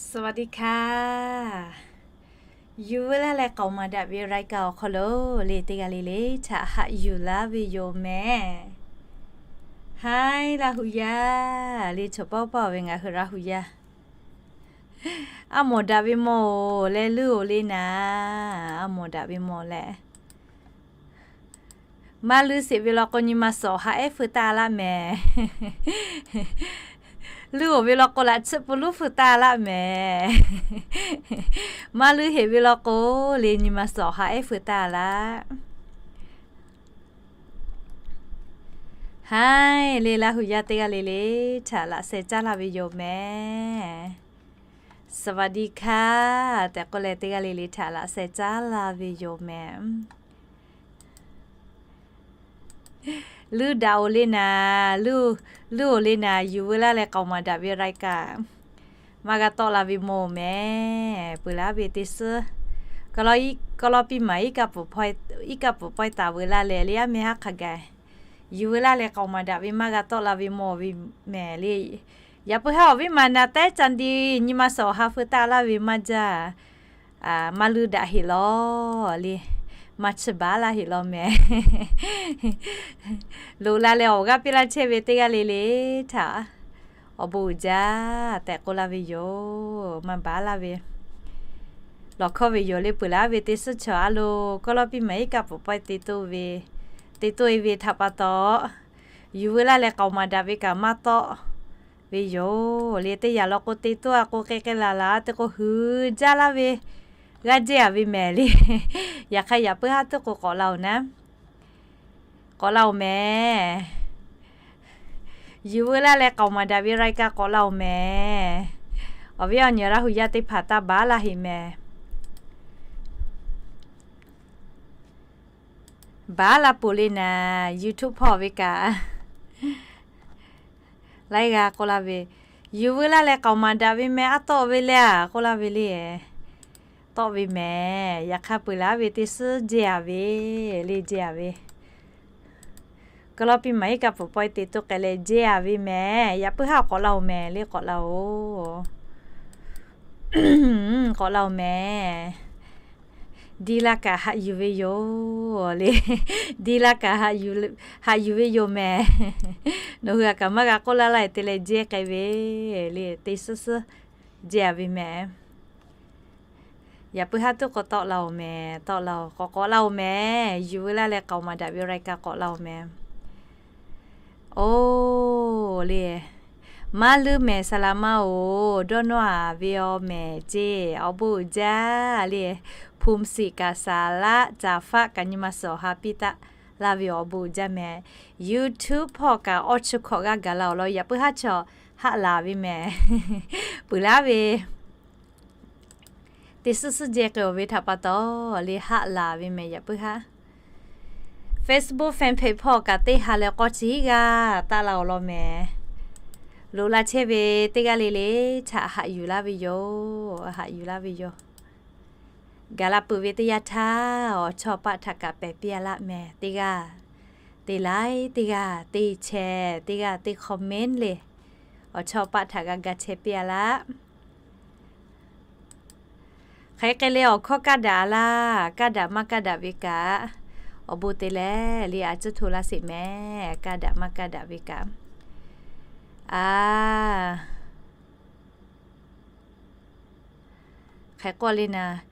สวัสดีค่ะ Yuˬ veu laˇ leh k'aoˍ maˍ daꞈ ve รายการ awˬ hk'aw lo le teˇ g'aˇ le le htaꞈ haꞈ yuˬ laˇ ve yoˬ mehˍ. Haiˉ, Laˇ hu yaˇ le, chaw pawˆ pawˆ ve ngaˬ hui Laˇ hu yaˇ. A mawˬ daꞈ ve mawˬ-oˬ leh, leuˉ-oˬ le naˍ. A mawˬ daꞈ ve mawˬ leh, maˇ leuˉ sheˍ ve law k'o, nyi ma suhˍ haꞈ ehˉ feu taˇ laˇ mehˍ. Leuˉ-oˬ ve law k'o, laꞈ tsuhˆ pu luˉ feu taˇ laˇ mehˍ. Maˇ leuˉ heˍ ve law k'o le, nyi ma suhˍ haꞈ ehˉ feu taˇ laˇ. Haiˉ, le Laˇ hu yaˇ teˇ g'aˇ le le htaꞈ laꞈ sheh caˉ laˇ ve yoˬ mehˍ. สวัสดีค่ะ tehꞈ k'oˆ leh, teˇ g'aˇ le le htaꞈ laꞈ sheh caˉ laˇ ve yoˬ mehˍ. Leuˉ daꞈ-oˬ le naˍ, leuˉ-oˬ le naˍ, Yuˬ veu laˇ leh k'aoˍ maˍ daꞈ ve รายการ maˇ g'a tawˆ la ve mawˬ-oˬ mehˍ. Peuˬ laˇ ve teˇ suhˉ, kawˆ lawˇ piˇ maˍ iˉ kaˆ pfuhˍ pawehˇ taˍ veu laˇ leh, le aˉ meh haˉ hk'a gaˬ Yuˬ veu laˇ leh k'aoˍ maˍ daꞈ ve maˇ g'a tawˆ la ve mawˬ ve mehˍ le. Yaꞈ puiˉ haˉ awˬ viˉ maˍ naˍ tehˉ ca di, nyi ma suhˍ awˬ ha feu taˇ laˇ ve maˇ jaˇ. Maˇ leuˉ daꞈ heˍ law le, maˇ chiˇ baˬ laˇ heˍ law mehˍ. Loꞈ la leh awˬ g'aˇ piˇ laˇ chehˇ ve teˇ g'aˇ le le htaꞈ awˬ bon uiˍ jaˇ tehꞈ k'oˆ laˇ ve yoˬ. Maˇ baˬ laˇ ve lawˬ hkawˇ ve yoˬ le. Peuˬ laˇ ve teˇ suhˉ chaw a lo, kawˆ lawˇ piˇ maˍ iˉ kaˆ pfuhˍ pawehˇ te toˆ ve, te toˆ e ve htaꞈ pa taw, Yuˬ veu laˇ leh k'aoˍ maˍ daꞈ ve kaꞈ maˇ tawˆ ve yoˬ le. Teˇ yanˇ law k'o, te toˆ a k'o, k'ai k'ai laˬ laˬ te k'o, hui jaˇ laˇ ve g'aˇ jehˇ a ve mehˍ le. Yaꞈ hk'aˇ yaꞈ puiˉ haˉ teˇ k'o k'awꞈ la-oˬ naˉ. K'awꞈ la-oˬ mehˍ. Yuˬ veu laˇ leh k'aoˍ maˍ daꞈ ve รายการ k'awꞈ la-oˬ mehˍ. Awˬ viˉ awˬ nyi Laˇ hu yaˇ teˇ hpaˍ taˇ baˬ laˇ heˍ mehˍ. Baˬ laˇ peuˬ le naˍ, YouTube hpawˇ ve kaꞈ laiˉ g'aˇ k'oˆ laˇ ve, Yuˬ veu laˇ leh k'aoˍ maˍ daꞈ ve mehˍ, aˉ tawˆ ve le a k'oˆ laˇ ve le. Tawˆ ve mehˍ. Yaꞈ hk'aˇ peuˬ laˇ ve teˇ suhˉ jehˇ a ve le, jehˇ a ve. Kawˆ lawˇ piˇ maˍ iˉ kaˆ pfuhˍ pawehˇ te toˆ k'ai leh jehˇ a ve mehˍ. Yaꞈ puiˉ haˉ k'awꞈ la-oˬ mehˍ le, k'awꞈ la-oˬ. K'awꞈ la-oˬ mehˍ. Diˇ laˇ kaꞈ haꞈ yuˬ ve yoˬ le. Diˇ laˇ kaꞈ haꞈ yuˬ ve yoˬ mehˍ. Nawˬ hui a kaꞈ maˇ g'a k'oˆ laˇ laˇ te leh jehˇ k'ai ve le, teˇ suhˉ suhˉ jehˇ a ve mehˍ. Yaꞈ puiˉ haˉ teˇ k'o tawˆ la-oˬ mehˍ, tawˆ la-oˬ, k'awꞈ k'awꞈ la-oˬ mehˍ. Yuˬ veu laˇ leh k'aoˍ maˍ daꞈ ve รายการ k'awꞈ la-oˬ mehˍ. Oˬ le, maˇ leuˉ mehˍ saˍ laˍ maˇ-oˬ, dawˇ nawˇ a ve awˬ mehˍ ceˇ, awˬ bon uiˍ jaˇ le. ภูมิสิทธิ์ kaꞈ สาระ Caˍ faˆ kaꞈ nyi ma suhˍ awˬ ha piˇ taˆ laˇ ve awˬ bon uiˍ jaˇ mehˍ. YouTube hpawˇ kaꞈ awˇ chi hkawꞈ g'aˇ gaˬ la-oˬ law, yaꞈ puiˉ haˉ chaw haˆ laˬ ve mehˍ. Peuˬ laˇ ve teˇ suhˉ suhˉ jehˇ k'ai-oˬ ve htaꞈ pa taw le, haˆ laˬ ve mehˍ. Yaꞈ puiˉ haˉ Facebook fan page hpawˇ kaꞈ teˇ ha leh k'awˇ chi hiˉ g'aˇ taˆ la-oˬ law mehˍ. Loꞈ la chehˇ ve teˇ g'aˇ le le htaꞈ haꞈ yuˬ laˇ ve yoˬ, haꞈ yuˬ laˇ ve yoˬ. Gaˬ la peuˬ ve teˇ yanˇ htaˇ, awˬ chawˇ paˆ htaꞈ kaꞈ pehˬ piˇ a laˇ mehˍ. Teˇ g'aˇ te like, teˇ g'aˇ te share, teˇ g'aˇ te comment le, awˬ chawˇ paˆ htaꞈ g'a ga chehˇ piˇ a laˇ. Hk'aˬ hk'e le awˬ hkawˇ kaˇ daꞈ a laˇ, kaˇ daꞈ maˇ kaˇ daꞈ ve kaꞈ, awˬ bon te leh le a cuˇ hto laˇ sheˍ mehˍ. Kaˇ daꞈ maˇ kaˇ daꞈ ve kaꞈ, a Hk'e k'oˆ le naˍ,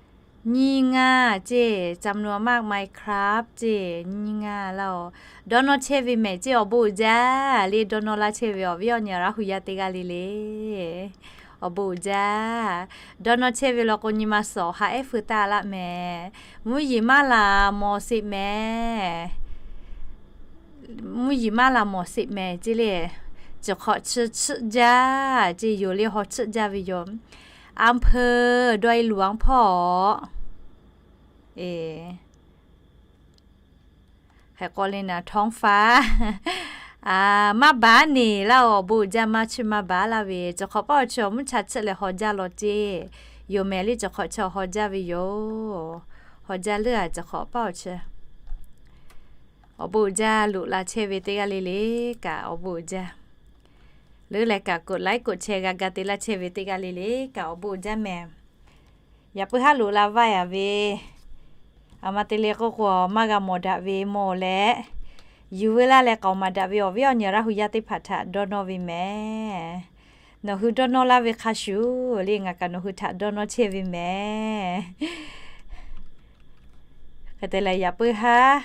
nyiˇ ngaˇ ceˇ, จำนวนมาก Minecraft ceˇ, nyiˇ ngaˇ laˇ-oˬ. Dawˇ nawˇ chehˇ ve mehˍ ceˇ, awˬ bon uiˍ jaˇ le. Dawˇ nawˇ laˇ chehˇ ve awˬ viˉ awˬ nyi Laˇ hu yaˇ teˇ g'aˇ le le, awˬ bon uiˍ jaˇ. Dawˇ nawˇ chehˇ ve law k'o, nyi ma suhˍ awˬ ha ehˉ feu taˇ laˇ mehˍ. Mvuhˇ yeˬ maˇ laˬ mawˬ sheˍ mehˍ. Mvuhˇ yeˬ maˇ laˬ mawˬ sheˍ mehˍ ceˇ le. Ciˬ hk'awꞈ chi chiˆ jaˇ ceˇ, yoˬ le haw chiˆ jaˇ ve yoˬ. อำเภอดอยหลวง hpawˇ. Hk'e k'oˆ le naˍ, ท้องฟ้า. Maˇ baˬ neˬ laˇ-oˬ, awˬ bon uiˍ jaˇ, maˇ chiˇ maˇ baˬ laˇ ve. Ciˬ hk'awꞈ paˇ awˬ chi awˬ mvuhˇ cha chiˆ leh haw jaˇ law ceˇ, yoˬ mehˍ le. Ciˬ hk'awꞈ chi haw jaˇ ve yoˬ. Haw jaˇ leuˉ-a, ciˬ hk'awꞈ paˇ awˬ chi. Awˬ bon uiˍ jaˇ, loꞈ la chehˇ ve teˇ g'aˇ le le kaꞈ awˬ bon uiˍ jaˇ. Leuˉ leh kaꞈ กดไลค์ กดแชร์ g'a ga te laˇ chehˇ ve teˇ g'aˇ le le kaꞈ awˬ bon uiˍ jaˇ mehˍ. Yaꞈ puiˉ haˉ loꞈ la vaˇ yaꞈ ve, aˬ ma te leh k'oˆ k'o maˇ g'a mawˬ daꞈ ve mawˬ leh, yuˬ veu laˇ leh k'aoˍ maˍ daꞈ ve awˬ viˉ awˬ nyi Laˇ hu yaˇ teˇ hpaˍ htaꞈ dawˇ nawˇ ve mehˍ. Nawˬ hui dawˇ nawˇ laˇ ve hk'a shuˍ le, ngaˬ kaꞈ nawˬ hui htaꞈ dawˇ nawˇ chehˇ ve mehˍ. Hk'e te leh yaꞈ puiˉ haˉ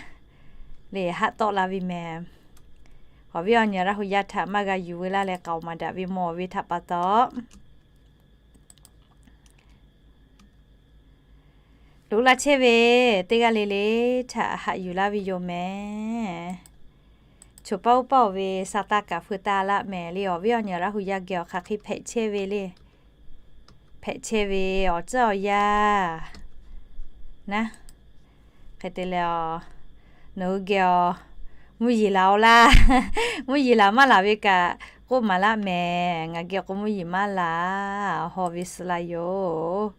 le haˆ tawˆ la ve mehˍ. Awˬ viˉ awˬ nyi Laˇ hu yaˇ htaꞈ maˇ g'a yuˬ veu laˇ leh k'aoˍ maˍ daꞈ ve mawˬ ve htaꞈ pa taw, loꞈ la chehˇ ve teˇ g'aˇ le le htaꞈ haꞈ yuˬ laˇ ve yoˬ mehˍ. Choˬ paˇ uˉ paˇ oˬ ve sa taˇ kaꞈ feu taˇ laˆ mehˍ le. Awˬ viˉ awˬ nyi Laˇ hu yaˇ geh awˬ hk'aˬ hk'e hpehꞈ chehˇ ve le. Hpehꞈ chehˇ ve awˬ tcuhˉ awˬ yanˇ naˉ. Hk'e te leh, nawˬ hui geh awˬ mvuhˇ yeˬ laˬ-oꞈ laˇ. Mvuhˇ yeˬ laˬ maˇ laˬ ve kaꞈ k'oˆ maˍ laˆ mehˍ. Ngaˬ geh k'o mvuhˇ yeˬ maˇ laˬ, haw ve suh la yoˬ.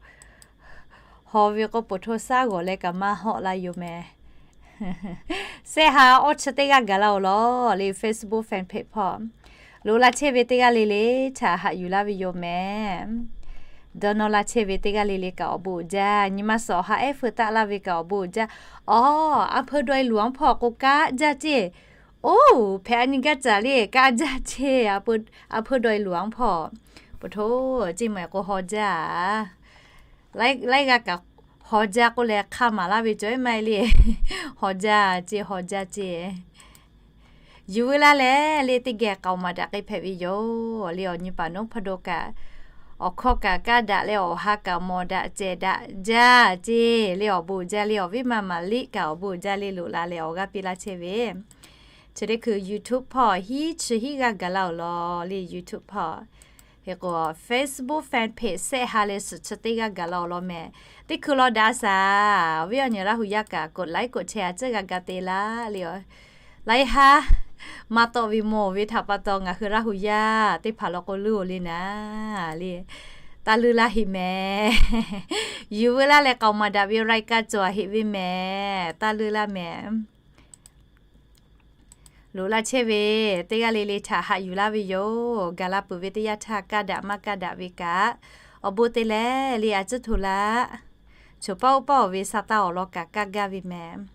Haw ve k'o poˬ htoˇ shaˉ g'awˬ leh kaꞈ maˇ hawˆ la yoˬ mehˍ. Sehˆ ha awˇ chi teˇ g'aˇ gaˬ la-oˬ law le, Facebook fan page hpawˇ loꞈ la chehˇ ve teˇ g'aˇ le le htaꞈ haꞈ yuˬ laˇ ve yoˬ mehˍ. Dawˇ nawˇ laˇ chehˇ ve teˇ g'aˇ le le kaꞈ awˬ bon uiˍ jaˇ. Nyi ma suhˍ awˬ ha ehˉ feu taˆ laˇ ve kaꞈ awˬ bon uiˍ jaˇ. Awˬ, a hpeu dawˇ-e luˬ-anˉ hpawˇ k'o kaˇ jaˇ ceˇ. Oˇ, hpehꞈ a nyi gaˇ caˍ le, kaˇ jaˇ ceˇ. A hpeu dawˇ-e luˬ-anˉ hpawˇ, poˬ htoˇ ceˇ maˬ k'o haw jaˇ. Laiˉ g'aˇ kaꞈ haw jaˇ k'oˆ leh hk'aˇ maˍ laˇ ve cawˬ-e maˇ heˆ le. Haw jaˇ ceˇ, haw jaˇ ceˇ. Yuˬ veu laˇ leh le teˇ geh k'aoˍ maˍ daꞈ k'ai hpehꞈ ve yoˬ le. Awˬ nyi paˍ noˉ hpawˇ do kaꞈ, awˬ hkawˇ kaꞈ kaˇ daꞈ leh awˬ ha kaꞈ mawˬ daꞈ cehˬ daꞈ jaˇ ceˇ le. Awˬ bon uiˍ jaˇ le. Awˬ viˉ ma maˍ liˆ kaꞈ awˬ bon uiˍ jaˇ le, loꞈ la leh awˬ g'aˇ piˇ laˇ chehˇ ve. Chi teˇ hkui YouTube hpawˇ hiˉ chi hiˉ g'aˇ gaˬ la-oˬ law le. YouTube hpawˇ hk'e k'o Facebook fan page sehˆ ha leh suhˍ chi teˇ g'aˇ gaˬ la-oˬ law mehˍ. Teˇ hkui law daꞈ shaˍ, awˬ viˉ awˬ nyi Laˇ hu yaˇ kaꞈ กดไลค์ กดแชร์ a ciˉ g'a ga te laˇ le. Laiˉ haˉ maˇ tawˆ ve mawˬ ve htaꞈ pa taw ngaˬ hui Laˇ hu yaˇ teˇ hpaˍ law k'o leuˉ-oˬ le naˉ le. Taˇ leuˉ laˇ heˆ mehˍ. Yuˬ veu laˇ leh k'aoˍ maˍ daꞈ ve รายการ cawˬ-a heˆ ve mehˍ. Taˇ leuˉ laˇ mehˍ. Loꞈ la chehˇ ve teˇ g'aˇ le le htaꞈ haꞈ yuˬ laˇ ve yoˬ. Gaˬ la peuˬ ve teˇ yanˇ htaˇ kaˇ daꞈ maˇ kaˇ daꞈ ve kaꞈ, awˬ bon te leh le a ciˉ hto laˇ. Choˬ paˇ uˉ paˇ oˬ ve sa taˇ awˬ lawn kaꞈ kaˇ gaˇ ve mehˍ.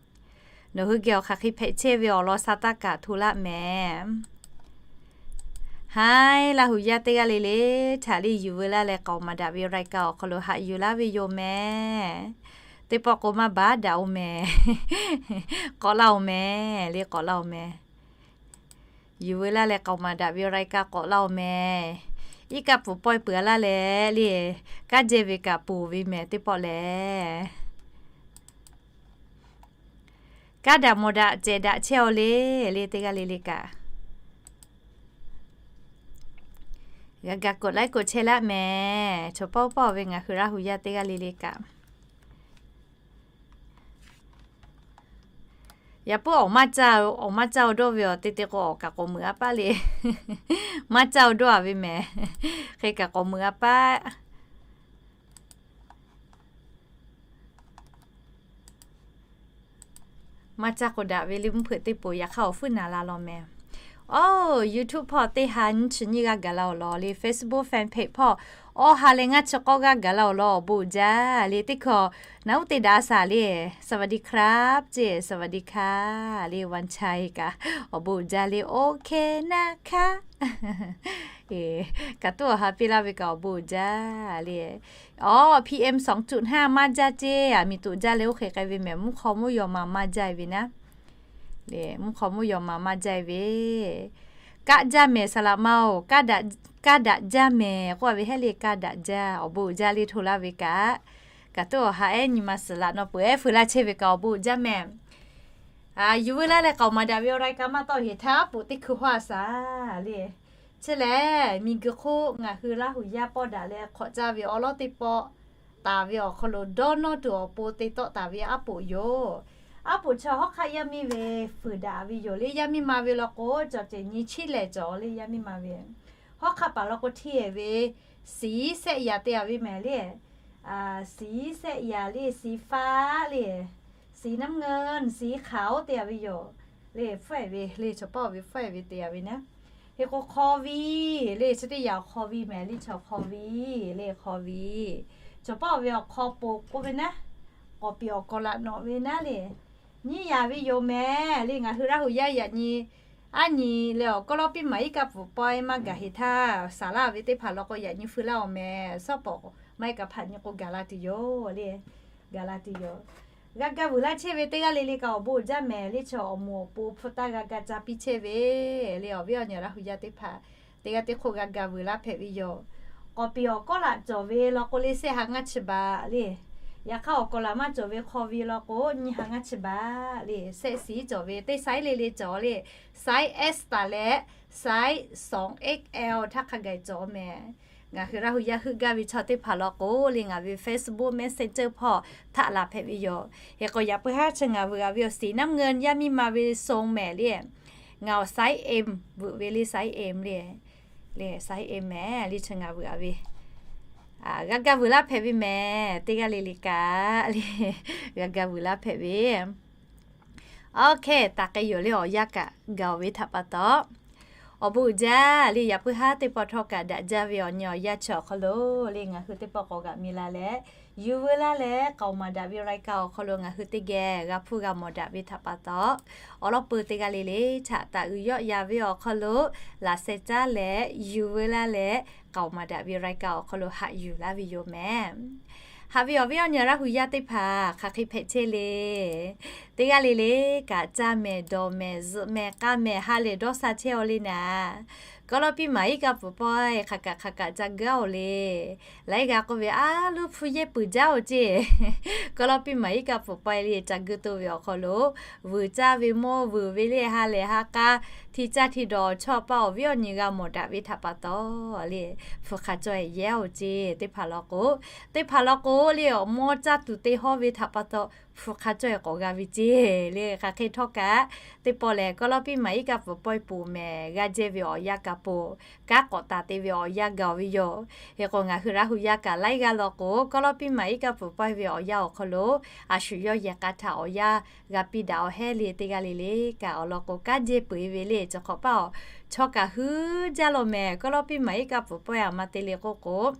Nawˬ hui geh awˬ hk'aˬ hk'e hpehꞈ chehˇ ve awˬ lawn sa taˇ kaꞈ hto laˇ mehˍ. Haiˉ, Laˇ hu yaˇ teˇ g'aˇ le le htaꞈ le yuˬ veu laˇ leh k'aoˍ maˍ daꞈ ve รายการ awˬ hk'aw lo haꞈ yuˬ laˇ ve yoˬ mehˍ. Teˇ pawˆ k'o maˇ baˬ daꞈ-oˬ mehˍ. K'awꞈ laˇ-oˬ mehˍ le, k'awꞈ laˇ-oˬ mehˍ. Yuˬ veu laˇ leh k'aoˍ maˍ daꞈ ve รายการ k'awꞈ laˇ-oˬ mehˍ. Iˉ kaˆ pfuhˍ pawehˇ peuˬ-a laˇ leh le, kanˉ jehˇ ve kaꞈ ponˬ ve mehˍ teˇ pawˆ lehˬ. Kaˇ daꞈ mawˬ daꞈ cehˬ daꞈ chehˇ-aw le, le teˇ g'aˇ le le kaꞈ. G'a ga กดไลค์ กดแชร์ laˇ mehˍ. Choˬ paˇ uˉ paˇ oˬ ve ngaˬ hui Laˇ hu yaˇ teˇ g'aˇ le le kaꞈ. Yaꞈ puiˉ awˬ maˇ caˇ, awˬ maˇ caˇ-oˬ dawˇ ve awˬ te te k'o awˬ kaꞈ k'awꞈ meuꞈ-a paˆ le. Maˇ caˇ-oˬ dawˇ-a ve mehˍ. Hk'e kaꞈ k'awꞈ meuꞈ-a paˆ. Maˇ caˇ k'o daꞈ ve le, mvuhˇ hpeuꞈ teˇ poˬ yaꞈ hk'aˇ awˬ fuˉ naˍ la law mehˍ. Oˇ, YouTube hpawˇ teˇ ha nyiˇ chi nyiˇ g'aˇ gaˬ la-oˬ law le, Facebook fan page hpawˇ awˇ ha leh ngaˇ chi k'awˇ g'aˇ gaˬ la-oˬ law, awˬ bon uiˍ jaˇ le. Teˇ hkui naˉ uˉ te daꞈ-a shaˍ le, สวัสดีครับ ceˇ, สวัสดีค่ะ le, วันชัย kaꞈ awˬ bon uiˍ jaˇ le, โอเคนะคะ kaꞈ tuˉ awˬ ha piˇ laˇ ve kaꞈ awˬ bon uiˍ jaˇ le. Awˬ, PM sawˍ tuꞈ hnaˇ maˇ jaˇ ceˇ, aˬ miˍ toꞈ jaˇ leh oˇ hk'e k'ai ve mehˍ, mvuhˇ hk'aw mvuhˇ yaw ma maˇ jaˇ ve naˉ. Mvuhˇ hk'aw mvuhˇ yaw ma maˇ jaˇ ve. Kaˆ jaˇ mehˍ, saˍ laꞈ ma-oˬ, kaˆ daꞈ jaˇ mehˍ k'oˆ-a ve hehˉ le, kaˆ daꞈ jaˇ, awˬ bon uiˍ jaˇ le hto laˇ ve kaꞈ. Kaꞈ tuˉ awˬ ha ehˉ nyi ma suhˍ laꞈ nawˬ peuˬ ehˉ feu laˇ chehˇ ve kaꞈ awˬ bon uiˍ jaˇ mehˍ. Yuˬ veu laˇ leh k'aoˍ maˍ daꞈ ve รายการ maˇ tawˆ heˍ htaˇ poˬ teˇ hkui hawˇ-a shaˍ le. Chi lehˬ, miˬguiˬ hk'oˆ ngaˬ hui Laˇ hu yaˇ pawˆ daꞈ leh hk'awꞈ caˇ ve awˬ lawn teˇ pawˆ taˍ ve awˬ hk'aw lo dawˇ nawˇ tuˬ awˬ pon te tawˆ taˍ ve aˉ poꞈ yoˬ. Aˉ poꞈ chaw hawˉ hk'aˆ yaˇ miˇ ve fuiˍ daꞈ ve yoˬ le. Yaˇ miˇ ma ve law k'o, cawˬ cehˬ nyi chiˉ lehˬ cawˬ le yaˇ miˇ ma ve. Hawˉ hk'aˆ paˍ law k'o hteˇ ve siˍ sehˆ yaꞈ te-a ve mehˍ le. Siˍ sehˆ yaꞈ le, siˍ faˆ le, siˍ น้ำเงิน, siˍ hk'aoˍ-oˬ te-a ve yoˬ le. Hpfuhˆ-e ve le, chaw pawˆ ve hpfuhˆ-e ve te-a ve naˉ. Hk'e k'o hk'aw vi le, chi teˇ yanˇ hk'aw vi mehˍ le, chaw hk'aw vi le, hk'aw vi. Cawˬ paˇ ve awˬ hk'aw poˬ k'oˆ ve naˉ, k'awꞈ piˍ awˬ kawˍ laꞈ nawꞈ ve naˉ le. Nyiˇ yanˇ ve yoˬ mehˍ le. Ngaˬ hui Laˇ hu yaˇ yaꞈ nyi aˉ nyi leh awˬ kawˉ lawˉ piˇ maˍ iˉ kaˆ pfuhˍ pawehˇ maˇ gaˬ heˍ htaˇ, saˍ laˇ ve teˇ hpaˍ law k'o yaꞈ nyi feu laˇ awˬ mehˍ. Shawˉ pawˍ maˇ heˆ kaꞈ hpaꞈ nyi k'o gaˬ la tuˬ yoˬ le. Gaˬ la tuˬ yoˬ. G'a ga vuiˬ laˇ chehˇ ve teˇ g'aˇ le le kaꞈ awˬ bon uiˍ jaˇ mehˍ le. Chaw awˬ moˍ awˬ pon hpu taˇ g'a ga ca piˇ chehˇ ve le. Awˬ viˉ awˬ nyi Laˇ hu yaˇ teˇ hpaˍ teˇ g'aˇ teˇ hk'oˆ g'a ga vuiˬ laˇ hpehꞈ ve yoˬ. K'awꞈ piˍ awˬ kawˉ laꞈ cawˬ ve law k'o le, shehˆ ha ngaˇ chi baˬ le. Yaꞈ hk'aˇ awˬ kawˍ laꞈ maˇ cawˬ ve hk'aw vi law k'o nyiˇ ha ngaˇ chi baˬ le. Shehˆ siˉ cawˬ ve teˇ siˉ le le cawˬ le. Siˉ S taˍ leh siˉ sawˍ X L htaˇ hk'a gaˬ cawˬ mehˍ. Ngaˬ hui Laˇ hu yaˇ heuˆ gaˇ ve chaw teˇ hpaˍ law k'o le, ngaˬ ve Facebook Messenger hpawˇ htaꞈ laˬ hpehꞈ ve yoˬ. Hk'e k'o yaꞈ puiˉ haˉ chi ngaˬ vuiˬ g'a ve awˬ siˉ naˉ meuˇ yaˇ miˇ ma ve song mehˍ le. Ngaˬ awˬ siˉ M vuiˬ ve le, siˉ M le. Le siˉ M mehˍ le, chi ngaˬ vuiˬ g'a ve. G'a ga vuiˬ laˇ hpehꞈ ve mehˍ. Teˇ g'aˇ le le kaꞈ le, g'a ga vuiˬ laˇ hpehꞈ ve. Oˇ hk'e taˍ k'ai yoˬ le. Awˬ yanˇ kaꞈ gaˬ ve htaꞈ pa taw, awˬ bon uiˍ jaˇ le. Yaꞈ puiˉ haˉ teˇ pawˆ htawˇ kaꞈ daꞈ jaˇ ve awˬ nyi awˬ yanˇ chi awˬ hk'aw lo le, ngaˬ hui teˇ pawˆ k'awꞈ g'aꞈ mi la leh, yuˬ veu laˇ leh k'aoˍ maˍ daꞈ ve รายการ awˬ hk'aw lo ngaˬ hui teˇ geh g'a hpuˇ g'a mawˬ daꞈ ve htaꞈ pa taw, awˬ lawn peuˬ teˇ g'aˇ le le htaꞈ taˍ uiˍ yawˆ yan ve awˬ hk'aw lo laꞈ sheh caˉ leh yuˬ veu laˇ leh k'aoˍ maˍ daꞈ ve รายการ awˬ hk'aw lo haꞈ yuˬ laˇ ve yoˬ mehˍ. Haꞈ ve awˬ viˉ awˬ nyi Laˇ hu yaˇ teˇ hpaˍ hk'aˬ hk'e hpehꞈ chehˇ le. Teˇ g'aˇ le le kaꞈ caˇ mehˍ, dawˬ mehˍ, zuhꞈ mehˍ, k'aˇ mehˍ, ha lehˬ dawˇ sha chehˇ aw le naˍ. Kawˉ lawˉ piˇ maˍ iˉ kaˆ pfuhˍ pawehˇ hk'aˬ kaꞈ hk'aˬ kaꞈ ca gaˇ oˬ le. Laiˉ g'a k'oˆ ve, a, luˇ hpu yehˇ peuˬ jaˇ oˬ ceˇ. Kawˉ lawˉ piˇ maˍ iˉ kaˆ pfuhˍ pawehˇ le ca guˇ to ve awˬ hk'aw lo, vuiˬ caˇ ve mawˇ vuiˬ ve le, ha lehˬ ha k'a, hti caˇ hti dawˬ chaw paˇ awˬ viˉ awˬ nyi g'a mawˬ daꞈ ve htaꞈ pa taw le, hpu hk'a caweh yehˇ oˬ ceˇ. Teˇ hpaˍ law k'o, teˇ hpaˍ law k'o le, awˬ mawˇ caˇ tuˬ te hawˇ ve htaꞈ pa taw hpu hk'a caweh k'awꞈ g'a ve ceˇ le. Hk'aˬ hk'e htawˇ kaꞈ, teˇ pawˆ lehˬ kawˉ lawˉ piˇ maˍ iˉ kaˆ pfuhˍ pawehˇ poˬ mehˍ, g'a jehˇ ve awˬ yanˇ kaꞈ poˬ, kanˉ k'awꞈ taˍ te ve awˬ yanˇ gaˬ ve yoˬ. Hk'e k'o ngaˬ hui Laˇ hu yaˇ kaꞈ laiˉ g'aˇ law k'o, kawˉ lawˉ piˇ maˍ iˉ kaˆ pfuhˍ pawehˇ ve awˬ yanˇ awˬ hk'aw lo, a shu yawˇ yehˬ k'a htaꞈ awˬ yanˇ g'a piˇ daꞈ awˬ hehnˇ le. Teˇ g'aˇ le le kaꞈ awˬ lawn k'o kanˉ jehˇ peuˬ ve le. Chi hk'awꞈ paˇ awˬ chaw kaꞈ huiˉ jaˇ law mehˍ. Kawˉ lawˉ piˇ maˍ iˉ kaˆ pfuhˍ pawehˇ a ma te le k'oˆ k'o,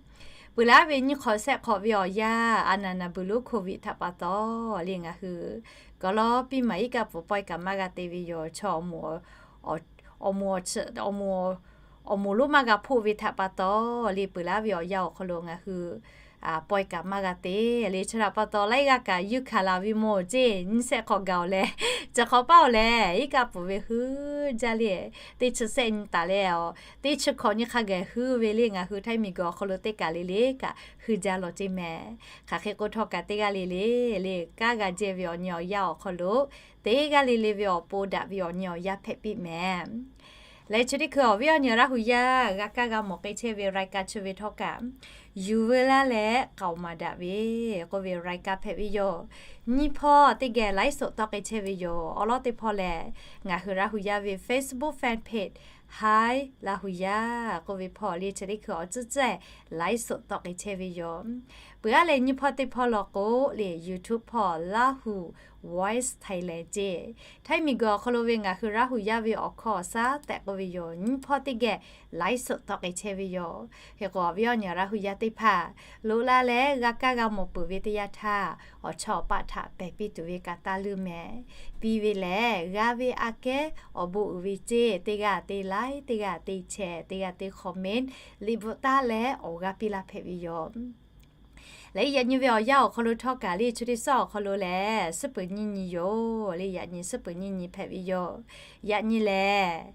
peuˬ laˇ ve nyiˇ hk'awꞈ shehˆ hk'awꞈ ve awˬ yanˇ, a naˍ naˍ buiˬ lonˉ โควิด htaꞈ pa taw le, ngaˬ hui kawˉ lawˉ piˇ maˍ iˉ kaˆ pfuhˍ pawehˇ kaꞈ maˇ g'a te ve yoˬ. Chaw awˬ moˍ awˬ moˍ lonˉ maˇ g'a hpoˆ ve htaꞈ pa taw le, peuˬ laˇ ve awˬ yanˇ awˬ hk'aw lo ngaˬ hui pawehˇ kaꞈ maˇ g'a te le. Chi htaꞈ pa taw laiˉ g'aˇ kaꞈ yuˇ hkanˍ laˬ ve mawˬ ceˇ. Nyiˇ shehˆ hk'awꞈ gaˬ oˬ lehˬ, chi hk'awꞈ paˇ oˬ lehˬ iˉ kaˆ pfuhˍ ve huiˉ jaˇ le. Teˇ chi shehˆ nyi taˍ leh, teˇ chi hk'awꞈ nyi hk'a gaˬ huiˉ ve le. Ngaˬ hui Htaiˇ miˬguiˬ awˬ hk'aw lo teˇ kaˬ le le kaꞈ huiˉ jaˇ law ceˇ mehˍ. Hk'aˬ hk'e k'o htawˇ kaꞈ teˇ g'aˇ le le le kanˉ g'a jehˇ ve awˬ nyi awˬ yanˇ awˬ hk'aw lo, teˇ g'aˇ le le ve awˬ pon daꞈ ve awˬ nyi awˬ yanˇ hpehꞈ piˇ mehˍ. Leh chi teˇ hkui awˬ viˉ awˬ nyi Laˇ hu yaˇ g'a kaˇ g'a mawˬ k'ai chehˇ ve รายการ chi ve htawˇ kaꞈ, yuˬ veu laˇ leh k'aoˍ maˍ daꞈ ve k'oˆ ve รายการ hpehꞈ ve yoˬ. Nyiˇ hpawˇ teˇ geh ไลฟ์สด tawˆ k'ai chehˇ ve yoˬ. Awˬ lawn teˇ hpawˇ lehˬ, ngaˬ hui Laˇ hu yaˇ ve Facebook fan page Hi Laˇ hu yaˇ k'oˆ ve hpawˇ le, chi teˇ hkui awˬ tcuhˉ tcuhˉ ไลฟ์สด tawˆ k'ai chehˇ ve yoˬ. Peuˬ aˉ leh nyiˇ hpawˇ teˇ hpawˇ law k'o le, YouTube hpawˇ Laˇ hu Voice Thailand ceˇ. Htaiˇ miˬguiˬ awˬ hk'aw lo ve ngaˬ hui Laˇ hu yaˇ ve awˬ hkawˇ awˬ shaˉ tehꞈ k'oˆ ve yoˬ. Nyiˇ hpawˇ teˇ geh ไลฟ์สด tawˆ k'ai chehˇ ve yoˬ. Hk'e k'o awˬ viˉ awˬ nyi Laˇ hu yaˇ teˇ hpaˍ loꞈ la leh g'a kaˇ g'a mawˬ peuˬ ve teˇ yanˇ htaˇ, awˬ chawˇ awˬ paˆ htaꞈ pehˬ piˇ tuˬ ve kaꞈ taˇ leuˇ mehˍ. Piˇ ve lehˬ g'a ve aꞈ kehˉ awˬ bon uiˍ ve ceˇ. Teˇ g'aˇ te laiˉ, teˇ g'aˇ te chehˇ, teˇ g'aˇ te comment liꞈ bvuhꞈ taˉ leh awˬ g'aˇ piˇ laˇ hpehꞈ ve yoˬ. Leh yaꞈ nyi ve awˬ yanˇ awˬ hk'aw lo htawˇ kaꞈ le, chi teˇ suhˉ awˬ hk'aw lo lehˬ suhˉ peuˬ nyiˇ nyi yoˬ le. Yaꞈ nyi suhˉ peuˬ nyiˇ nyi hpehꞈ ve yoˬ. Yaꞈ nyi lehˬ,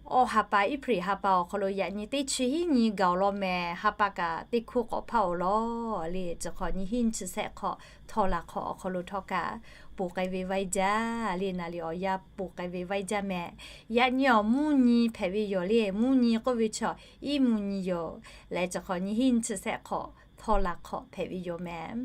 awˬ ha pa April ha pa awˬ hk'aw lo yaꞈ nyi teˇ chi hiˉ nyi gaˬ law mehˍ. Ha pa kaꞈ teˇ hkuˇ k'awꞈ hpaˇ oˬ law le. Chi hk'awꞈ nyi hiˉ nyi chi shehˆ hk'awꞈ htawˇ laˬ hk'awꞈ awˬ hk'aw lo htawˇ kaꞈ, poˬ k'ai ve vaiˇ jaˇ le. Naˍ liꞈ awˬ yanˇ poˬ k'ai ve vaiˇ jaˇ mehˍ. Yaꞈ nyi awˬ mvuhˇ nyi hpehꞈ ve yoˬ le. Mvuhˇ nyi k'oˆ ve chaw iˉ mvuhˇ nyi yoˬ. Leh chi hk'awꞈ nyi hiˉ nyi chi shehˆ hk'awꞈ htawˇ laˬ hk'awꞈ hpehꞈ ve yoˬ mehˍ.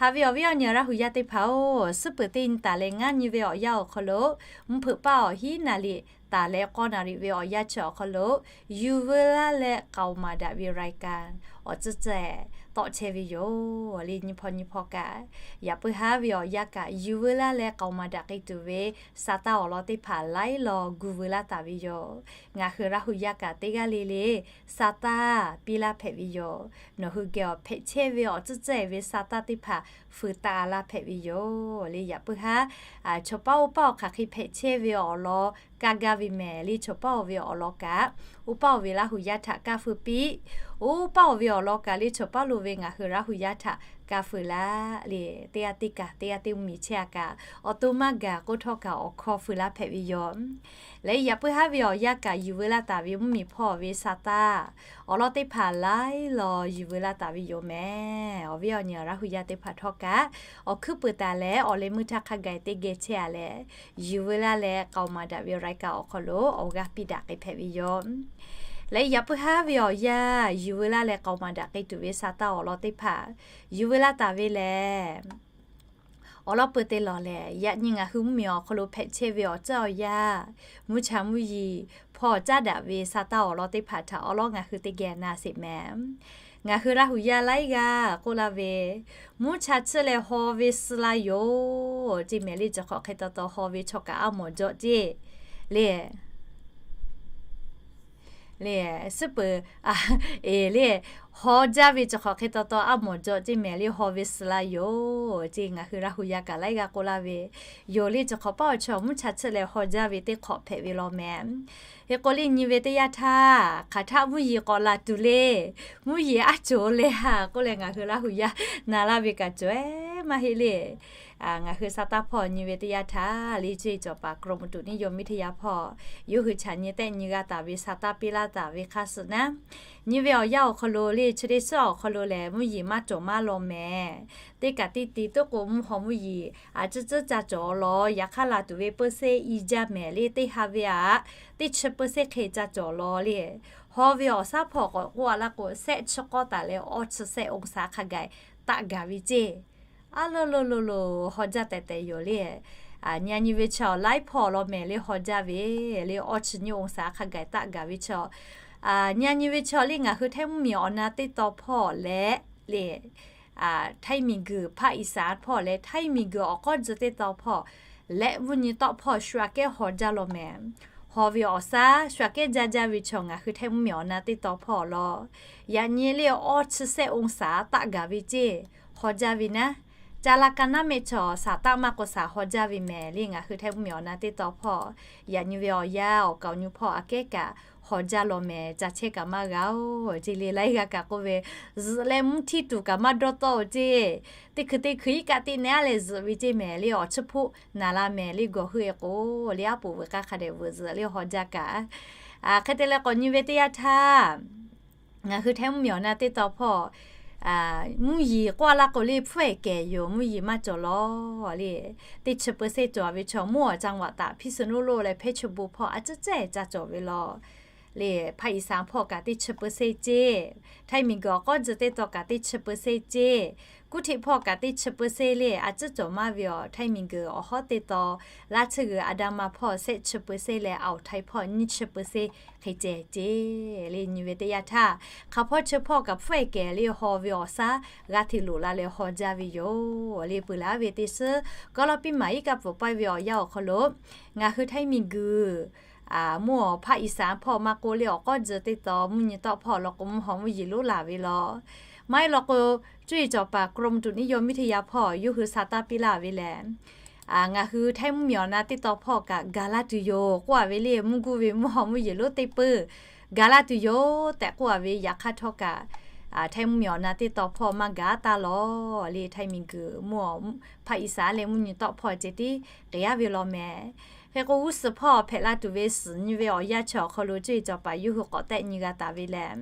Haꞈ ve awˬ viˉ awˬ nyi Laˇ hu yaˇ teˇ hpaˍ oˬ, suhˉ peuˬ teˇ nyi taˍ leh ngaˇ nyi ve awˬ yanˇ awˬ hk'aw lo, mvuhˇ hpeuꞈ paˇ awˬ hiˉ naˍ liꞈ taˍ leh k'awˇ naˍ riꞈ ve awˬ yanˇ chi awˬ hk'aw lo, yuˬ veu laˇ leh k'aoˍ maˍ daꞈ ve รายการ awˬ tcuhˉ tcuhˉ tawˆ chehˇ ve yoˬ le. Nyi hpawˇ nyi hpawˇ kaꞈ, yaꞈ puiˉ haˉ ve awˬ yanˇ kaꞈ yuˬ veu laˇ leh k'aoˍ maˍ daꞈ k'ai tuˬ ve sa taˇ awˬ lawn teˇ hpaˍ laiˉ law gu veu laˇ taˍ ve yoˬ. Ngaˬ hui Laˇ hu yaˇ kaꞈ teˇ g'aˇ le le sa taˇ piˇ laˇ hpehꞈ ve yoˬ. Nawˬ hui geh awˬ hpehꞈ chehˇ ve awˬ tcuhˉ tcuhˉ ve sa taˇ teˇ hpaˍ fuiˍ taˍ laˇ hpehꞈ ve yoˬ le. Yaꞈ puiˉ haˉ, chaw paˉ oˇ paˉ awˬ hk'aˬ hk'e hpehꞈ chehˇ ve awˬ lawn kaˇ gaˇ ve mehˍ le. Chaw paˉ oˬ ve awˬ lawn kaꞈ, oˇ paˉ oˬ ve Laˇ hu yaˇ htaꞈ kaˇ feu piˇ. Oˇ paˉ oˬ ve awˬ lawn kaꞈ le, chaw paˉ lo ve ngaˬ hui Laˇ hu yaˇ htaꞈ kaˇ feu laˇ le. Teˇ g'aˇ teˇ kaꞈ, teˇ g'aˇ teˇ mvuhˇmiˬ chehˇ a kaꞈ, awˬ to maˇ gaˬ k'oˆ htawˇ kaꞈ awˬ hkawˇ feu laˇ hpehꞈ ve yoˬ. Leh yaꞈ puiˉ haˉ ve awˬ yanˇ kaꞈ yuˬ veu laˇ taˍ ve mvuhˇmiˬ hpawˇ ve sa taˇ awˬ lawn teˇ hpaˍ laiˉ law yuˬ veu laˇ taˍ ve yoˬ mehˍ. Awˬ viˉ awˬ nyi Laˇ hu yaˇ teˇ hpaˍ htawˇ kaꞈ, awˬ hkuiˉ puiˍ taˍ leh awˬ leh meuˇ htaˇ hk'a gaˬ teˇ geh chehˇ a leh, yuˬ veu laˇ leh k'aoˍ maˍ daꞈ ve รายการ awˬ hk'aw lo awˬ g'aˇ piˇ daꞈ k'ai hpehꞈ ve yoˬ. Leh yaꞈ puiˉ haˉ ve awˬ yanˇ yuˬ veu laˇ leh k'aoˍ maˍ daꞈ k'ai tuˬ ve sa taˇ awˬ lawn teˇ hpaˍ yuˬ veu laˇ taˍ ve lehˬ, awˬ lawn peuˬ te lawˬ lehˬ, yaꞈ nyi ngaˬ hui mvuhˇmiˬ awˬ hk'aw lo hpehꞈ chehˇ ve awˬ ceuˬ awˬ yanˇ, mvuhˇ cha mvuhˇ yeˬ hpawˇ caˉ daꞈ ve sa taˇ awˬ lawn teˇ hpaˍ htaꞈ awˬ lawn ngaˬ hui teˇ geh na sheˍ mehˍ. Ngaˬ hui Laˇ hu yaˇ laiˉ g'aˇ k'oˆ laˇ ve, mvuhˇ cha chi leh haw ve suh la yoˬ ceˇ mehˍ le. Chi hk'awꞈ hk'e taw taw haw ve chaw kaꞈ a mawˬ jaw ceˇ le. Le, suhˉ peuˬ, eˬ le, haw jaˇ ve chi hk'awꞈ hk'e taw taw a mawˬ jaw ceˇ mehˍ le. Haw ve suh la yoˬ ceˇ ngaˬ hui Laˇ hu yaˇ kaꞈ laiˉ g'aˇ k'oˆ laˇ ve yoˬ le. Chi hk'awꞈ paˉ awˬ chaw mvuhˇ cha chi leh haw jaˇ ve teˇ hk'awꞈ hpehꞈ ve law mehˍ. Hk'e k'o le nyi ve teˇ yanˇ htaˇ, hk'aˬ htaˆ mvuhˇ yeˬ k'awꞈ laˬ tuˬ le. Mvuhˇ yeˬ aˉ cawˬ leh ha k'oˆ leh ngaˬ hui Laˇ hu yaˇ na laˇ ve kaꞈ cawˬ maˇ heˆ le. Ngaˬ hui sa taˇ hpawˇ nyi ve teˇ yanˇ htaˇ le, cuˇ yiˍ cawˬ paˍ กรมอุตุนิยมวิทยา hpawˇ yawˇ hui chaꞈ nyi tehˆ nyi g'a taˍ ve sa taˇ piˇ laˇ taˍ ve hk'a suh naˉ, nyi ve awˬ yanˇ awˬ hk'aw lo le chi teˇ suhˉ awˬ hk'aw lo lehˬ mvuhˇ yeˬ maˇ cawˬ maˇ law mehˍ. Teˇ kaꞈ teˇ te tuˉ k'o mvuhˇ haw mvuhˇ yeˬ a ciˉ ciˉ ca cawˬ law, yaꞈ hk'aˇ laˬ tuˬ ve เปอร์เซ็นต์ i jaˇ mehˍ le. Teˇ ha ve aꞈ teˇ chi เปอร์เซ็นต์ hk'e ca cawˬ law le. Haw ve awˬ shaˉ hpawˇ k'awꞈ k'oˆ a laˇ k'o, shehˆ chi k'awˇ taˍ leh awˇ chi shehˆ องศา hk'a gaˬ taˆ gaˬ ve ceˇ. A lo lo lo lo, haw jaˇ tehˬ tehˬ yoˬ le. Nyi a nyi ve chaw laiˉ hpawˇ law mehˍ le, haw jaˇ ve le, awˇ chi nyiˇ องศา hk'a gaˬ taˆ gaˬ ve chaw. Nyi a nyi ve chaw le, ngaˬ hui Htaiˇ mvuhˇmiˬ awˬ na teˇ taw hpawˇ leh le, Htaiˇ miˬguiˬ ภาคอีสาน hpawˇ leh Htaiˇ miˬguiˬ awˬ k'awˇ tcuh teˇ taw hpawˇ leh mvuhˇ nyi tawˆ hpawˇ shu aꞈ kehˉ haw jaˇ law mehˍ. Haw ve awˬ shaˉ shu aꞈ kehˉ jaˇ jaˇ ve chaw ngaˬ hui Htaiˇ mvuhˇmiˬ awˬ na teˇ taw hpawˇ law. Yaꞈ nyi le awˇ chi shehˆ องศา taˆ gaˬ ve ceˇ, haw jaˇ ve naˉ. Ca la ka naˉ mehˆ chaw shaˍ taˆ maˇ k'o shaˍ haw jaˇ ve mehˍ le. Ngaˬ hui Htaiˇ mvuhˇmiˬ awˬ na teˇ taw hpawˇ yaꞈ nyi ve awˬ yanˇ awˬ kaˍ awˬ nyu hpawˇ aꞈ kehˉ kaꞈ haw jaˇ law mehˍ. Ca chehˇ kaꞈ maˇ g'a oˬ ceˇ le. Laiˉ g'aˇ kaꞈ k'oˆ ve, zuhꞈ leh mvuhˇ htiˇ tuˬ kaꞈ maˇ dawˇ tawˆ oˬ ceˇ. Teˇ hkui teˇ hkui iˉ kaˆ teˇ nehˉ a leh zuhꞈ ve ceˇ mehˍ le. Awˬ chiˇ hpoˆ naˍ la mehˍ le. Gawˬ hui e k'o le, aˉ poꞈ veuꞈ k'aˇ hk'a dehꞈ veuꞈ zuhꞈ le haw jaˇ kaꞈ. Hk'e te leh k'awꞈ nyi ve teˇ yanˇ htaˇ, ngaˬ hui Htaiˇ mvuhˇmiˬ awˬ na teˇ taw hpawˇ mvuhˇ yeˬ k'oˆ a laˇ k'o le, hpfuhˇ ehˍ kehˬ yoˬ. Mvuhˇ yeˬ maˇ cawˬ law le. Teˇ chi เปอร์เซ็นต์ cawˬ ve chaw mvuhˇ awˬ จังหวัด taꞈ hpiˇ suh noˉ lo leh hpehˇ chi bon hpawˇ a ciˉ cehˬ ca cawˬ ve law le. ภาคอีสาน hpawˇ kaꞈ teˇ chi เปอร์เซ็นต์ ceˇ. Htaiˇ miˬguiˬ awˬ k'awˇ tcuh teˇ taw kaꞈ teˇ chi เปอร์เซ็นต์ ceˇ. Kuˉ htiˆ hpawˇ kaꞈ teˇ chi เปอร์เซ็นต์ le, a ciˉ cawˬ maˇ ve awˬ. Htaiˇ miˬguiˬ awˬ hawˉ teˇ taw, laˇ tsuhˇ g'uiˬ อันดามัน hpawˇ shehˆ chi เปอร์เซ็นต์ leh awˬ Htaiˇ hpawˇ nyiˇ chi เปอร์เซ็นต์ hk'e ceh ceˇ le. Nyi ve teˇ yanˇ htaˇ, hk'aˬ hpawˇ chi hpawˇ kaꞈ hpfuhˇ ehˍ kehˬ le, haw ve awˬ shaˉ g'a hteꞈ loꞈ la leh haw jaˇ ve yoˬ le. Peuˬ laˬ ve teˇ suhˉ kawˉ lawˇ piˇ maˍ iˉ kaˆ pfuhˍ pawehˇ ve awˬ yanˇ awˬ hk'aw lo ngaˬ hui Htaiˇ miˬguiˬ mvuhˇ awˬ ภาคอีสาน hpawˇ maˇ k'oˆ le, awˬ k'awˇ tcuh teˇ taw mvuhˇ nyi tawˆ hpawˇ law k'o mvuhˇ haw mvuhˇ yeˬ lonˉ laˬ ve law. Maˇ heˆ law k'o, cuˇ yiˍ cawˬ paˍ กรมอุตุนิยมวิทยา hpawˇ yawˇ hui sa taˇ piˇ laˇ ve lehˬ, ngaˬ hui Htaiˇ mvuhˇmiˬ awˬ na teˇ taw hpawˇ kaꞈ gaˬ la tuˬ yoˬ k'oˆ a ve le. Mvuhˇ guˇ ve mvuhˇ haw mvuhˇ yeˬ lonˉ teˇ peuˇ gaˬ la tuˬ yoˬ tehꞈ k'oˆ a ve. Yaꞈ hk'aˇ htawˇ kaꞈ, Htaiˇ mvuhˇmiˬ awˬ na teˇ taw hpawˇ maˇ gaˬ taˇ law le. Htaiˇ miˬguiˬ mvuhˇ awˬ ภาคอีสาน leh mvuhˇ nyi tawˆ hpawˇ ceh tiˉ k'ai a ve law mehˍ. Hk'e k'o g'uˇ suhˍ hpawˇ hpehꞈ la tuˬ ve suhˍ nyi ve awˬ yanˇ chi awˬ hk'aw lo cuˇ yiˍ cawˬ paˍ yawˇ hui k'awꞈ tehˆ nyi g'a taˍ ve lehˬ,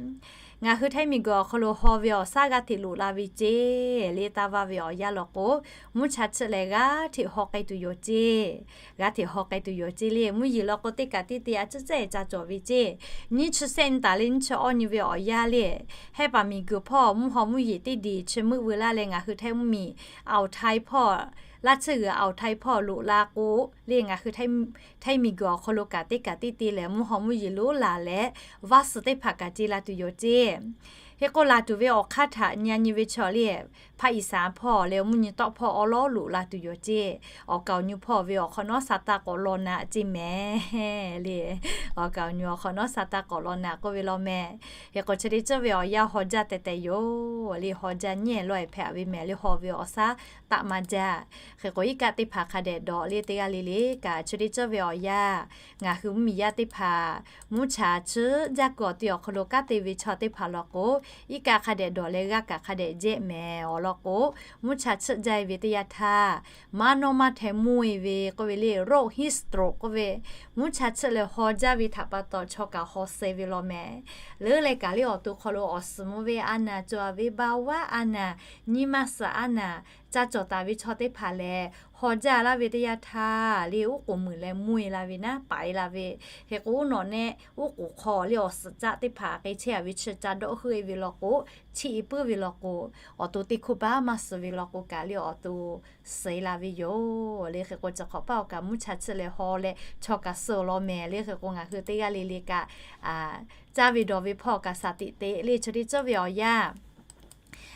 ngaˬ hui Htaiˇ miˬguiˬ awˬ hk'aw lo haw ve awˬ shaˉ g'a hteꞈ loꞈ la ve ceˇ le. Taˇ vaˇ ve awˬ yanˇ law k'o, mvuhˇ cha chi leh g'a hteꞈ haw k'ai tuˬ yoˬ ceˇ. G'a hteꞈ haw k'ai tuˬ yoˬ ceˇ le. Mvuhˇ yeˬ law k'o teˇ kaꞈ teˇ te a ciˉ cehˬ ca cawˬ ve ceˇ. Nyiˇ chi shehˆ nyi taˍ leh nyiˇ chi awˇ nyi ve awˬ yanˇ le, Hehˉ paˍ miˬguiˬ hpawˇ mvuhˇ haw mvuhˇ yeˬ teˇ diˬ chi meuˆ veu laˇ leh ngaˬ hui Htaiˇ mvuhˇmiˬ อ่าวไทย hpawˇ, laˇ tsuhˇ g'uiˬ อ่าวไทย hpawˇ loꞈ la k'o le, ngaˬ hui Htaiˇ miˬguiˬ awˬ hk'aw lo kaꞈ teˇ kaꞈ teˇ te lehˬ mvuhˇ haw mvuhˇ yeˬ lonˉ laˬ leh vaˇ suhˍ teˇ hpaˍ kaꞈ ce la tuˬ yoˬ ceˇ. Hk'e k'o, laˬ tuˬ ve awˬ hk'aˇ htaꞈ nyi nyi ve chaw le, ภาคอีสาน hpawˇ leh mvuhˇ nyi tawˆ hpawˇ awˉ lawˉ loꞈ la tuˬ yoˬ ceˇ. Awˬ kaˍ awˬ nyu hpawˇ ve awˬ hk'awꞈ nawˉ sa taˇ k'awꞈ law naꞈ ceˇ mehˍ le. Awˬ kaˍ awˬ nyu awˬ hk'awꞈ nawˉ sa taˇ k'awꞈ law naꞈ k'oˆ ve law mehˍ. Hk'e k'o, chi teˇ ceuˬ ve awˬ yanˇ haw jaˇ tehꞈ tehꞈ yoˬ le. Haw jaˇ nyi lawˬ-e hpehꞈ ve mehˍ le. Haw ve awˬ suhˉ taˆ maˇ jaˇ. Hk'e k'o, iˉ kaˆ teˇ hpaˍ hk'a dehꞈ dawˬ le teˇ g'aˇ le le kaꞈ, chi teˇ ceuˬ ve awˬ yanˇ ngaˬ hui mvuhˇ miˬ yaˇ teˇ hpaˍ mvuhˇ cha chiˆ jaˇ kuiˬ awˬ ti awˬ hk'aw lo kanˉ te ve chaw teˇ hpaˍ law k'o, iˉ kaˆ hk'a dehꞈ dawˬ leh g'aˇ kaꞈ hk'a dehꞈ jehˆ mehˍ awˬ lawn k'o, mvuhˇ cha chiˆ jaˇ-e ve teˇ yanˇ htaˇ, maˇ nawˇ maˇ hteh mvuhˇ-e ve k'oˆ ve le, โรค heat stroke k'oˆ ve, mvuhˇ cha chiˆ leh haw jaˇ ve htaꞈ pa taw chaw kaꞈ haw suh ve law mehˍ. Leuˉ leh kaꞈ le awˬ to hk'aw lo awˬ suhˍ mvuh ve a naˍ, cawˬ ve baˆ vaˉ a naˍ, nyi ma suhˍ a naˍ, ca cawˬ taˍ ve chaw teˇ hpaˍ lehˬ, haw jaˇ laˇ ve teˇ yanˇ htaˇ le, uˉ k'oˍ muiˬ leh mvuhˇ-e la ve naˉ paˍ-e la ve. Hk'e k'o, uˉ nawꞈ nehˆ uˉ k'oˍ hk'aw le awˬ suhˍ caˆ teˇ hpaˍ k'ai chehˇ-a ve chi ca dawˆ heuˆ-e ve law k'o, chiˆ-e puiˉ ve law k'o, awˬ to teˇ hkoˇ baˆ maˇ suh ve law k'o kaꞈ le awˬ to suh-e la ve yoˬ le. Hk'e k'o, chi hk'awꞈ paˆ awˬ kaꞈ mvuhˇ cha chiˆ leh haw leh chaw kaꞈ suh law mehˍ le. Hk'e k'o, ngaˬ hui teˇ g'aˇ le le kaꞈ caˇ ve dawˬ ve hpawˇ kaꞈ สติ teꞈ le. Chi teˇ ceuˬ ve awˬ yanˇ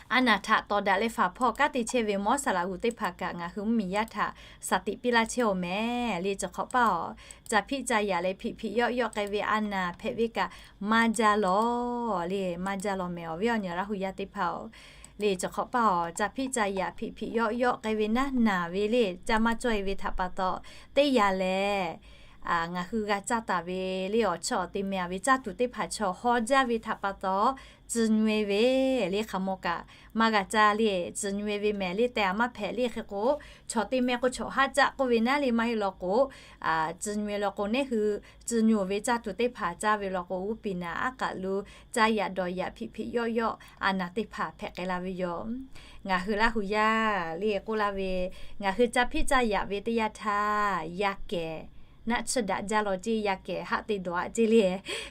a naˍ htaꞈ tawˍ daꞈ leh faˍ hpawˇ kanˉ te chehˇ ve mawˇ saˍ laꞈ g'uˬ teˇ hpaˍ kaꞈ ngaˬ hui mvuhˇ miˬ yaˇ htaꞈ สติ piˇ laˇ chehˇ-oˬ mehˍ le. Chi hk'awꞈ paˆ awˬ, ca hpiˆ ca yaꞈ leh hpiꞈ hpiꞈ yawˆ yawˆ k'ai ve a naˍ hpehꞈ ve kaꞈ maˇ jaˇ lawˬ le. Maˇ jaˇ lawˬ mehˍ awˬ viˉ awˬ nyi Laˇ hu yaˇ teˇ hpaˍ-oˬ le. Chi hk'awꞈ paˆ awˬ, ca hpiˆ ca yaꞈ hpiꞈ hpiꞈ yawˆ yawˆ k'ai ve naˉ naˍ ve le, caˇ maˇ cawˇ-e ve htaꞈ pa taw, teˇ yanˇ lehˬ ngaˬ hui g'a caˇ taˍ ve le awˬ chiˇ awˬ te meh-a ve caˇ tuˬ teˇ hpaˍ chaw haw jaˇ ve htaꞈ pa taw, tcuh nyu-e ve le. Hk'aˬ maw kaꞈ maˇ g'a caˇ le, tcuh nyu-e ve mehˍ le tehꞈ a maˇ hpehꞈ le. Hk'e k'o, chaw te meh k'o chaw haˉ caˆ k'oˆ ve naˉ le maˇ heˆ law k'o, tcuh nyu-e law k'o, neˇ hui tcuh nyu ve caˇ tuˬ teˇ hpaˍ caˇ ve law k'o, g'uˇ piˍ naˍ aˉ k'aꞈ lu caˇ yaꞈ dawˬ yaꞈ hpiꞈ hpiꞈ yawˆ yawˆ a naˍ teˇ hpaˍ hpehꞈ k'ai la ve yoˬ. Ngaˬ hui Laˇ hu yaˇ le k'oˆ laˇ ve, ngaˬ hui ca hpiˆ ca yaꞈ ve teˇ yanˇ htaˇ yaˇ kehˬ naˆ tsuhˇ daꞈ jaˇ law ceˇ, yaˇ kehˬ haˆ te dawˬ-a ceˇ le.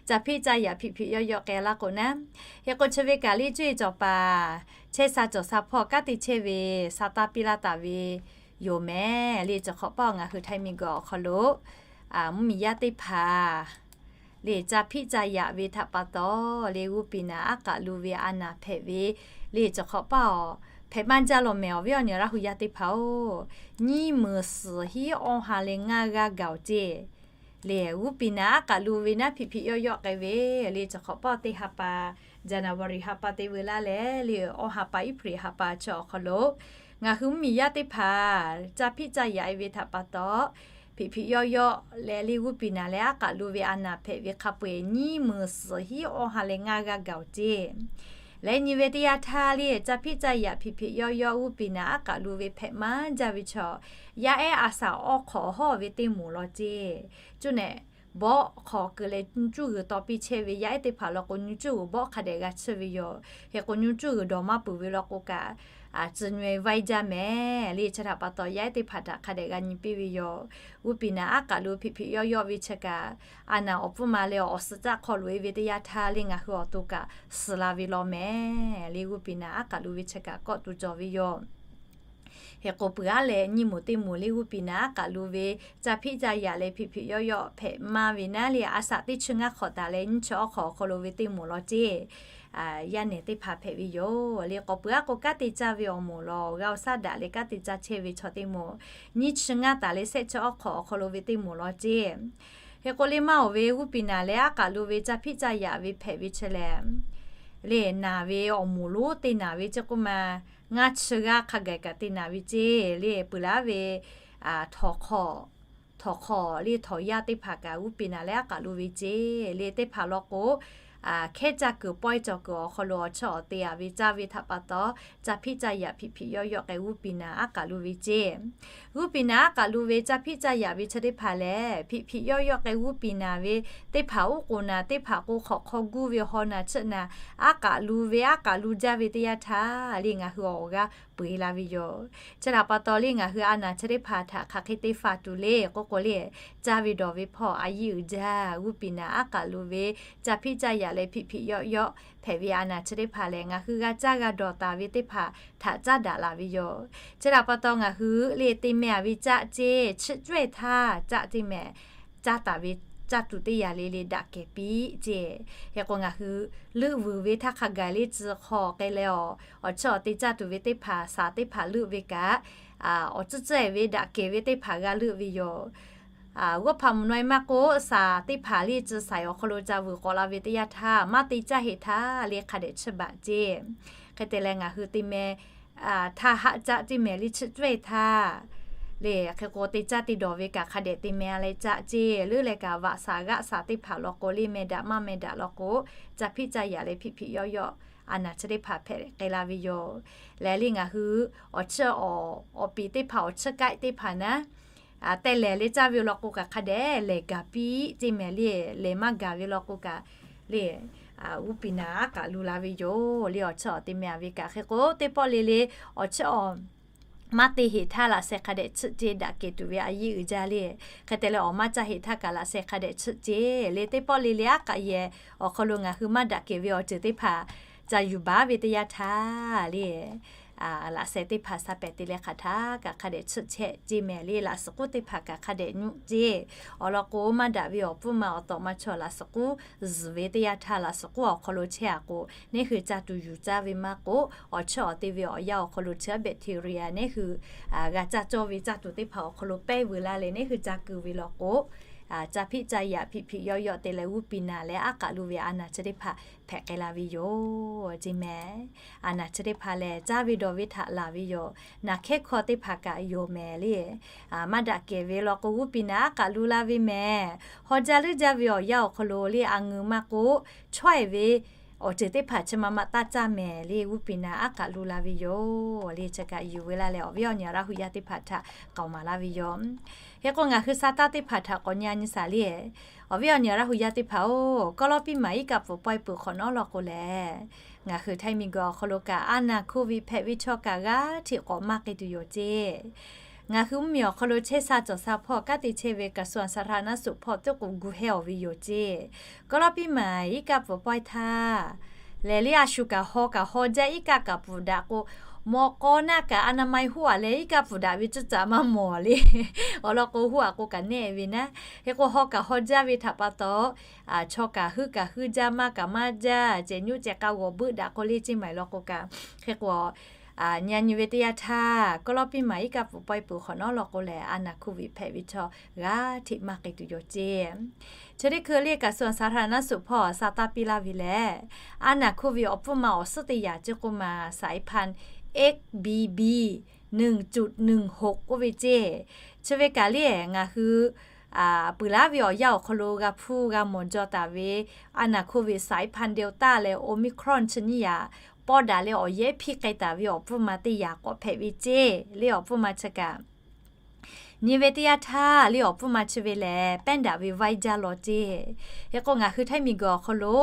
Ca hpiˆ ca yaꞈ hpiꞈ hpiꞈ yawˆ yawˆ k'ai laˇ k'o naˉ, hk'e k'o chi ve kaꞈ le cuˇ-e cawˬ paˍ chehˇ sha cawˬ sha hpawˇ kanˉ te chehˇ ve sa taˇ piˇ laˇ taˍ ve yoˬ mehˍ le. Chi hk'awꞈ paˆ awˬ, ngaˬ hui Htaiˇ miˬ guiˬ awˬ hk'aw lo mvuhˇ miˬ yaˇ teˇ hpaˍ le ca hpiˆ ca yaꞈ ve htaꞈ pa taw le, g'uˇ piˍ naˍ aˉ k'aꞈ lu ve a naˍ hpehꞈ ve le. Chi hk'awꞈ paˆ awˬ, hpehꞈ maˇ jaˇ lawˬ mehˍ awˬ viˉ awˬ nyi Laˇ hu yaˇ teˇ hpaˍ-oˬ, nyiˇ meunˍ suhˍ hiˉ awˇ ha leh ngaˇ g'aˇ gaˬ-oˬ ceˇ le. G'uˇ piˍ naˍ aˉ k'aꞈ lu ve naˉ hpiꞈ hpiꞈ yawˆ yawˆ k'ai ve le. Chi hk'awꞈ paˆ teˇ ha pa, January ha pa te veu laˇ leh le, awˇ ha pa April ha pa chi awˬ hk'aw lo ngaˬ hui mvuhˇ miˬ yaˇ teˇ hpaˍ ca hpiˆ ca yaꞈ-e ve htaꞈ pa taw, hpiꞈ hpiꞈ yawˆ yawˆ leh le g'uˇ piˍ naˍ leh aˉ k'aꞈ lu ve a naˍ hpehꞈ ve hk'a peu-eˬ nyiˇ meunˍ suhˍ hiˉ awˇ ha leh ngaˇ g'aˇ gaˬ-oˬ ceˇ. Leh nyi ve teˇ yanˇ htaˇ le ca hpiˆ ca yaꞈ hpiꞈ hpiꞈ yawˆ yawˆ g'uˇ piˍ naˍ aˉ k'aꞈ lu ve hpehꞈ maˇ jaˇ ve chaw, yaˇ ehˉ a saˍ awˇ hk'awꞈ hawˇ ve teˇ moˍ law ceˇ. Cuˇ nehˬ bawˆ hk'aw keu leh nyu cuˇ g'uiˬ taw piˇ chehˇ ve yaˇ ehˉ teˇ hpaˍ law k'o, nyu cuˇ g'uiˬ bawˆ hk'a dehꞈ g'a chiˇ ve yoˬ. Hk'e k'o, nyu cuˇ g'uiˬ dawˬ maˇ peuˬ ve law k'o kaꞈ, tcuh nyu-e vaiˇ jaˇ mehˍ le. Chi htaꞈ pa taw yaˇ ehˉ teˇ hpaˍ htaꞈ hk'a dehꞈ g'a nyi piˇ ve yoˬ. G'uˇ piˍ naˍ aˉ k'aꞈ lu hpiꞈ hpiꞈ yawˆ yawˆ ve chi kaꞈ, a naˍ awˬ pfuhˇ ma leh awˬ suhˍ caˆ hk'aw loꞈ-e ve teˇ yanˇ htaˇ le ngaˬ hui awˬ to kaꞈ suhˍ la ve law mehˍ le. G'uˇ piˍ naˍ aˉ k'aꞈ lu ve chi kaꞈ kawˆ tuˬ cawˬ ve yoˬ. Hk'e k'o, peuˬ aˉ leh nyiˇ moˍ teˇ moˍ le g'uˇ piˍ naˍ aˉ k'aꞈ lu ve ca hpiˆ ca yaꞈ leh hpiꞈ hpiꞈ yawˆ yawˆ hpehꞈ maˇ ve naˉ le, a saˍ teˇ chi ngaˇ hk'awꞈ taˍ leh nyiˇ chi awˇ hk'awꞈ awˬ hk'aw lo ve teˇ moˍ law ceˇ. Yaˇ nehˬ teˇ hpaˍ hpehꞈ ve yoˬ le. K'awꞈ peuˬ aˉ k'o, kanˉ te caˇ ve awˬ moˍ law g'a awˬ saˉ daꞈ leh kanˉ te caˇ chehˇ ve chaw teˇ moˍ, nyiˇ chi ngaˇ taˍ leh shehˆ chi awˇ hk'awꞈ awˬ hk'aw lo ve teˇ moˍ law ceˇ. Hk'e k'o, le maˇ oˬ ve g'uˇ piˍ naˍ leh aˉ k'aꞈ lu ve ca hpiˆ ca yaꞈ ve hpehꞈ ve chi lehˬ, le naˍ ve awˬ moˍ lonˉ te naˍ ve ceˇ k'oˆ ma, ngaˇ chi g'aˇ hk'a gaˬ kaꞈ te naˍ ve ceˇ le. Peuˬ laˉ ve htawnˍ hk'awꞈ, htawnˍ hk'awꞈ le htawnˍ yaˇ teˇ hpaˍ kaꞈ g'uˇ piˍ naˍ leh aˉ k'aꞈ lu ve ceˇ le. Teˇ hpaˍ law k'o, hkehˉ caˇ kuiˬ pawehˇ cawˬ kuiˬ awˬ hk'aw lo awˬ chiˇ awˬ te-a ve caˇ ve htaꞈ pa taw, ca hpiˆ ca yaꞈ hpiꞈ hpiꞈ yawˆ yawˆ k'ai g'uˇ piˍ naˍ aˉ k'aꞈ lu ve ceˇ. G'uˇ piˍ naˍ aˉ k'aꞈ lu ve ca hpiˆ ca yaꞈ ve chi teˇ hpaˍ lehˬ, hpiꞈ hpiꞈ yawˆ yawˆ k'ai g'uˇ piˍ naˍ ve teˇ hpaˍ, uˉ k'oˍ naˍ teˇ hpaˍ k'o, hk'awꞈ hk'aw guˇ ve haw naˍ chiˆ naˍ, aˉ k'aꞈ lu ve aˉ k'aꞈ lu jaˇ ve teˇ yanˇ htaˇ le ngaˬ hui awˬ g'aˇ peu-eˬ la ve yoˬ. Chi htaꞈ pa taw le ngaˬ hui a naˍ chi teˇ hpaˍ htaꞈ hk'aˬ hk'e te faˍ tuˬ le k'oˆ k'o le, caˇ ve dawˬ ve hpawˇ a yiˇ uiˍ jaˇ. G'uˇ piˍ naˍ aˉ k'aꞈ lu ve ca hpiˆ ca yaꞈ leh hpiꞈ hpiꞈ yawˆ yawˆ hpehꞈ ve a naˍ chi teˇ hpaˍ lehˬ, ngaˬ hui g'a caˇ g'a dawˬ taˍ ve teˇ hpaˍ htaꞈ caˉ daꞈ laˬ ve yoˬ. Chi htaꞈ pa taw ngaˬ hui le te meh-a ve caˆ ceˇ, chiˆ cawehˇ htaˇ caˆ ceˇ mehˍ, caˇ taˍ ve caˇ tuˬ teˇ yanˇ le le daꞈ kehˬ piˇ ceˇ. Hk'e k'o ngaˬ hui leuˆ vuiˬ ve htaˇ hk'a gaˬ le tcuh hk'aw k'ai leh awˬ, awˬ chiˇ awˬ te caˇ tuˬ ve teˇ hpaˍ, shaˍ teˇ hpaˍ leuˆ ve kaꞈ, awˬ tcuhˉ tcuhˉ-e ve daꞈ kehˬ ve teˇ hpaˍ g'a leuˆ ve yoˬ. G'awˇ hpaꞈ mvuhˬ naweh maˇ k'oˆ, shaˍ teˇ hpaˍ le tcuh shaiˍ awˬ hk'aw lo ca vuiˬ k'awꞈ la ve teˇ yanˇ htaˇ, maˇ te caˇ heˆ htaˇ le hk'a dehꞈ chiˇ baˬ ceˇ. Hk'e te leh ngaˬ hui te meh htaˇ haˆ caˆ ceˇ mehˍ le, chiˇ cawehˇ htaˇ le. Hk'e k'o te caˇ te dawˬ ve kaꞈ hk'a dehꞈ te meh leh caˆ ceˇ. Leuˉ leh kaꞈ vaꞈ shaˍ g'aˆ shaˍ teˇ hpaˍ law k'o le, meh daꞈ maˇ meh daꞈ law k'o, ca hpiˆ ca yaꞈ leh hpiˆ hpiˆ yawˇ yawˇ a naˍ chi teˇ hpaˍ hpehꞈ k'ai la ve yoˬ. Lehˬ le ngaˬ hui awˬ chiˇ awˬ, awˬ piˍ teˇ hpaˍ awˬ chiˇ k'ai teˇ hpaˍ naˉ, te lehˬ le caˇ ve law k'o kaꞈ hk'a dehꞈ lehˬ gaˬ piˇ ceˇ mehˍ le. Lehˬ maˇ gaˬ ve law k'o kaꞈ le, g'uˇ piˍ naˍ aˉ k'aꞈ lu la ve yoˬ le. Awˬ chiˇ awˬ te meh a ve kaꞈ hk'e k'o teˇ pawˆ le le awˬ chiˇ awˬ maˇ te heˆ htaˇ laꞈ sheh hk'a dehꞈ chiˇ ceˇ daꞈ kehˬ tuˬ ve a yeˇ uiˍ jaˇ le. Hk'e te leh awˬ maˇ caˇ heˆ htaˇ kaꞈ laꞈ sheh hk'a dehꞈ chiˇ ceˇ le. Teˇ pawˆ le le aˉ k'aꞈ yehˬ awˬ hk'aw lo ngaˬ hui maˇ daꞈ kehˬ ve awˬ ceuˬ teˇ hpaˍ ca yuˬ baˬ ve teˇ yanˇ htaˇ le, laꞈ sheh teˇ hpaˍ sha pehˍ te leh hk'aˬ htaˇ kaꞈ hk'a dehꞈ chiˇ chehˇ ceˇ mehˍ le. Laꞈ suhˍ k'uˉ teˇ hpaˍ kaꞈ hk'a dehꞈ nyoˆ ceˇ. Awˬ lawn k'o maˇ daꞈ ve awˬ pfuhˇ ma awˬ tawꞈ ma chaw laꞈ suhˍ k'uˉ zuhˬ ve teˇ yanˇ htaˇ laꞈ suhˍ k'uˉ awˬ hk'aw lo chehˇ a k'o, neˇ hui ca tuˬ yuˬ caˇ ve maˇ k'oˆ, awˬ chiˇ awˬ te ve awˬ yanˇ awˬ hk'aw lo chi bacteria neˇ hui g'a caˇ cawˇ ve caˇ tuˬ teˇ hpaˍ awˬ hk'aw lo pehˇ veu laˇ leh neˇ hui ca keu ve law k'o, ca hpiˆ ca yaꞈ hpiˆ hpiˆ yawˇ yawˇ te leh g'uˇ piˍ naˍ leh aˉ k'aꞈ lu ve a naˍ chi teˇ hpaˍ hpehꞈ k'ai la ve yoˬ ceˇ mehˍ. A naˍ chi teˇ hpaˍ lehˬ caˇ ve dawˬ ve htaꞈ laˬ ve yoˬ. Naˬ hkehˉ hkawˇ teˇ hpaˍ kaꞈ yoˬ mehˍ le. Maˇ daꞈ kehˬ ve law k'o g'uˇ piˍ naˍ aˉ k'aꞈ lu la ve mehˍ. Haw jaˇ leuˉ jaˇ ve awˬ yanˇ awˬ hk'aw lo le a ngeuˍ maˇ k'oˆ, chaweh ve awˬ ceuˬ teˇ hpaˍ chi ma ma taˇ caˇ mehˍ le g'uˇ piˍ naˍ aˉ k'aꞈ lu la ve yoˬ le. Chi kaꞈ yuˬ veu laˇ leh awˬ viˉ awˬ nyi Laˇ hu yaˇ teˇ hpaˍ htaꞈ k'aoˍ maˍ laˇ ve yoˬ. Hk'e k'o ngaˬ hui sa taˇ teˇ hpaˍ htaꞈ k'awꞈ nyi a nyi shaˍ le. Awˬ viˉ awˬ nyi Laˇ hu yaˇ teˇ hpaˍ-oˬ, kawˇ lawˇ piˇ maˍ iˉ kaˆ pfuhˍ pawehˇ peuˬ hk'awꞈ nawˉ law k'o lehˬ, ngaˬ hui Htaiˇ miˬguiˬ awˬ hk'aw lo kaꞈ a naˍ hkoˇ viꞈ hpehꞈ ve chaw kaꞈ g'aˇ hteꞈ k'awꞈ maˇ k'ai tuˬ yoˬ ceˇ. Ngaˬ hui mvuhˇmiˬ awˬ hk'aw lo chehˇ sha cawˬ sha hpawˇ kanˉ te chehˇ ve กระทรวงสาธารณสุข hpawˇ teˇ k'oˍ gu hehˇ awˬ ve yoˬ ceˇ. Kawˇ lawˇ piˇ maˍ iˉ kaˆ pfuhˍ pawehˇ htaˇ, lehˬ le a shu kaꞈ haw kaꞈ haw jaˇ iˉ kaˆ kaꞈ pfuhˍ daꞈ k'o, mawꞈ k'aw naˆ kaꞈ a na ma huˉ aꞈ leh iˉ kaˆ pfuhˍ daꞈ ve cuˇ caꞈ maˇ mawˬ le. Awˬ lawn k'o huˉ aꞈ k'o kaꞈ nehˆ ve naˉ. Hk'e k'o haw kaꞈ haw jaˇ ve htaꞈ pa taw, chaw kaꞈ huiˉ kaꞈ huiˉ jaˇ, maˇ kaꞈ maˇ jaˇ, ceh nyoˆ ceh k'a g'awˬ beuˆ daꞈ k'o le ceˇ maˍ law k'o kaꞈ, hk'e k'o nyi a nyi ve teˇ yanˇ htaˇ kawˇ lawˇ piˇ maˍ iˉ kaˆ pfuhˍ pawehˇ peuˬ hk'awꞈ nawˉ law k'o lehˬ, a naˍ hkoˇ viꞈ hpehꞈ ve chaw g'aˇ hteꞈ maˇ k'ai tuˬ yoˬ ceˇ. Chi teˇ hkui le กระทรวงสาธารณสุข hpawˇ sa taˇ piˇ laˇ ve lehˬ, a naˍ hkoˇ viꞈ awˬ pfuhˇ ma awˬ suhˉ teˇ yanˇ ceˇ k'oˆ maˍ สายพันธุ์ XBB หนึ่งจุดหนึ่งหก k'oˆ ve ceˇ. Chi ve kaꞈ le ngaˬ hui peuˬ laˉ ve awˬ yanˇ awˬ hk'aw lo g'a hpuˇ g'a mawˬ jaw taˍ ve a naˍ hkoˇ viꞈ สายพันธุ์ Delta leh Omicron chi nyiˇ yaꞈ pawˇ daꞈ leh awˬ yehˉ hpiˇ k'ai taˍ ve awˬ pfuhˇ ma teˇ yanˇ k'awꞈ hpehꞈ ve ceˇ le. Awˬ pfuhˇ ma chi kaꞈ nyi ve teˇ yanˇ htaˇ le awˬ pfuhˇ ma chi ve lehˬ pehˉ daꞈ ve vaiˇ jaˇ law ceˇ. Hk'e k'o ngaˬ hui Htaiˇ miˬguiˬ awˬ hk'aw lo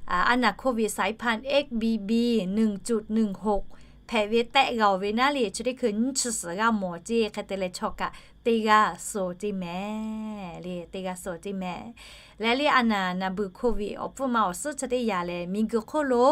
a naˍ hkoˇ viꞈ สายพันธุ์ XBB หนึ่งจุดหนึ่งหก hpehꞈ ve tehˆ g'a-oˬ ve naˉ le chi teˇ hkui nyiˇ chi suhˍ g'a mawˬ ceˇ. Hk'e te leh chaw kaꞈ teˇ g'aˇ suh ceˇ mehˍ le, teˇ g'aˇ suh ceˇ mehˍ. Lehˬ le a naˍ naˍ buiˬ hkoˇ viꞈ awˬ pfuhˇ ma awˬ suhˉ chi teˇ yanˇ lehˬ miˬguiˬ hk'oˆ lo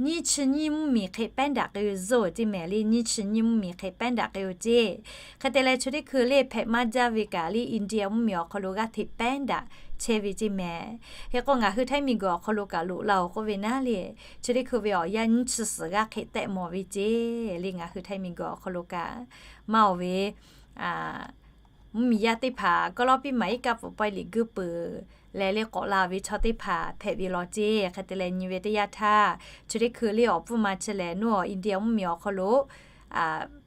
nyiˇ chi nyiˇ mvuhˇmiˬ hk'e pehˉ daꞈ k'ai-o zuhˆ ceˇ mehˍ le. Nyiˇ chi nyiˇ mvuhˇmiˬ hk'e pehˉ daꞈ k'ai-o ceˇ. Hk'e te leh chi teˇ hkui le hpehꞈ maˇ jaˇ ve kaꞈ le India mvuhˇmiˬ awˬ hk'aw lo g'aˇ hteꞈ pehˉ daꞈ chehˇ ve ceˇ mehˍ. Hk'e k'o ngaˬ hui Htaiˇ miˬguiˬ awˬ hk'aw lo kaꞈ loꞈ la-oˬ k'oˆ ve naˉ le, chi teˇ hkui ve awˬ yanˇ nyiˇ chi suhˍ g'aˇ hk'e tehˆ mawˬ ve ceˇ le. Ngaˬ hui Htaiˇ miˬguiˬ awˬ hk'aw lo kaꞈ maˇ-oˬ ve mvuhˇmiˬ yaˇ teˇ hpaˍ kawˇ lawˇ piˇ maˍ iˉ kaˆ pfuhˍ pawehˇ liꞈ guiˇ peuˬ leh le k'awꞈ la ve chaw teˇ hpaˍ hpehꞈ ve law ceˇ. Hk'e te leh nyi ve teˇ yanˇ htaˇ chi teˇ hkui le awˬ pfuhˇ ma chi lehˬ nawˬ India mvuhˇmiˬ awˬ hk'aw lo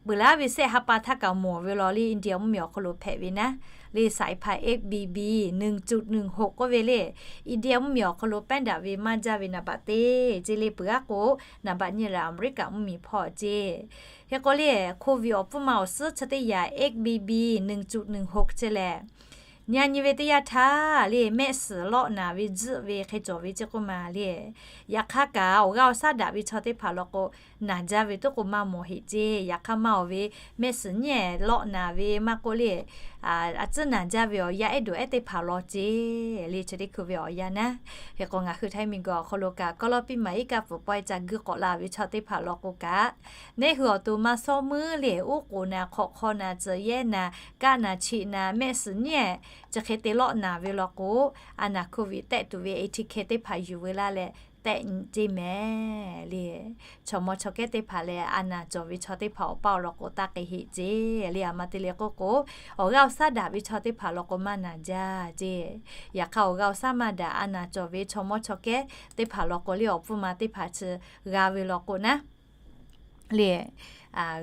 peuˬ laˉ ve sehˆ ha pa htaˇ kaꞈ mawˬ ve law le India mvuhˇmiˬ awˬ hk'aw lo hpehꞈ ve naˉ le สายพันธุ์ XBB หนึ่งจุดหนึ่งหก k'oˆ ve le India mvuhˇmiˬ awˬ hk'aw lo pehˉ daꞈ ve maˇ jaˇ ve นับ baꞈ teˇ ceˇ le peuˬ aˉ k'o นับ baꞈ nyiˇ lehˬ Aˍmeˍriˆkaꞈ mvuhˇmiˬ hpawˇ ceˇ. Hk'e k'o le hkoˇ viꞈ awˬ pfuhˇ ma awˬ suhˉ chi teˇ yanˇ XBB หนึ่งจุดหนึ่งหก chi lehˬ nyi a nyi ve teˇ yanˇ htaˇ le mehˆ suhˍ lawˆ naˍ ve tzuhˆ ve hk'e cawˬ ve ceˇ k'oˆ maˍ le. Yaꞈ hk'aˇ kaꞈ awˬ g'aˇ awˬ shaˉ daꞈ ve chaw teˇ hpaˍ law k'o naˍ jaˇ ve toˉ k'o maˇ mawˬ heˆ ceˇ. Yaꞈ hk'aˇ maˇ-oˬ ve mehˆ suhˍ nyiˇ lawˆ naˍ ve maˇ k'oˆ le a tcuhˉ naˍ jaˇ ve awˬ yanˇ ehˉ doꞈ ehˉ teˇ hpaˍ law ceˇ le chi teˇ hkui ve awˬ yanˇ naˉ. Hk'e k'o ngaˬ hui Htaiˇ miˬguiˬ awˬ hk'aw lo kaꞈ kawˇ lawˇ piˇ maˍ iˉ kaˆ pfuhˍ pawehˇ ca guiˇ k'awꞈ la ve chaw teˇ hpaˍ law k'o kaꞈ neˇ hui awˬ to maˇ shawˉ meuˉ le uˉ k'oˍ naˍ hk'awꞈ hk'aw naˍ tcuhˍ yehˇ naˍ kaˆ naˍ cheꞈ naˍ mehˆ suhˍ nyiˇ chi hk'e te lawˆ naˍ ve law k'o, a naˍ โควิด tehˆ tuˬ ve ATK teˇ hpaˍ yuˬ veu laˇ leh tehˆ nyi ceˇ mehˍ le. Chaw mawˇ chaw kehˉ teˇ hpaˍ leh a naˍ cawˬ ve chaw teˇ hpaˍ awˬ paˇ awˬ lawn k'o taˇ k'ai heˆ ceˇ le. A ma te leh k'oˆ k'o, awˬ g'aˇ awˬ shaˉ daꞈ ve chaw teˇ hpaˍ law k'o maˇ naˍ jaˇ ceˇ. Yaꞈ hk'aˇ awˬ g'aˇ awˬ shaˉ maˇ daꞈ a naˍ cawˬ ve chaw mawˇ chaw kehˉ teˇ hpaˍ law k'o le awˬ pfuhˇ ma teˇ hpaˍ chi g'a ve law k'o naˉ le,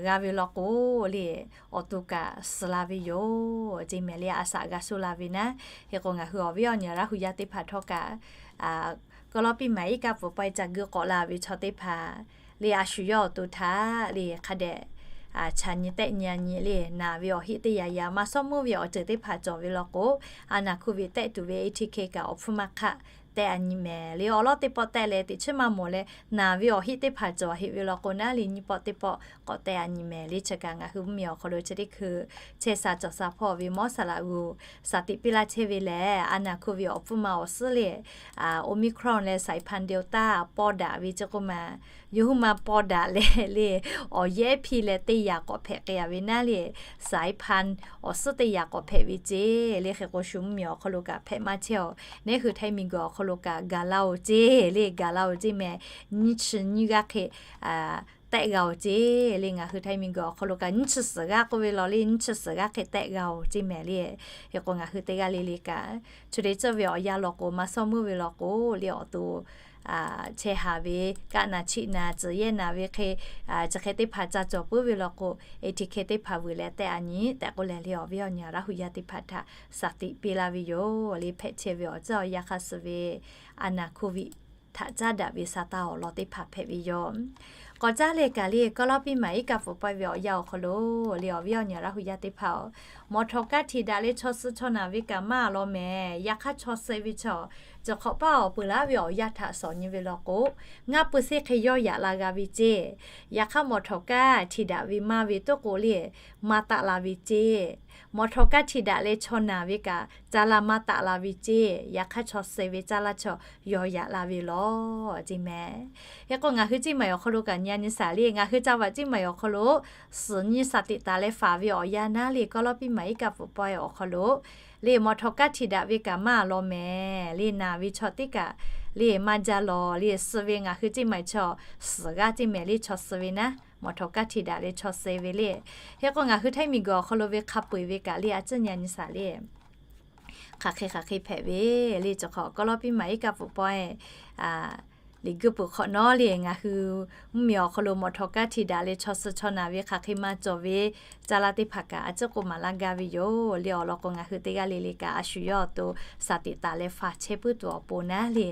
g'a ve law k'o le, awˬ to kaꞈ suh la ve yoˬ ceˇ mehˍ le. A shaꞈ g'a shoˆ la ve naˉ. Hk'e k'o ngaˬ hui awˬ viˉ awˬ nyi Laˇ hu yaˇ teˇ hpaˍ htawˇ kaꞈ ก็รอปีใหม่ iˉ kaˆ pfuhˍ pawehˇ ca geu k'awꞈ la ve chaw teˇ hpaˍ le, a shu yawˇ awˬ to htaꞈ le hk'a dehꞈ chaꞈ nyi tehˆ nyi a nyi le, naˍ ve awˬ heˆ teˇ yaꞈ yaꞈ maˇ shawˉ meuˇ ve awˬ ceuˬ teˇ hpaˍ cawˬ ve law k'o, a naˍ โควิด tehˆ tuˬ ve ATK kaꞈ awˬ pfuhˇ maˇ hk'aˆ tehˆ a nyi mehˍ le. Awˬ lawˉ teˇ pawˆ tehˆ leh teꞈ chiˉ maˇ mawˬ leh, naˍ ve awˬ heˆ teˇ hpaˍ cawˬ heˆ ve law k'o naˉ le, nyiˇ pawˆ teˇ pawˆ k'awꞈ tehˆ a nyi mehˍ le. Chi kaꞈ ngaˬ hui mvuhˇmiˬ awˬ hk'aw lo chi teˇ hkui chehˇ sha cawˬ sha hpawˇ ve mawˇ saˍ laꞈ g'uˬ shaˍ tiꞈ piˇ laˇ chehˇ ve lehˬ, a naˍ โควิด awˬ pfuhˇ ma awˬ suhˉ le, Omicron leh สายพันธุ์ Delta paw daꞈ ve chi k'oˆ ma, yawˇ hui ma paw daꞈ leh le, awˬ yehˉ hpiˇ leh teˇ yaꞈ k'awꞈ hpehꞈ k'ai a ve naˉ le, สายพันธุ์ awˬ suhˉ teˇ yaꞈ k'awꞈ hpehꞈ ve ceˇ le. Hk'e k'o shu mvuhˇmiˬ awˬ hk'aw lo kaꞈ hpehꞈ maˇ chehˇ awˬ, neˉ hui Htaiˇ miˬguiˬ awˬ hk'aw lo kaꞈ gaˬ laˇ oˬ ceˇ le, gaˬ laˇ oˬ ceˇ mehˍ. Nyiˇ chi nyiˇ g'aˇ hk'e tehˆ g'a oˬ ceˇ le. Ngaˬ hui Htaiˇ miˬguiˬ awˬ hk'aw lo kaꞈ nyiˇ chi suhˍ g'aˇ k'oˆ ve law le, nyiˇ chi suhˍ g'aˇ hk'e tehˆ g'a oˬ ceˇ mehˍ le. Hk'e k'o ngaˬ hui teˇ g'aˇ le le kaꞈ, chi te ceuˬ ve awˬ yanˇ law k'o maˇ shawˉ meuˇ ve law k'o le awˬ to chehˇ haˍ ve kaˆ naˍ chiˆ naˍ tcuhˍ yehˇ naˍ ve hk'e, chi hk'e teˇ hpaˍ ca cawˬ puiˉ ve law k'o, ATK teˇ hpaˍ vuiˬ leh tehˆ a nyi tehꞈ k'oˆ leh le awˬ viˉ awˬ nyi Laˇ hu yaˇ teˇ hpaˍ htaꞈ shaˍ tiꞈ piˇ laˇ ve yoˬ le. Hpehꞈ chehˇ ve awˬ tcuhˉ awˬ yanˇ hk'a suh ve a naˍ โควิด htaꞈ caˉ daꞈ ve sa taˇ awˬ lawn teˇ hpaˍ hpehꞈ ve yoˬ. K'awꞈ caˉ leh kaꞈ le ก็รอปีใหม่ iˉ kaˆ pfuhˍ pawehˇ ve awˬ yanˇ awˬ hk'aw lo le awˬ viˉ awˬ nyi Laˇ hu yaˇ teˇ hpaˍ-oˬ, mawˬ htawꞈ kaˇ htiꞈ daꞈ leh chaw suh chaw naˍ ve kaꞈ maˇ law mehˍ. Yaꞈ hk'aˇ chaw suh ve chaw, cawˬ hk'awꞈ paˇ awˬ peuˬ laˇ ve awˬ yanˇ htaꞈ shawˍ nyi ve law k'o, ngaˇ pu seˇ hk'e yawˇ yaꞈ la g'a ve ceˇ. Yaꞈ hk'aˇ mawˬ htawꞈ kaˇ htiꞈ daꞈ ve maˇ ve tuˉ k'o le, maˇ taˆ la ve ceˇ. Mawˬ htawꞈ kaˇ htiꞈ daꞈ leh chaw naˍ ve kaꞈ ca la maˇ taˆ la ve ceˇ. Yaꞈ hk'aˇ chaw suh ve caˇ laˇ chaw yawˇ yaꞈ la ve lawˬ ceˇ mehˍ. Hk'e k'o ngaˬ hui เชียงใหม่ awˬ hk'aw lo kaꞈ nyi a nyi shaˍ le, ngaˬ hui ca vaꞈ เชียงใหม่ awˬ hk'aw lo suhˍ nyi shaˍ tiꞈ taˍ leh faˍ ve awˬ yanˇ naˉ le ก็รอปีใหม่ iˉ kaˆ pfuhˍ pawehˇ awˬ hk'aw lo le mawˬ htawꞈ kaˇ htiꞈ daꞈ ve kaꞈ maˇ law mehˍ le. Naˍ ve chaw teˇ kaꞈ le maˇ jaˇ lawˬ le. Suh ve ngaˬ hui เชียงใหม่ chaw suhˍ g'aˇ ceˇ mehˍ le. Chaw suh ve naˉ mawˬ htawꞈ kaˇ htiꞈ daꞈ leh chaw suh ve le. Hk'e k'o ngaˬ hui Htaiˇ miˬguiˬ awˬ hk'aw lo ve hk'a peu-eˬ ve kaꞈ le a ciˉ nyi a nyi shaˍ le. Hk'aˬ hk'e hk'aˬ hk'e hpehꞈ ve le. Cawˬ hk'awꞈ ก็รอปีใหม่ iˉ kaˆ pfuhˍ pawehˇ liꞈ guˇ peuˬ hk'awꞈ nawˉ le ngaˬ hui mvuhˇmiˬ awˬ hk'aw lo mawˬ htawꞈ kaˇ htiꞈ daꞈ leh chaw suh chaw naˍ ve hk'aˬ hk'e maˇ cawˬ ve caˇ laˇ teˇ hpaˍ kaꞈ a ciˉ k'oˆ maˍ laˇ gaˇ ve yoˬ le. Awˬ lawn k'o ngaˬ hui teˇ g'aˇ le le kaꞈ a shu yawˇ awˬ to shaˍ tiꞈ taˍ leh faˍ chehˇ puiˉ tuˬ awˬ pon naˉ le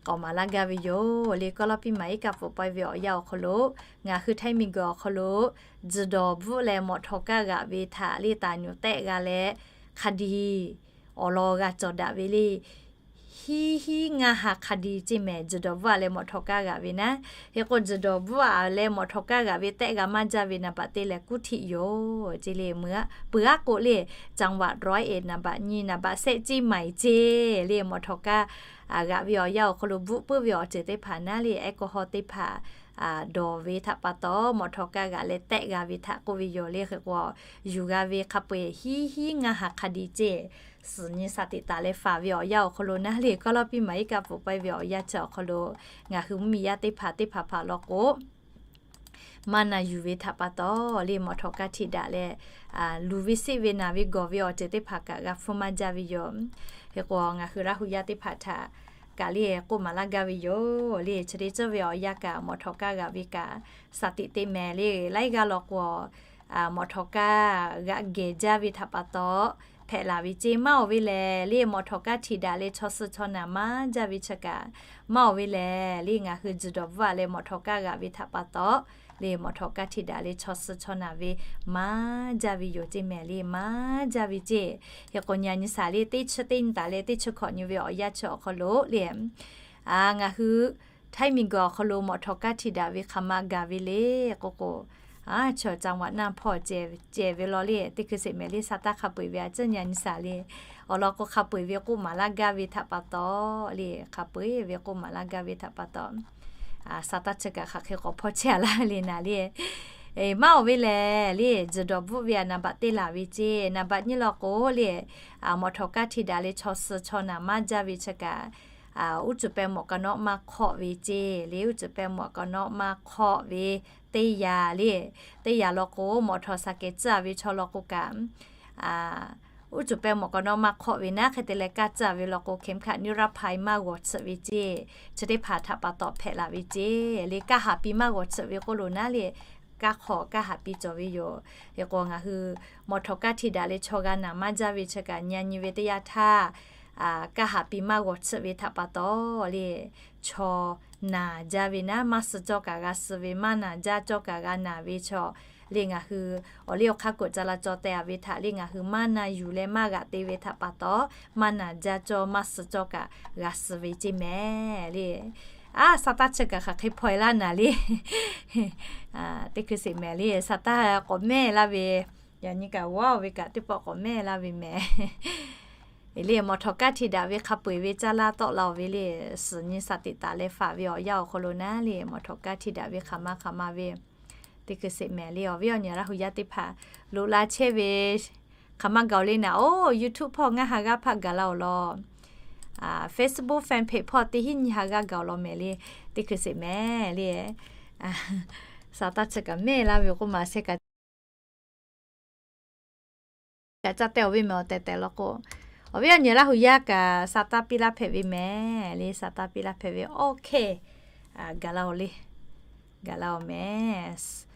k'awꞈ maˍ laˇ gaˇ ve yoˬ le. ก็รอปีใหม่ iˉ kaˆ pfuhˍ pawehˇ ve awˬ yanˇ awˬ hk'aw lo ngaˬ hui Htaiˇ miˬguiˬ awˬ hk'aw lo tzuhˬ dawˬ bvuhˆ leh mawˬ htawꞈ kaˇ g'aꞈ ve htaꞈ le taˍ nyuˬ tehˆ g'a leh hk'a diˬ awˬ lawn g'a cawˬ daꞈ ve le. Hiˉ hiˉ ngaˇ ha hk'a diˬ ceˇ mehˍ. Tzuhˬ dawˬ bvuhˆ a leh mawˬ htawꞈ kaˇ g'aꞈ ve naˉ, hk'e k'o tzuhˬ dawˬ bvuhˆ a leh mawˬ htawꞈ kaˇ g'aꞈ ve tehˆ g'a maˇ jaˇ ve นามบัตร teˇ lehˬ กรุงเทพ yoˬ ceˇ le. Peuˬ aˉ k'o le จังหวัดร้อยเอ็ด นามบัตร nyi นามบัตร แซะ เชียงใหม่ ceˇ le. Mawˬ htawꞈ kaˇ g'aꞈ ve awˬ yanˇ awˬ hk'aw lo bvuhˆ puiˉ ve awˬ ceuˬ teˇ hpaˍ naˉ le แอลกอฮอล์ teˇ hpaˍ dawˬ ve htaꞈ pa taw mawˬ htawꞈ kaˇ g'aꞈ leh tehˆ g'a ve htaꞈ k'oˆ ve yoˬ le. Hk'e k'o yuˬ g'a ve hk'a peu-eˬ hiˉ hiˉ ngaˇ ha hk'a diˬ ceˇ suhˍ nyi shaˍ tiꞈ taˍ leh faˍ ve awˬ yanˇ awˬ hk'aw lo naˉ le ก็รอปีใหม่ iˉ kaˆ pfuhˍ pawehˇ ve awˬ yanˇ chi awˬ hk'aw lo ngaˬ hui mvuhˇmiˬ yaˇ teˇ hpaˍ teˇ hpaˍ hpaˍ law k'o maˇ na yuˬ ve htaꞈ pa taw le mawˬ htawꞈ kaˇ htiꞈ daꞈ leh luˬ ve siˆ ve naˬ ve gawˬ ve awˬ ceuˬ teˇ hpaˍ kaꞈ g'a hpfuhˇ maˇ jaˇ ve yoˬ. Hk'e k'o ngaˬ hui Laˇ hu yaˇ teˇ hpaˍ htaꞈ kaꞈ le k'oˆ maˍ laˇ gaˇ ve yoˬ le. Chi te ceuˬ ve awˬ yanˇ kaꞈ mawˬ htawꞈ kaˇ g'aꞈ ve kaꞈ shaˍ tiꞈ teˇ mehˍ le laiˉ g'aˇ law k'o mawˬ htawꞈ kaˇ g'aꞈ gehˬ jaˇ ve htaꞈ pa taw hpehꞈ laˬ ve ceˇ. Maˇ oˬ ve lehˬ le mawˬ htawꞈ kaˇ htiꞈ daꞈ leh chaw suh chaw naˍ maˇ jaˇ ve chi kaꞈ, maˇ oˬ ve lehˬ le ngaˬ hui tzuhˬ dawˬ bvuhˆ a leh mawˬ htawꞈ kaˇ g'aꞈ ve htaꞈ pa taw le mawˬ htawꞈ kaˇ htiꞈ daꞈ leh chaw suh chaw naˍ ve maˇ jaˇ ve yoˬ ceˇ mehˍ le maˇ jaˇ ve ceˇ. Hk'e k'o nyi a nyi shaˍ le teˇ chi teˇ nyi taˍ leh teˇ chi hkawꞈ nyi ve awˬ yanˇ chi awˬ hk'aw lo le ngaˬ hui Htaiˇ miˬguiˬ awˬ hk'aw lo mawˬ htawꞈ kaˇ htiꞈ daꞈ ve hk'aˬ ma gaˬ ve le k'oˆ k'o, chaw caˇ vaꞈ naˇ hpawˇ cehˬ ve law le teˇ hkui sheˍ mehˍ le sa taˇ hk'a peu-eˬ ve a ciˉ nyi a nyi shaˍ le. Awˬ lawn k'o hk'a peu-eˬ ve k'oˆ maˍ laˇ gaˇ ve htaꞈ pa taw le hk'a peu-eˬ ve k'oˆ maˍ laˇ gaˇ ve htaꞈ pa taw sa taˇ chi kaꞈ hk'aˬ hk'e k'awꞈ hpawˇ chehˇ a laˇ le naˍ le. Maˇ oˬ ve lehˬ le, tzuhˬ dawˬ bvuhˆ ve a naˍ baꞈ te laˬ ve ceˇ. Naˍ baꞈ nyiˇ law k'o le, mawˬ htawnˍ kaˇ htiꞈ daꞈ leh chaw suh chaw naˍ maˇ jaˇ ve chi kaꞈ, uˉ cuˬ peh mawꞈ ka nawˉ maˇ hk'awˆ ve ceˇ le. Uˉ cuˬ peh mawꞈ ka nawˉ maˇ hk'awˆ ve teˇ yanˇ le, teˇ yanˇ law k'o mawˬ htawnˍ shaˍ kehˬ tcuhˉ ve chaw law k'o kaꞈ, uˉ cuˬ peh mawꞈ ka nawˉ maˇ hk'awˆ ve naˉ. Hk'e te leh kaˇ tcuhˉ ve law k'o เข็มขัดนิรภัย maˇ g'awˬ tsuhꞈ ve ceˇ. Chi teˇ hpaˍ htaꞈ pa taw hpehꞈ laˬ ve ceˇ le. Kaˇ haˍ pi maˇ g'awˬ tsuhꞈ ve k'oˆ lo naˉ le, kaˇ hk'aw kaˇ haˍ pi cawˬ ve yoˬ. Hk'e k'o ngaˬ hui mawˬ htawnˍ kaˇ htiꞈ daꞈ leh chaw g'a naˍ maˇ jaˇ ve chi kaꞈ nyi nyi ve teˇ yanˇ htaˇ, kaˇ haˍ pi maˇ g'awˬ tsuhꞈ ve htaꞈ pa taw le, chaw naˍ jaˇ ve naˉ, maˇ suh cawˇ kaꞈ g'a suh ve, maˇ naˍ jaˇ cawˇ kaꞈ g'a naˍ ve chaw le. Ngaˬ hui awˬ liˇ awˬ hk'aˇ k'oꞈ ca la caw teh a ve htaꞈ le ngaˬ hui maˇ na yuˬ leh maˇ g'aꞈ te ve htaꞈ pa taw, maˇ naˍ jaˇ cawˇ maˇ suh cawˇ kaꞈ g'a suh ve ceˇ mehˍ le. A, sa taˇ chi kaꞈ hk'aˬ hk'e hpaw e laˇ naˍ le. Teˇ hkui sheˍ mehˍ le, sa taˇ k'awꞈ mehˇ laˇ ve, yaꞈ nyi kaꞈ g'aˇ oˬ ve kaꞈ teˇ pawˆ k'awꞈ mehˇ laˇ ve mehˍ. Le mawˬ htawnˍ kaˇ htiꞈ daꞈ ve hk'a peu eˬ ve caˇ laˇ tawˆ la oˬ ve le, suhˍ nyi shaˍ tiꞈ taˍ leh faˍ ve awˬ yanˇ awˬ hk'aw lo naˉ le, mawˬ htawnˍ kaˇ htiꞈ daꞈ ve hk'aˬ ma hk'aˬ ma ve teˇ hkui sheˍ mehˍ le. Awˬ viˉ awˬ nyi Laˇ hu yaˇ teˇ hpaˍ loꞈ la chehˇ ve hk'aˬ ma gaˬ oˬ le naˍ, oˬ, YouTube hpawˇ ngaˇ ha g'aˇ hpaˆ gaˬ la oˬ law. Facebook fan page hpawˇ teˇ hinˉ nyiˇ ha g'aˇ gaˬ oˬ law mehˍ le. Teˇ hkui sheˍ mehˍ le. Sa taˇ chi kaꞈ mehˇ laˇ ve k'oˆ ma sheh kaꞈ kaꞈ caˇ teh oˬ ve mehˍ awˬ tehˬ tehˬ law k'o, awˬ viˉ awˬ nyi Laˇ hu yaˇ kaꞈ sa taˇ piˇ laˇ hpehꞈ ve mehˍ le. Sa taˇ piˇ laˇ hpehꞈ ve, OK, gaˬ la oˬ le. Gaˬ la oˬ mehˍ.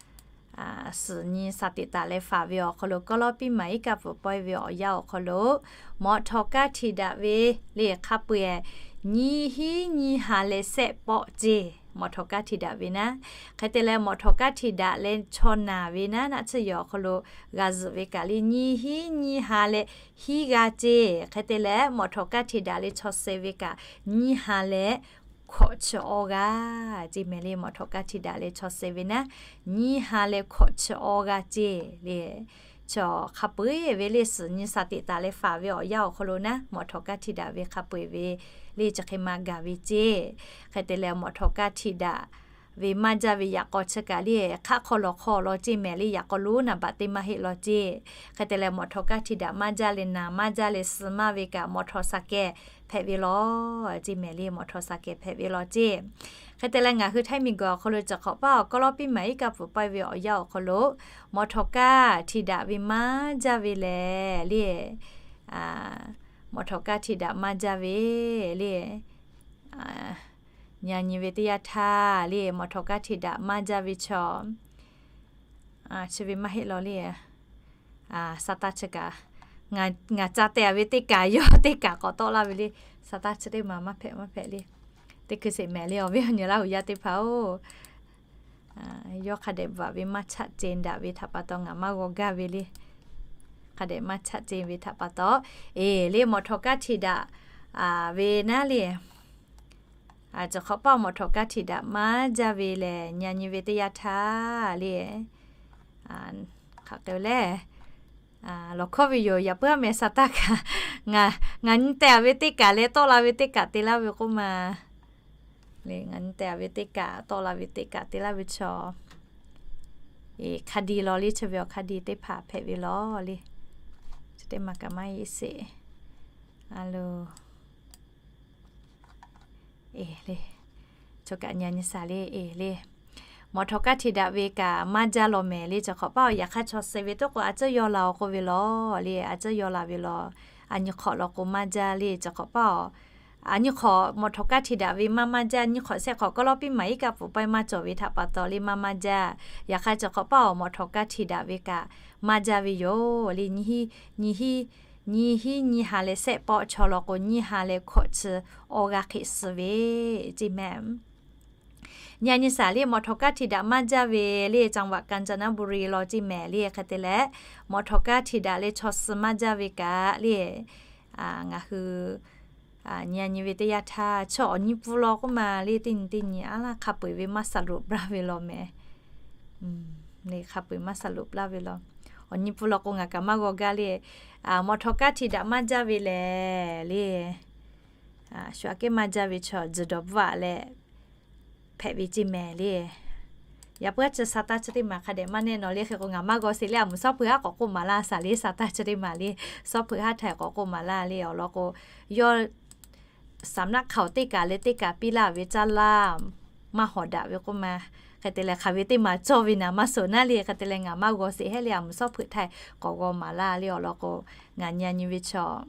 Suhˍ nyi shaˍ tiꞈ taˍ leh faˍ ve awˬ hk'aw lo kawˇ lawˇ piˇ maˍ iˉ kaˆ pfuhˍ pawehˇ ve awˬ yanˇ awˬ hk'aw lo, mawˬ htawnˍ kaˇ htiꞈ daꞈ ve le hk'a peu eˬ nyiˇ hinˉ nyiˇ ha leh sehˆ pawˆ ceˇ. Mawˬ htawnˍ kaˇ htiꞈ daꞈ ve naˉ, hk'e te leh mawˬ htawnˍ kaˇ htiꞈ daꞈ leh chaw naˍ ve naˉ naˆ tsuhˇ yehˬ awˬ hk'aw lo g'a zuhꞈ ve kaꞈ le nyiˇ hinˉ nyiˇ ha leh hiˉ g'aˇ ceˇ. Hk'e te leh mawˬ htawnˍ kaˇ htiꞈ daꞈ leh chaw suh ve kaꞈ nyiˇ ha leh hkawꞈ chi awˇ g'aˇ ceˇ mehˍ le. Mawˬ htawnˍ kaˇ htiꞈ daꞈ leh chaw suh ve naˉ nyiˇ ha leh hkawꞈ chi awˇ g'aˇ ceˇ le. Chaw hk'a peu eˬ ve le suhˍ nyi shaˍ tiꞈ taˍ leh faˍ ve awˬ yanˇ awˬ hk'aw lo naˉ, mawˬ htawnˍ kaˇ htiꞈ daꞈ ve hk'a peu eˬ ve le chi hk'e ma gaˬ ve ceˇ. Hk'e te leh mawˬ htawnˍ kaˇ htiꞈ daꞈ ve maˇ jaˇ ve yaꞈ k'aw chi kaꞈ le hk'aˆ hk'aw lawˬ hk'aw law ceˇ mehˍ le. Yaꞈ k'aw lonˉ naˍ baꞈ teˇ maˇ heˆ law ceˇ. Hk'e te leh mawˬ htawnˍ kaˇ htiꞈ daꞈ maˇ jaˇ leh naˍ maˇ jaˇ leh suh maˇ ve kaꞈ mawˬ htawnˍ shaˍ kehˬ hpehꞈ ve law ceˇ mehˍ le. Mawˬ htawnˍ shaˍ kehˬ hpehꞈ ve law ceˇ. Hk'e te leh ngaˬ hui Htaiˇ miˬ guiˬ awˬ hk'aw lo cawˬ hk'awꞈ paˇ awˬ kawˇ lawˇ piˇ maˍ iˉ kaˆ pfuhˍ pawehˇ ve awˬ yanˇ awˬ hk'aw lo, mawˬ htawnˍ kaˇ htiꞈ daꞈ ve maˇ jaˇ ve lehˬ le, mawˬ htawnˍ kaˇ htiꞈ daꞈ maˇ jaˇ ve le, nyi nyi ve teˇ yanˇ htaˇ le mawˬ htawnˍ kaˇ htiꞈ daꞈ maˇ jaˇ ve chaw chi ve maˇ heˆ law le. Sa taˇ chi kaꞈ, ngaˬ ca teh a ve teˇ kaꞈ yawˇ teˇ kaꞈ k'awꞈ tawˆ laˇ ve le. Sa taˇ chi teˇ maˬ maˇ hpehꞈ maˇ hpehꞈ le. Teˇ hkui sheˍ mehˍ le awˬ viˉ awˬ nyi Laˇ hu yaˇ teˇ hpaˍ-oˬ, yawˇ hk'a dehꞈ bvuhꞈ ve maˇ chaˆ ce daꞈ ve htaꞈ pa taw ngaˬ maˇ g'aw gaˇ ve le. Hk'a dehꞈ maˇ chaˆ ce ve htaꞈ pa taw, eˬ le mawˬ htawnˍ kaˇ htiꞈ daꞈ ve naˉ le. Cawˬ hk'awꞈ paˇ mawˬ htawnˍ kaˇ htiꞈ daꞈ maˇ jaˇ ve lehˬ nyi nyi ve teˇ yanˇ htaˇ le, hk'aˬ k'ai lehˬ, lawˬ hkawˇ ve yoˬ. Yaꞈ puiˉ aˉ meh sa taˇ kaꞈ, ngaˬ nyi teh a ve teˇ kaꞈ leh tawˆ la ve teˇ kaꞈ te laˇ ve k'oˆ ma le. Ngaˬ nyi teh a ve teˇ kaꞈ tawˆ la ve teˇ kaꞈ te laˇ ve chaw, hk'a di law le. Chi ve awˬ hk'a di teˇ hpaˍ hpehꞈ ve law le. Chi teˇ maˬ kaꞈ maˇ heˆ sheˍ. A lo, eˬ le, chaw kaꞈ nyi nyi shaˍ le, eˬ le. Mawˬ htawnˍ kaˇ htiꞈ daꞈ ve kaꞈ maˇ jaˇ law mehˍ le. Cawˬ hk'awꞈ paˇ awˬ yaꞈ hk'aˇ chaw suh ve toˆ k'o a tcuhˉ yaw la awˬ k'oˆ ve law le. A tcuhˉ yaw la ve law, a nyi hk'awꞈ law k'o maˇ jaˇ le. Cawˬ hk'awꞈ paˇ awˬ, a nyi hk'awꞈ mawˬ htawnˍ kaˇ htiꞈ daꞈ ve maˇ maˇ jaˇ. Nyi hk'awꞈ shehˆ hk'awꞈ kawˇ lawˇ piˇ maˍ iˉ kaˆ pfuhˍ pawehˇ maˇ cawˬ ve htaꞈ pa taw le maˇ maˇ jaˇ. Yaꞈ hk'aˇ cawˬ hk'awꞈ paˇ awˬ mawˬ htawnˍ kaˇ htiꞈ daꞈ ve kaꞈ maˇ jaˇ ve yoˬ le. Nyi nyi hiˉ nyi ha leh shehˆ pawˆ chaw law k'o nyi ha leh hkawꞈ chi awˇ g'aˇ hk'e suh ve ceˇ mehˍ. Nyi nyi shaˍ le mawˬ htawnˍ kaˇ htiꞈ daꞈ maˇ jaˇ ve le จังหวัดกาญจนบุรี law ceˇ mehˍ le. Hk'e te leh, mawˬ htawnˍ kaˇ htiꞈ daꞈ leh chaw suh maˇ jaˇ ve kaꞈ le, ngaˬ hui nyi nyi ve teˇ yanˇ htaˇ chaw awˬ nyi pfuhˇ law k'oˆ ma le teˇ nyi teˇ nyi aˉ laˇ hk'a peu eˬ ve maˇ สรุป laˇ ve law mehˍ. Hk'a peu eˬ maˇ สรุป laˇ ve law. Awˬ nyi pfuhˇ law k'o ngaˬ kaꞈ maˇ g'aw gaˇ le. Mawˬ htawnˍ kaˇ htiꞈ daꞈ maˇ jaˇ ve lehˬ le, shu aꞈ kehˉ maˇ jaˇ ve chaw tzuhˬ dawˬ bvuhˆ a leh hpehꞈ ve ceˇ mehˍ le. Yaꞈ puiˉ aˉ chi sa taˇ chi teˇ maˬ hk'a dehꞈ maˇ nehˆ nawˬ le. Hk'e k'o ngaˬ maˇ g'aw sheˍ le. A muˍ suhˉ hpu haˉ k'awꞈ k'oˆ maˍ laˇ shaˍ le. Sa taˇ chi teˇ maˬ le, suhˉ hpu haˉ htaꞈ k'awꞈ k'oˆ maˍ laˇ le awˬ lawn k'o, yawˇ สำนักข่าว teˇ kaˬ leh teˇ kaˬ piˇ laˇ ve caˇ laˇ maˇ hawˍ daꞈ ve k'oˆ ma. Hk'e te leh hk'aˬ ve teˇ maˬ cawˇ ve naˍ maˇ suhˍ naˉ le. Hk'e te leh ngaˬ maˇ g'aw sheˍ hehˉ le. A muˍ suhˉ hpu htaꞈ k'awꞈ g'aw maˍ laˇ le awˬ lawn k'o, ngaˬ nyi nyi ve chaw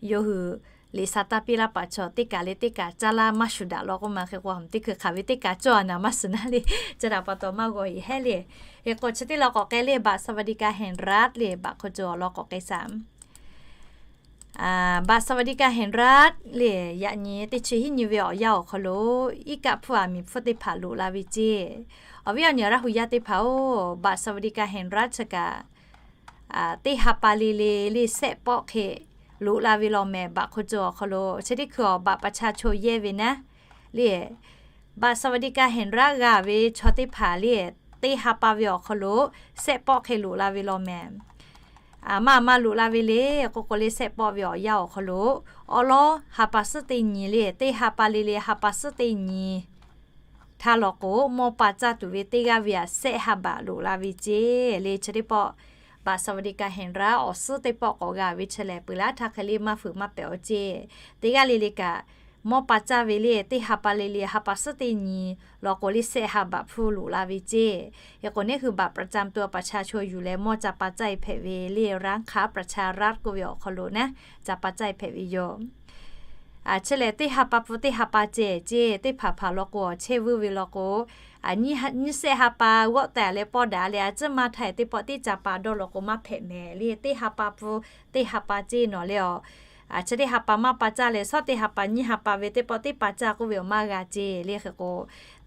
yawˇ hui liꞈ sa taˇ piˇ laˇ paˍ chaw teˇ kaˬ leh teˇ kaˬ caˇ laˇ maˇ shuˍ daꞈ law k'oˆ ma. Hk'e k'o a muˍ teˇ hkui hk'aˬ ve teˇ kaˬ cawˇ a naˍ maˇ suhˍ naˉ le. Chi htaꞈ pa taw maˇ g'aw sheˍ hehˉ le. Hk'e k'o chi teˇ lawn k'awꞈ k'ai le, บัตรสวัสดิการแห่งรัฐ le, baꞈ hk'o co awˬ lawn k'awꞈ k'ai shaˍ. บัตรสวัสดิการแห่งรัฐ le, yaꞈ nyi teˇ chi hiˉ nyi ve awˬ yanˇ awˬ hk'aw lo iˉ kaˆ hpfuhˇ aˬ miˍ hpfuhˇ teˇ hpaˍ loꞈ la ve ceˇ. Awˬ viˉ awˬ nyi Laˇ hu yaˇ teˇ hpaˍ-oˬ, บัตรสวัสดิการแห่งรัฐ chi kaꞈ teˇ ha pa le le le sehˆ pawˆ hk'e loꞈ la ve law mehˍ. Baꞈ hk'o co awˬ hk'aw lo chi teˇ hkui awˬ บัตรประชาชน yehˇ ve naˉ le, บัตรสวัสดิการแห่งรัฐ g'a ve chaw teˇ hpaˍ le, teˇ ha pa ve awˬ hk'aw lo sehˆ pawˆ hk'e loꞈ la ve law mehˍ. Aˬ ma aˬ ma loꞈ la ve le k'oˆ k'o le, sehˆ pawˆ ve awˬ yanˇ awˬ hk'aw lo awˉ lawˉ ha pa suhˉ teˇ nyi le, teˇ ha pa le le ha pa suhˉ teˇ nyi htaˇ law k'o, mawˇ pa caˇ tuˬ ve teˇ g'aˇ ve aꞈ sehˆ ha baꞈ loꞈ la ve ceˇ le. Chi teˇ pawˆ บัตรสวัสดิการแห่งรัฐ awˬ suhˉ teˇ pawˆ k'awꞈ g'a ve chi lehˬ, peuˬ laˇ htaˇ hk'e le maˇ fuiˍ maˇ pehꞈ awˬ ceˇ. Teˇ g'aˇ le le kaꞈ mawˇ pa caˇ ve le, teˇ ha pa le le ha pa suhˉ teˇ nyi law k'o le, sehˆ ha baꞈ hpfuhˇ loꞈ la ve ceˇ. Hk'e k'o neˇ hui บัตรประจำตัวประชาชน yuˬ leh mawˇ ca pa caˇ e hpehꞈ ve le, ร้านค้าประชารัฐ k'oˆ ve awˬ hk'aw lo naˉ ca pa caˇ e hpehꞈ ve yoˬ. Chi lehˬ teˇ ha pa pfuhˇ teˇ ha pa ceh ceˇ, teˇ hpaˍ hpaˍ law k'o awˬ chehˇ vuiˇ ve law k'o, nyiˇ sehˆ ha pa g'awˆ tehꞈ leh pawˆ daꞈ leh a ciˉ maˇ htaˇ teˇ pawˆ teˇ ca pa dawˇ law k'o maˇ hpehꞈ mehˍ le. Teˇ ha pa pfuhˇ teˇ ha pa ceˇ nawˬ le awˬ, chi teˇ ha pa maˇ pa caˇ leh shawˉ teˇ ha pa nyiˇ ha pa ve teˇ pawˆ teˇ pa caˇ k'oˆ ve awˬ maˇ g'a ceˇ le. Hk'e k'o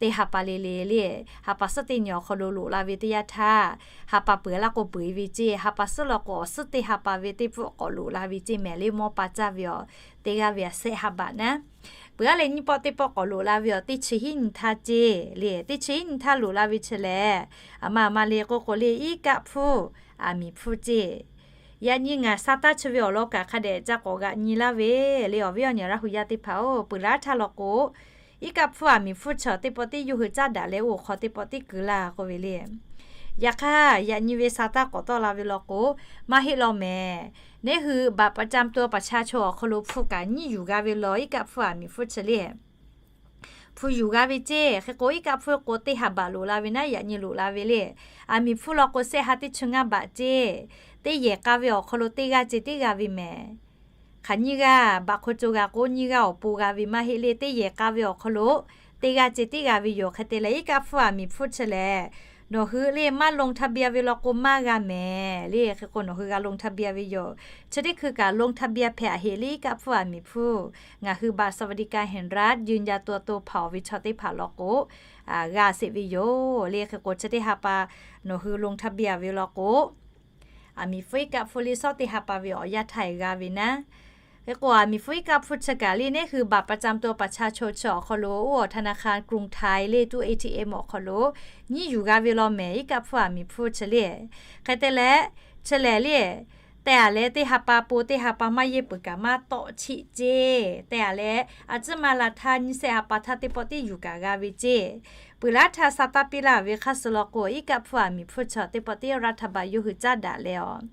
teˇ ha pa le le le ha pa suhˉ teˇ nyi awˬ hk'aw lo loꞈ la ve teˇ yanˇ htaˇ, ha pa peuˬ laˇ k'o peuˬ e ve ceˇ, ha pa suhˉ law k'o awˬ suhˉ teˇ ha pa ve teˇ pfuhˇ k'awꞈ loꞈ la ve ceˇ mehˍ le. Mawˇ pa caˇ ve awˬ teˇ g'aˇ ve aꞈ sehˆ ha baꞈ naˉ, peuˬ aˉ leh nyiˇ pawˆ teˇ pawˆ k'awꞈ loꞈ la ve awˬ teˇ chi hiˉ nyi htaˇ ceˇ le. Teˇ chi hiˉ nyi htaˇ loꞈ la ve chi lehˬ, aˬ ma aˬ ma le k'oˆ k'o le, iˉ kaˆ hpfuhˇ aˬ miˍ hpfuhˇ ceˇ. Yaꞈ nyi ngaˬ sa taˇ chi ve awˬ lawn kaꞈ hk'a dehꞈ ca k'awꞈ g'aꞈ nyi laˇ ve le. Awˬ viˉ awˬ nyi Laˇ hu yaˇ teˇ hpaˍ-oˬ, peuˬ laˇ htaˇ law k'o, iˉ kaˆ hpfuhˇ aˬ miˍ hpfuhˇ chi teˇ pawˆ teˇ yawˇ hui caˉ daꞈ leh oˇ hk'aw teˇ pawˆ teˇ keu laˇ k'oˆ ve le. Yaꞈ hk'aˇ yaꞈ nyi ve sa taˇ k'awꞈ tawˆ la ve law k'o, maˇ heˆ law mehˍ. Neˇ hui บัตรประจำตัวประชาชน awˬ hk'aw lo hpu kaꞈ nyiˇ yuˬ g'a ve law, iˉ kaˆ hpfuhˇ aˬ miˍ hpfuhˇ chi le hpu yuˬ g'a ve ceˇ. Hk'e k'o iˉ kaˆ hpfuhˇ k'o teˇ ha baꞈ loꞈ la ve naˉ, yaꞈ nyi loꞈ la ve le. Aˬ miˍ hpfuhˇ law k'o sehˆ ha teˇ chi ngaˇ baꞈ ceˇ. Teˇ yehˬ k'a ve awˬ hk'aw lo teˇ g'aˇ ceˇ tiˉ g'a ve mehˍ. Hk'aˬ nyiˇ g'aˇ baꞈ hk'o co g'a k'o nyiˇ g'aˇ awˬ pon g'a ve maˇ heˆ le. Teˇ yehˬ k'a ve awˬ hk'aw lo teˇ g'aˇ ceˇ tiˉ g'a ve yoˬ. Hk'e te leh iˉ kaˆ hpfuhˇ aˬ miˍ hpfuhˇ chi lehˬ, nawˬ hui le maˇ ลงทะเบียน ve law k'o maˇ g'a mehˍ le. Hk'e k'o nawˬ hui g'a ลงทะเบียน ve yoˬ. Chi teˇ hkui kaꞈ ลงทะเบียน hpehꞈ a heˆ le iˉ kaˆ hpfuhˇ aˬ miˍ hpfuhˇ. Ngaˬ hui บัตรสวัสดิการแห่งรัฐ ยืนยันตัวตน hpaˍ awˬ ve chaw teˇ hpaˍ law k'o g'a sheˍ ve yoˬ le. Hk'e k'o chi teˇ ha pa nawˬ hui ลงทะเบียน ve law k'o, aˬ miˍ hpfuhˇ iˉ kaˆ hpfuhˇ le shawˉ teˇ ha pa ve awˬ yanˇ htaˇ e g'a ve naˉ. Hk'e k'o aˬ miˍ hpfuhˇ iˉ kaˆ hpfuhˇ chi kaꞈ le neˇ hui บัตรประจำตัวประชาชน chi awˬ hk'aw lo oˇ awˬ ธนาคารกรุงไทย le tuˇ A T M awˬ hk'aw lo nyiˇ yuˬ g'a ve law mehˍ. Iˉ kaˆ hpfuhˇ aˬ miˍ hpfuhˇ chi le, hk'e te leh, chi lehˬ le, te aˬ leh teˇ ha pa pon teˇ ha pa maˇ yehˇ peuˬ kaꞈ maˇ tawˆ chiˆ ceˇ. Te aˬ leh a ciˉ maˇ la htaˇ nyiˇ sehˆ ha pa htaˇ teˇ pawˆ tiˉ yuˬ kaꞈ g'a ve ceˇ. Peuˬ laˇ htaˇ sa taˇ piˇ laˇ ve hk'aˇ suh law k'o, iˉ kaˆ hpfuhˇ aˬ miˍ hpfuhˇ chi teˇ pawˆ tiˉ รัฐบาล yawˇ hui caˉ daꞈ leh awˬ,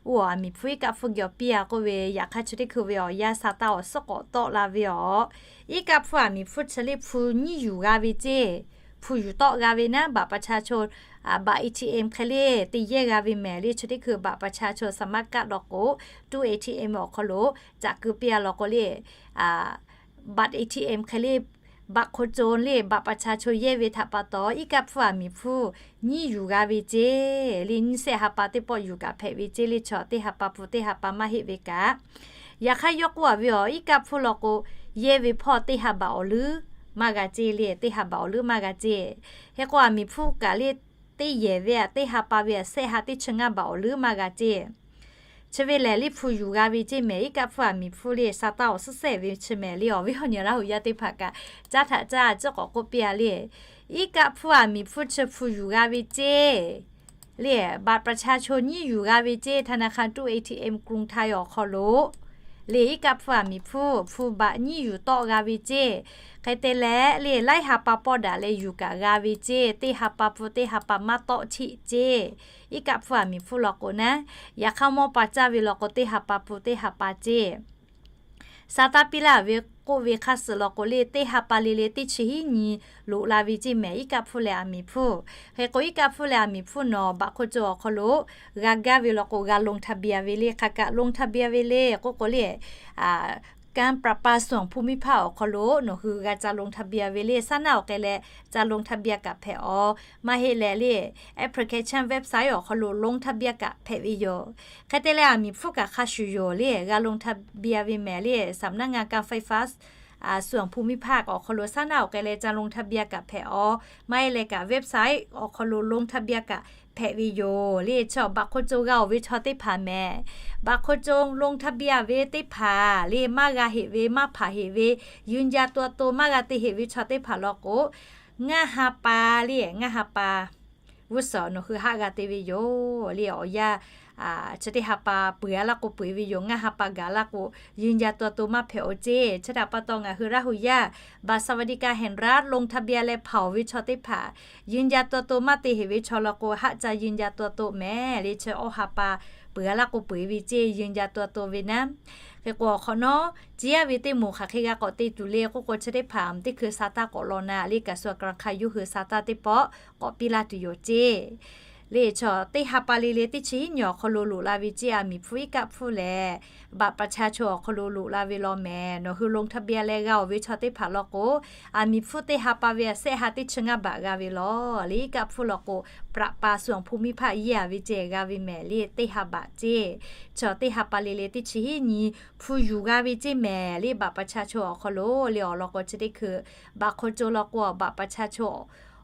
oˇ aˬ miˍ hpfuhˇ iˉ kaˆ hpfuhˇ geh awˬ piˇ a k'oˆ ve, yaꞈ hk'aˇ chi teˇ hkui ve awˬ yanˇ sa taˇ awˬ suhˉ k'awꞈ tawˆ la ve awˬ, iˉ kaˆ hpfuhˇ aˬ miˍ hpfuhˇ chi le hpu nyiˇ yuˬ g'a ve ceˇ. Hpu yuˬ tawˆ g'a ve naˉ, บัตรประชาชน บัตร A T M hk'e le te yehˇ g'a ve mehˍ le. Chi teˇ hkui บัตรประชาชน สมัคร kaˆ law k'o, tuˇ A T M awˬ hk'aw lo caꞈ keu piˇ a law k'o le, บัตร A T M hk'e le บัตรคนจน le บัตรประชาชน yehˇ ve htaꞈ pa taw iˉ kaˆ hpfuhˇ aˬ miˍ hpfuhˇ nyiˇ yuˬ g'a ve ceˇ le. Nyiˇ sehˆ ha pa teˇ pawˆ yuˬ kaꞈ hpehꞈ ve ceˇ le. Chaw teˇ ha pa pon teˇ ha pa maˇ heˆ ve kaꞈ, yaꞈ hk'aˇ yawˇ k'oˆ a ve awˬ, iˉ kaˆ hpfuhˇ law k'o yehˇ ve hpawˇ teˇ ha baꞈ awˬ leuˉ maˇ g'a ceˇ le. Teˇ ha baꞈ awˬ leuˉ maˇ g'a ceˇ. Hk'e k'o aˬ miˍ hpfuhˇ kaꞈ le teˇ yehˬ ve aꞈ teˇ ha pa ve aꞈ sehˆ ha teˇ chi ngaˇ baꞈ awˬ leuˉ maˇ g'a ceˇ. Chi ve lehˬ le hpu yuˬ g'a ve ceˇ mehˍ. Iˉ kaˆ hpfuhˇ aˬ miˍ hpfuhˇ le sa taˇ awˬ suhˉ sehˍ ve chi mehˍ le. Awˬ viˉ awˬ nyi Laˇ hu yaˇ teˇ hpaˍ kaꞈ caˉ htaꞈ caˇ a ciˉ k'awꞈ k'oˆ piˇ a le. Iˉ kaˆ hpfuhˇ aˬ miˍ hpfuhˇ chi hpu yuˬ g'a ve ceˇ le, บัตรประชาชน nyiˇ yuˬ g'a ve ceˇ. ธนาคาร tuˇ A T M กรุงไทย awˬ hk'aw lo Le iˉ kaˆ hpfuhˇ aˬ miˍ hpfuhˇ hpu baꞈ nyiˉ yuˬ tawˆ g'a ve ceˇ. Hk'e te leh le laiˉ ha pa pawˆ daꞈ leh yuˬ kaꞈ g'a ve ceˇ. Teˇ ha pa hpu teˇ ha pa maˇ tawˆ cheˆ ceˇ. Iˉ kaˆ hpfuhˇ aˬ miˍ hpfuhˇ law k'o naˉ, yaꞈ hk'aˇ mawˇ pa caˇ ve law k'o teˇ ha pa pfu teˇ ha pa ceˇ. Sa taˇ piˇ laˇ ve k'oˆ ve hk'aˇ suh law k'o le, teˇ ha pa le le teˇ chi hiˉ nyi loꞈ la ve ceˇ mehˍ, iˉ kaˆ hpfuhˇ leh aˬ miˍ hpfuhˇ. Hk'e k'o iˉ kaˆ hpfuhˇ leh aˬ miˍ hpfuhˇ nawˬ บัตรคนจน awˬ hk'aw lo g'a gaˇ ve law k'o, g'a ลงทะเบียน ve le. Hk'aˬ kaꞈ ลงทะเบียน ve le k'oˆ k'o le, การประปาส่วนภูมิภาค awˬ hk'aw lo nawˬ hui g'a ca ลงทะเบียน ve le. Saˉ naˆ awˬ hk'e leh ca ลงทะเบียน kaꞈ hpehꞈ-aˬ. Maˇ heˆ leh le, application website awˬ hk'aw lo ลงทะเบียน kaꞈ hpehꞈ ve yoˬ. Hk'e te leh aˬ miˍ hpfuhˇ kaꞈ hk'a shuˍ yoˬ le, g'a ลงทะเบียน ve mehˍ le. สำนักงานการไฟฟ้า ส่วนภูมิภาค awˬ hk'aw lo saˉ naˆ awˬ hk'e leh ca ลงทะเบียน kaꞈ hpehꞈ-aˬ. Maˇ heˆ leh kaꞈ website awˬ hk'aw lo ลงทะเบียน kaꞈ hpehꞈ ve yoˬ le. Chaw บัตรคนจน g'a-oˬ ve chaw teˇ hpaˍ mehˍ, บัตรคนจน ลงทะเบียน ve teˇ hpaˍ le, maˇ g'a heꞈ ve, maˇ hpanˍ heꞈ ve, ยืนยันตัวตน maˇ g'a te heꞈ ve chaw teˇ hpaˍ law k'o, ngaˇ ha pa le, ngaˇ ha pa g'uˇ suhˍ nawˬ hui haˆ g'a te ve yoˬ le. Awˬ yanˇ chi teˇ ha pa peuˬ-a laˇ k'o peuˬ ve yoˬ. Ngaˇ ha pa gaˬ laˇ k'o, ยืนยันตัวตน maˇ hpehꞈ-oˬ ceˇ. Chi htaꞈ pa taw ngaˬ hui Laˇ huˍ yaˇ บัตรสวัสดิการแห่งรัฐ ลงทะเบียน leh hpanˍ-oˬ ve chaw teˇ hpaˍ, ยืนยันตัวตน maˇ te heꞈ ve chaw law k'o, haˆ ca ยืนยันตัวตน mehˍ le. Chi awˇ ha pa peuˬ-a laˇ k'o peuˬ ve ceˇ, ยืนยันตัวตน ve naˉ. Hk'e k'o awˬ hk'awꞈ nawˉ, ciˇ yaˇ ve teˇ moˍ hk'aˬ hk'e g'a k'awꞈ te tuˬ le k'oˆ k'o, chi teˇ hpaˍ teˇ hkui sa taˇ k'awꞈ law na le, กระทรวงการคลัง yawˇ hui sa taˇ teˇ pawˆ k'awꞈ piˇ laˇ tuˬ yoˬ ceˇ. Le chaw teˇ ha pa le le teˇ chi hiˉ nyi awˬ hk'aw lo loꞈ la ve ceˇ. Aˬ miˍ hpfuhˇ iˉ kaˆ hpfuhˇ lehˬ, บัตรประชาชน awˬ hk'aw lo loꞈ la ve law mehˍ. Nawˬ hui ลงทะเบียน leh g'a-oˬ ve chaw teˇ hpaˍ law k'o, aˬ miˍ hpfuhˇ teˇ ha pa ve aˬ sehˆ ha teˇ chi ngaˇ baꞈ g'a ve law. Le iˉ kaˆ hpfuhˇ law k'o, ประปาส่วนภูมิภาค yeˇ-a ve ceˇ g'a ve mehˍ le, teˇ ha baꞈ ceˇ. Chaw teˇ ha pa le le teˇ chi hiˉ nyi hpu yuˬ g'a ve ceˇ mehˍ le, บัตรประชาชน awˬ hk'aw lo le. Awˬ lawn k'o chi teˇ hkui บัตรคนจน law k'o, บัตรประชาชน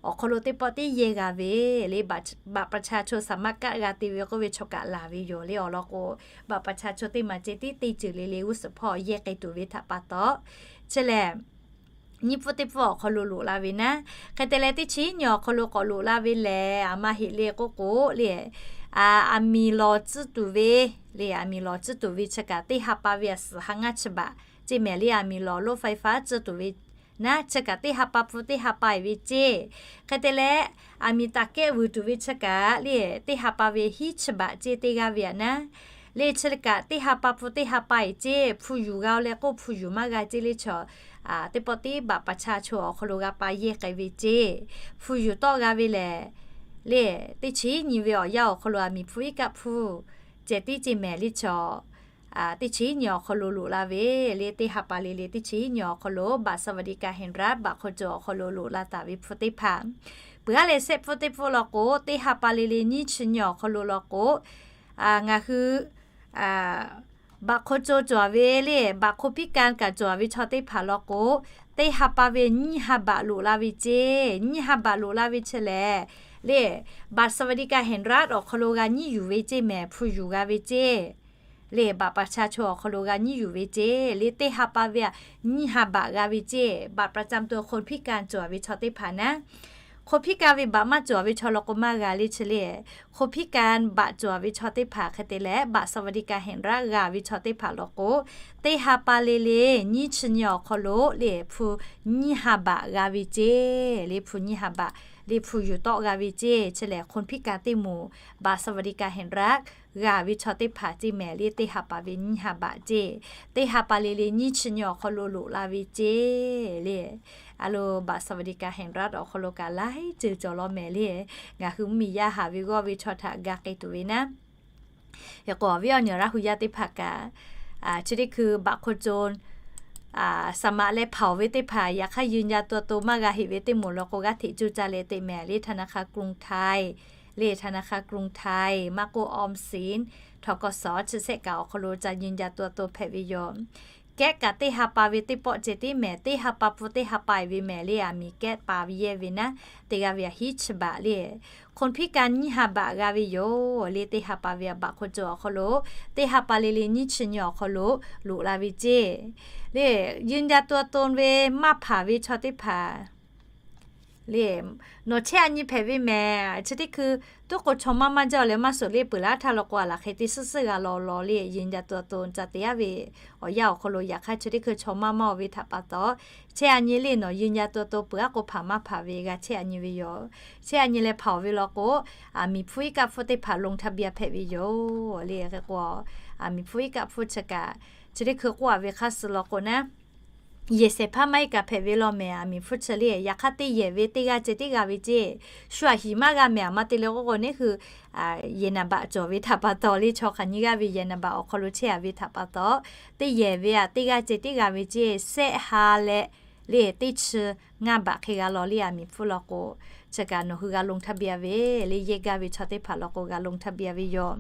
awˬ hk'aw lo teˇ pawˆ teˇ yehˇ g'a ve le, บัตรประชาชน สามารถ kaˆ g'a te ve k'oˆ ve chaw kaꞈ laˬ ve yoˬ le. Awˬ lawn k'o, บัตรประชาชน teˇ maˬ ceh tiˉ teˇ ceuˬ le le g'uˇ suhˍ hpawˇ yehˇ k'ai tuˬ ve htaꞈ pa taw, chi lehˬ nyiˇ pfuhˇ teˇ pfuhˇ awˬ hk'aw lo loꞈ la ve naˉ. Hk'e te leh teˇ chi hiˉ nyi awˬ hk'aw lo k'awꞈ loꞈ la ve lehˬ, aˬ ma heꞈ le k'oˆ k'o le, aˬ miˍ lawˬ tcuhˇ tuˬ ve le, aˬ miˍ lawˬ tcuhˇ tuˬ ve chi kaꞈ teˇ ha pa ve aˬ suhˍ ha ngaˇ chi baꞈ ceˇ mehˍ le. Aˬ miˍ lawˬ รถไฟฟ้า tcuhˇ tuˬ ve naˉ, chi kaꞈ teˇ ha pa hpu teˇ ha pa-e ve ceˇ. Hk'e te leh, aˬ miˍ taˍ kehˆ vuiˬ tuˬ ve chi kaꞈ le, teˇ ha pa ve hiˉ chi baꞈ ceˇ teˇ g'aˇ ve aꞈ naˉ. Le chi kaꞈ teˇ ha pa hpu teˇ ha pa-e ceˇ. Hpu yuˬ g'a-o leh k'oˆ hpu yuˬ maˇ g'a ceˇ le chaw, teˇ pawˆ teˇ บัตรประชาชน awˬ hk'aw lo g'a pa yehˇ k'ai ve ceˇ. Hpu yuˬ tawˆ g'a ve lehˬ, le teˇ chi hiˉ nyi ve awˬ yanˇ awˬ hk'aw lo aˬ miˍ hpfuhˇ iˉ kaˆ hpfuhˇ ceh tiˉ ceˇ mehˍ le chaw, teˇ chi hiˉ nyi awˬ hk'aw lo loꞈ la ve le, teˇ ha pa le le teˇ chi hiˉ nyi awˬ hk'aw lo บัตรสวัสดิการแห่งรัฐ บัตรคนจน awˬ hk'aw lo loꞈ la taˍ ve hpu teˇ hpaˍ, peuˬ-a leh sehˆ pfuhˇ teˇ pfuhˇ law k'o, teˇ ha pa le le nyiˇ chi nyi awˬ hk'aw lo law k'o, ngaˬ hui บัตรคนจน cawˬ ve le, บัตรคนพิการ kaꞈ cawˬ ve chaw teˇ hpaˍ law k'o, teˇ ha pa ve nyiˇ ha baꞈ loꞈ la ve ceˇ. Nyiˇ ha baꞈ loꞈ la ve chi lehˬ, le บัตรสวัสดิการแห่งรัฐ awˬ hk'aw lo g'a nyiˉ yuˬ ve ceˇ mehˍ, hpu yuˬ g'a ve ceˇ. Le บัตรประชาชน awˬ hk'aw lo g'a nyiˉ yuˬ ve ceˇ. Le teˇ ha pa ve aꞈ nyiˇ ha baꞈ g'a ve ceˇ. บัตรประจำตัวคนพิการ cawˬ ve chaw teˇ hpaˍ naˉ, คนพิการ ve baꞈ maˇ cawˬ ve chaw law k'o maˇ g'a le chi le, คนพิการ baꞈ cawˬ ve chaw teˇ hpaˍ hk'e te leh บัตรสวัสดิการแห่งรัฐ g'a ve chaw teˇ hpaˍ law k'o, teˇ ha pa le le nyiˇ chi nyi awˬ hk'aw lo le hpu nyiˇ ha baꞈ g'a ve ceˇ. Le hpu nyiˇ ha baꞈ le hpu yuˬ tawˆ g'a ve ceˇ. Chi lehˬ คนพิการ teˇ moˍ บัตรสวัสดิการแห่งรัฐ g'a ve chaw teˇ hpaˍ ceˇ mehˍ le, teˇ ha pa ve nyiˇ ha baꞈ ceˇ. Teˇ ha pa le le nyiˇ chi nyi awˬ hk'aw lo loꞈ la ve ceˇ le. A lo บัตรสวัสดิการแห่งรัฐ awˬ hk'aw lo kaꞈ laiˉ ceuˬ cawˬ law mehˍ le. Ngaˬ hui mvuhˇmiˬ yaˇ haˍ ve g'awˇ ve chaw htaꞈ g'a k'ai tuˬ ve naˉ. Hk'e k'o awˬ viˉ awˬ nyi Laˇ huˍ yaˇ teˇ hpaˍ kaꞈ, chi teˇ hkui บัตรคนจน สมัคร leh hpanˍ-oˬ ve teˇ hpaˍ, yaꞈ hk'aˇ ยืนยันตัวตน maˇ g'a heꞈ ve teˇ moˍ law k'o, g'aˇ hteꞈ cuˇ caˇ leh te mehˍ le, ธนาคารกรุงไทย le ธนาคารกรุงไทย maˇ k'oˆ ออมสิน ทกส chi sehˆ kaꞈ awˬ hk'aw lo ca ยืนยันตัวตน hpehꞈ ve yoˬ. Kehˉ kaꞈ teˇ ha pa ve teˇ pawˆ ceh tiˉ mehˍ, teˇ ha pa hpu teˇ ha pa-e ve mehˍ le, aˬ miˍ kehˉ pa ve yehˇ ve naˉ, teˇ g'aˇ ve aꞈ hiˉ chi baꞈ le. คนพิการ nyiˇ ha baꞈ g'a ve yoˬ le, teˇ ha pa ve aꞈ บัตรคนจน awˬ hk'aw lo, teˇ ha pa le le nyiˇ chi nyi awˬ hk'aw lo loꞈ la ve ceˇ. Le ยืนยันตัวตน ve maˇ hpanˍ ve chaw teˇ hpaˍ Le, nawˬ chehˇ a nyi hpehꞈ ve mehˍ. Chi teˇ hkui tuˉ k'o chaw maˇ maˇ jaˇ leh maˇ suhˍ le, peuˬ laˇ htaˇ law k'o a laˬ hk'e teˇ suhˉ suhˉ g'a law law le, yinˇ jaˇ tuˬ a to ca te yaˇ ve awˬ yanˇ awˬ hk'aw lo yaꞈ hk'aˇ chi teˇ hkui chaw maˇ maˇ oˬ ve htaꞈ pa taw, chehˇ a nyi le nawˬ yinˇ jaˇ tuˬ a to peuˬ aˉ k'o hpaˍ maˇ hpaˍ ve g'a chehˇ a nyi ve yoˬ. Chehˇ a nyi leh hpaˍ oˬ ve law k'o, aˬ miˍ hpfuhˇ iˉ kaˆ hpfuhˇ teˇ hpaˍ ลงทะเบียน hpehꞈ ve yoˬ le. Hk'e k'o, aˬ miˍ hpfuhˇ iˉ kaˆ hpfuhˇ chi kaꞈ chi teˇ hkui k'oˆ a ve hk'aˇ suh law k'o naˉ, yehˬ shehˍ hpaˇ maˇ iˉ kaꞈ hpehꞈ ve law mehˍ. Aˬ miˍ hpfuhˇ chi le yaꞈ hk'aˇ teˇ yehˬ ve teˇ g'aˇ ceh tiˉ g'a ve ceˇ. Shu aˬ hiˍ maˇ g'a mehˍ. Aˬ ma te le k'oˆ k'o neˉ hui yehˬ naˍ baꞈ cawˬ ve htaꞈ pa taw le, chaw hk'aˬ nyi g'aˇ ve yehˬ naˍ baꞈ awˬ hk'aw lo chehˇ a ve htaꞈ pa taw, teˇ yehˬ ve aꞈ teˇ g'aˇ ceh tiˉ g'a ve ceˇ. Sehˆ ha leh le teˇ chi ngaˇ baꞈ hk'e g'a law le. Aˬ miˍ hpfuhˇ law k'o, chi kaꞈ nawˬ hui g'a ลงทะเบียน ve le, yehˬ gaˇ ve chaw teˇ hpaˍ law k'o g'a ลงทะเบียน ve yoˬ.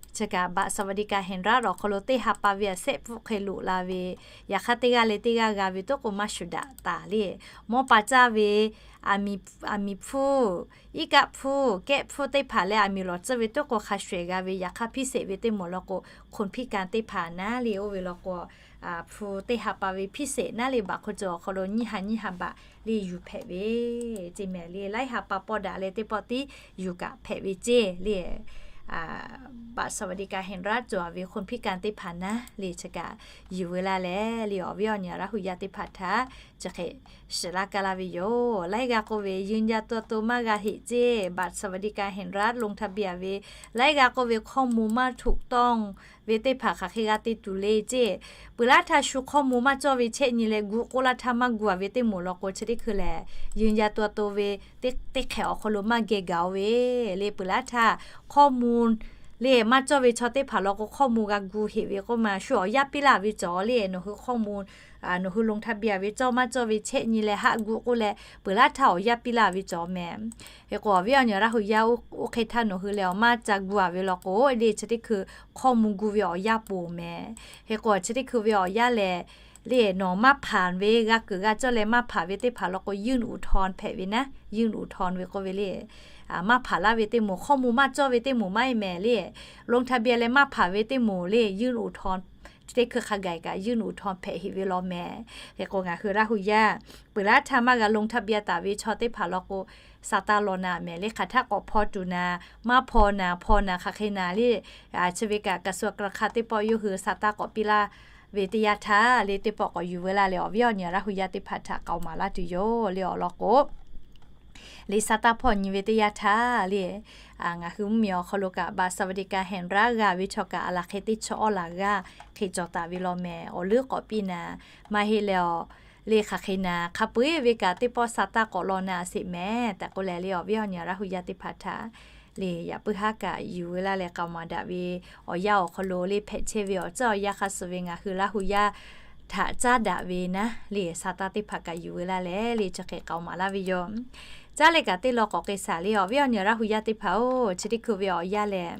Chi kaꞈ บัตรสวัสดิการแห่งรัฐ awˬ hk'aw lo teˇ ha pa ve aˬ sehˆ hpfuhˆ hk'e loꞈ la ve, yaꞈ hk'aˇ teˇ g'aˇ leh teˇ g'aˇ g'a ve toˉ k'o maˇ shuˍ daꞈ taˍ le. Mawˇ pa caˇ ve aˬ miˍ hpfuhˇ, iˉ kaˆ hpfuhˇ, kehˆ hpfuhˇ teˇ hpaˍ leh aˬ miˍ lawˬ tcuhˇ ve toˉ k'o hk'a shuˍ eˬ g'a ve, yaꞈ hk'aˇ พิเศษ ve teˇ moˍ law k'o คนพิการ teˇ hpaˍ naˉ le oˇ ve law k'o, hpu teˇ ha pa ve พิเศษ naˉ le baꞈ hk'oˆ cawˬ awˬ hk'aw lo nyiˇ ha nyiˇ ha baꞈ le yuˬ hpehꞈ ve ceˇ mehˍ le. Laiˉ ha pa pawˆ daꞈ leh teˇ pawˆ tiˉ yuˬ kaꞈ hpehꞈ ve ceˇ le. บัตรสวัสดิการแห่งรัฐ cawˬ a ve คนพิการ teˇ hpaˍ naˉ le chi kaꞈ yuˬ ve laˇ leh le awˬ viˉ awˬ nyi Laˇ hu yaˇ teˇ hpaˍ htaꞈ chi hk'e shiˍ laˇ kaˇ laˇ ve yoˬ. Laiˉ g'aˇ k'oˆ ve yinˇ jaˇ tuˬ a to maˇ g'a heꞈ ceˇ, บัตรสวัสดิการแห่งรัฐ ลงทะเบียน ve, laiˉ g'aˇ k'oˆ ve ข้อมูลไม่ถูกต้อง ve teˇ hpaˍ hk'aˬ hk'e g'a te tuˬ le ceˇ. Peuˬ laˇ htaˇ shu ข้อมูล maˇ cawˇ ve chehˇ nyi leh gu k'oˆ laˇ htaˇ maˇ gu a ve teˇ moˍ law k'o chi teˇ hkui lehˬ, yinˇ jaˇ tuˬ a to ve teˇ hkeh awˬ hk'aw lo maˇ geh gaˬ oˇ ve le. Peuˬ laˇ htaˇ ข้อมูล le maˇ cawˇ ve chaw teˇ hpaˍ law k'o ข้อมูล g'a gu heꞈ ve k'oˆ ma shu awˬ yanˇ piˇ laˇ ve cawˬ le. Nawˬ hui ข้อมูล nawˬ hui ลงทะเบียน ve cawˇ maˇ cawˇ ve chehˇ nyi leh haˆ gu k'oˆ leh peuˬ laˇ htaˇ awˬ yanˇ piˇ laˇ ve cawˬ mehˍ. Hk'e k'o awˬ viˉ awˬ nyi Laˇ hu yaˇ oˇ hk'e htaˇ nawˬ hui lehˬ awˬ maˇ ca gu a ve law k'o le chi teˇ hkui ข้อมูล gu ve awˬ yanˇ poˬ mehˍ. Hk'e k'o chi teˇ hkui ve awˬ yanˇ lehˬ le nawˬ maˇ hpanˍ ve g'a kuiˬ g'a cawˇ leh maˇ hpanˍ ve teˇ hpaˍ law k'o ยื่นอุทธรณ์ hpehꞈ ve naˉ, ยื่นอุทธรณ์ ve k'oˆ ve le. Maˇ hpanˍ laˇ ve teˇ moˍ ข้อมูล maˇ cawˇ ve teˇ moˍ maˇ heˆ mehˍ le. ลงทะเบียน leh maˇ hpanˍ ve teˇ moˍ le ยื่นอุทธรณ์ chi teˇ hkui hk'a gaˬ kaꞈ ยื่นอุทธรณ์ hpehꞈ heꞈ ve law mehˍ. Hk'e k'o ngaˬ hui Laˇ hu yaˇ peuˬ laˇ htaˇ maˇ g'a ลงทะเบียน taˍ ve chaw teˇ hpaˍ law k'o sa taˇ law naˍ mehˍ le. Hk'aˬ htaˇ k'awꞈ hpaw tuˬ naˍ, maˇ hpaw naˍ, hpaw naˍ hk'aˬ hk'e naˍ le. Chi ve kaꞈ กระทรวงการคลัง teˇ pawˆ yawˇ hui sa taˇ k'awꞈ piˇ laˇ ve teˇ yanˇ htaˇ le teˇ pawˆ k'awꞈ yuˬ veu laˇ leh awˬ viˉ awˬ nyi Laˇ hu yaˇ teˇ hpaˍ htaꞈ k'aoˍ maˍ laˇ tuˬ yoˬ le awˬ lawn k'o le sa taˇ hpawˇ nyi ve teˇ yanˇ htaˇ le ngaˬ hui mvuhˇmiˬ awˬ hk'aw lo kaꞈ บัตรสวัสดิการแห่งรัฐ g'a ve chaw kaꞈ a laˬ hk'e teˇ chaw awˇ laˬ g'aˇ hk'e cawˬ taˍ ve law mehˍ. Awˬ leuˉ k'awꞈ piˇ naˍ, maˇ heˆ leh awˬ le hk'aˬ hk'e naˍ, hk'a peu-eˬ ve kaꞈ teˇ pawˆ sa taˇ k'awꞈ law naˍ sheˍ mehˍ tehꞈ k'oˆ leh le awˬ viˉ awˬ nyi Laˇ hu yaˇ teˇ hpaˍ htaꞈ le yaꞈ puiˉ haˉ kaꞈ yuˬ veu laˇ leh k'aoˍ maˍ daꞈ ve awˬ yanˇ awˬ hk'aw lo le hpehꞈ chehˇ ve awˬ ceuˬ awˬ yanˇ hk'a suh ve ngaˬ hui Laˇ hu yaˇ htaꞈ caˉ daꞈ ve naˉ le sa taˇ teˇ hpaˍ kaꞈ yuˬ veu laˇ leh le chi hk'e k'aoˍ maˍ laˇ ve yoˬ. Caˉ leh kaꞈ teˇ law k'awꞈ k'ai shaˍ le awˬ viˉ awˬ nyi Laˇ hu yaˇ teˇ hpaˍ-oˬ, chi teˇ hkui ve awˬ yanˇ lehˬ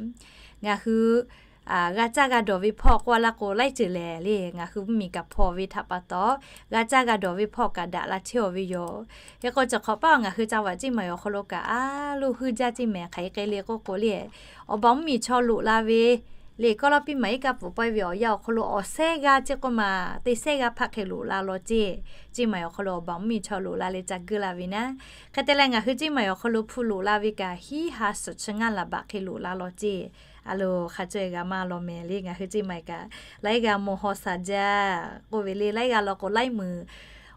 ngaˬ hui g'a caˇ g'a dawˬ ve hpawˇ k'oˆ a laˇ k'o laiˉ ceuˬ lehˬ le ngaˬ hui mvuhˇmiˬ kaꞈ hpaw ve htaꞈ pa taw, g'a caˇ g'a dawˬ ve hpawˇ kaꞈ daꞈ la chehˇ-aˬ ve yoˬ. Hk'e k'o cawˬ hk'awꞈ paˉ ngaˬ hui ca vaꞈ ceˇ maˬ awˬ hk'aw lo kaꞈ a loˇ huiˉ jaˇ ceˇ mehˍ. Hk'aˬ hk'e le k'oˆ k'o le, awˬ baˬ mvuhˇmiˬ chaw loꞈ la ve le กอลลาร์ปีใหม่ iˉ kaˆ pfuhˍ pawehˇ ve awˬ yanˇ awˬ hk'aw lo awˬ sehˉ g'aˇ ceˇ k'oˆ maˬ teˇ sehˉ g'aˇ hpaˆ hk'e loꞈ la law ceˇ. Ceˇ maˬ awˬ hk'aw lo awˬ baˬ mvuhˇmiˬ chaw loꞈ la leh ca guˇ la ve naˉ. Hk'e te leh ngaˬ hui ceˇ maˬ awˬ hk'aw lo hpu loꞈ la ve kaꞈ hiˉ ha suhˍ chi ngaˇ laˬ baꞈ hk'e loꞈ la law ceˇ. A loˬ hk'a caweh g'a maˇ law mehˍ le ngaˬ hui ceˇ maˬ kaꞈ laiˉ g'aˇ maw haw sha jaˇ k'oˆ ve le laiˉ g'aˇ law k'o laiˉ meuˍ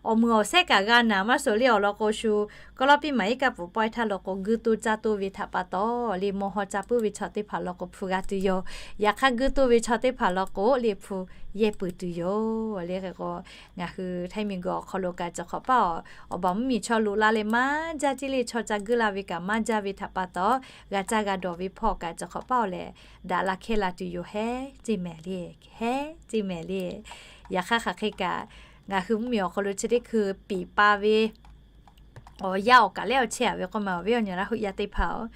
awˬ meuˍ awˬ sehˉ kaꞈ g'a naˍ maˇ suhˍ le awˬ lawn k'o shu กอลลาร์ปีใหม่ iˉ kaˆ pfuhˍ pawehˇ htaˇ law k'o guˇ toˇ caˇ toˇ ve htaꞈ pa taw le maw haw ca puiˉ ve chaw teˇ hpaˍ law k'o hpu g'a tuˬ yoˬ. Yaꞈ hk'aˇ guˇ toˇ ve chaw teˇ hpaˍ law k'o le hpu yehˇ peuˬ tuˬ yoˬ le. Hk'e k'o ngaˬ hui Htaiˇ miˬguiˬ awˬ hk'aw lo kaꞈ cawˬ hk'awꞈ paˉ awˬ baˬ mvuhˇmiˬ chaw loꞈ la leh maˇ jaˇ ceˇ le chaw ca guˇ la ve kaꞈ maˇ jaˇ ve htaꞈ pa taw g'a caˇ g'a dawˬ ve hpawˇ kaꞈ cawˬ hk'awꞈ paˉ-oˬ lehˬ daꞈ la hkehˇ la tuˬ yoˬ hehˉ ceˇ mehˍ le, hehˉ ceˇ mehˍ le. Yaꞈ hk'aˇ hk'aˬ hk'e kaꞈ ngaˬ hui mvuhˇmiˬ awˬ hk'aw lo chi teˇ hkui piˍ pa ve awˬ yanˇ awˬ kaꞈ lehˉ awˬ chehˇ a ve k'oˆ ma awˬ viˉ awˬ nyi Laˇ hu yaˇ teˇ hpaˍ-oˬ,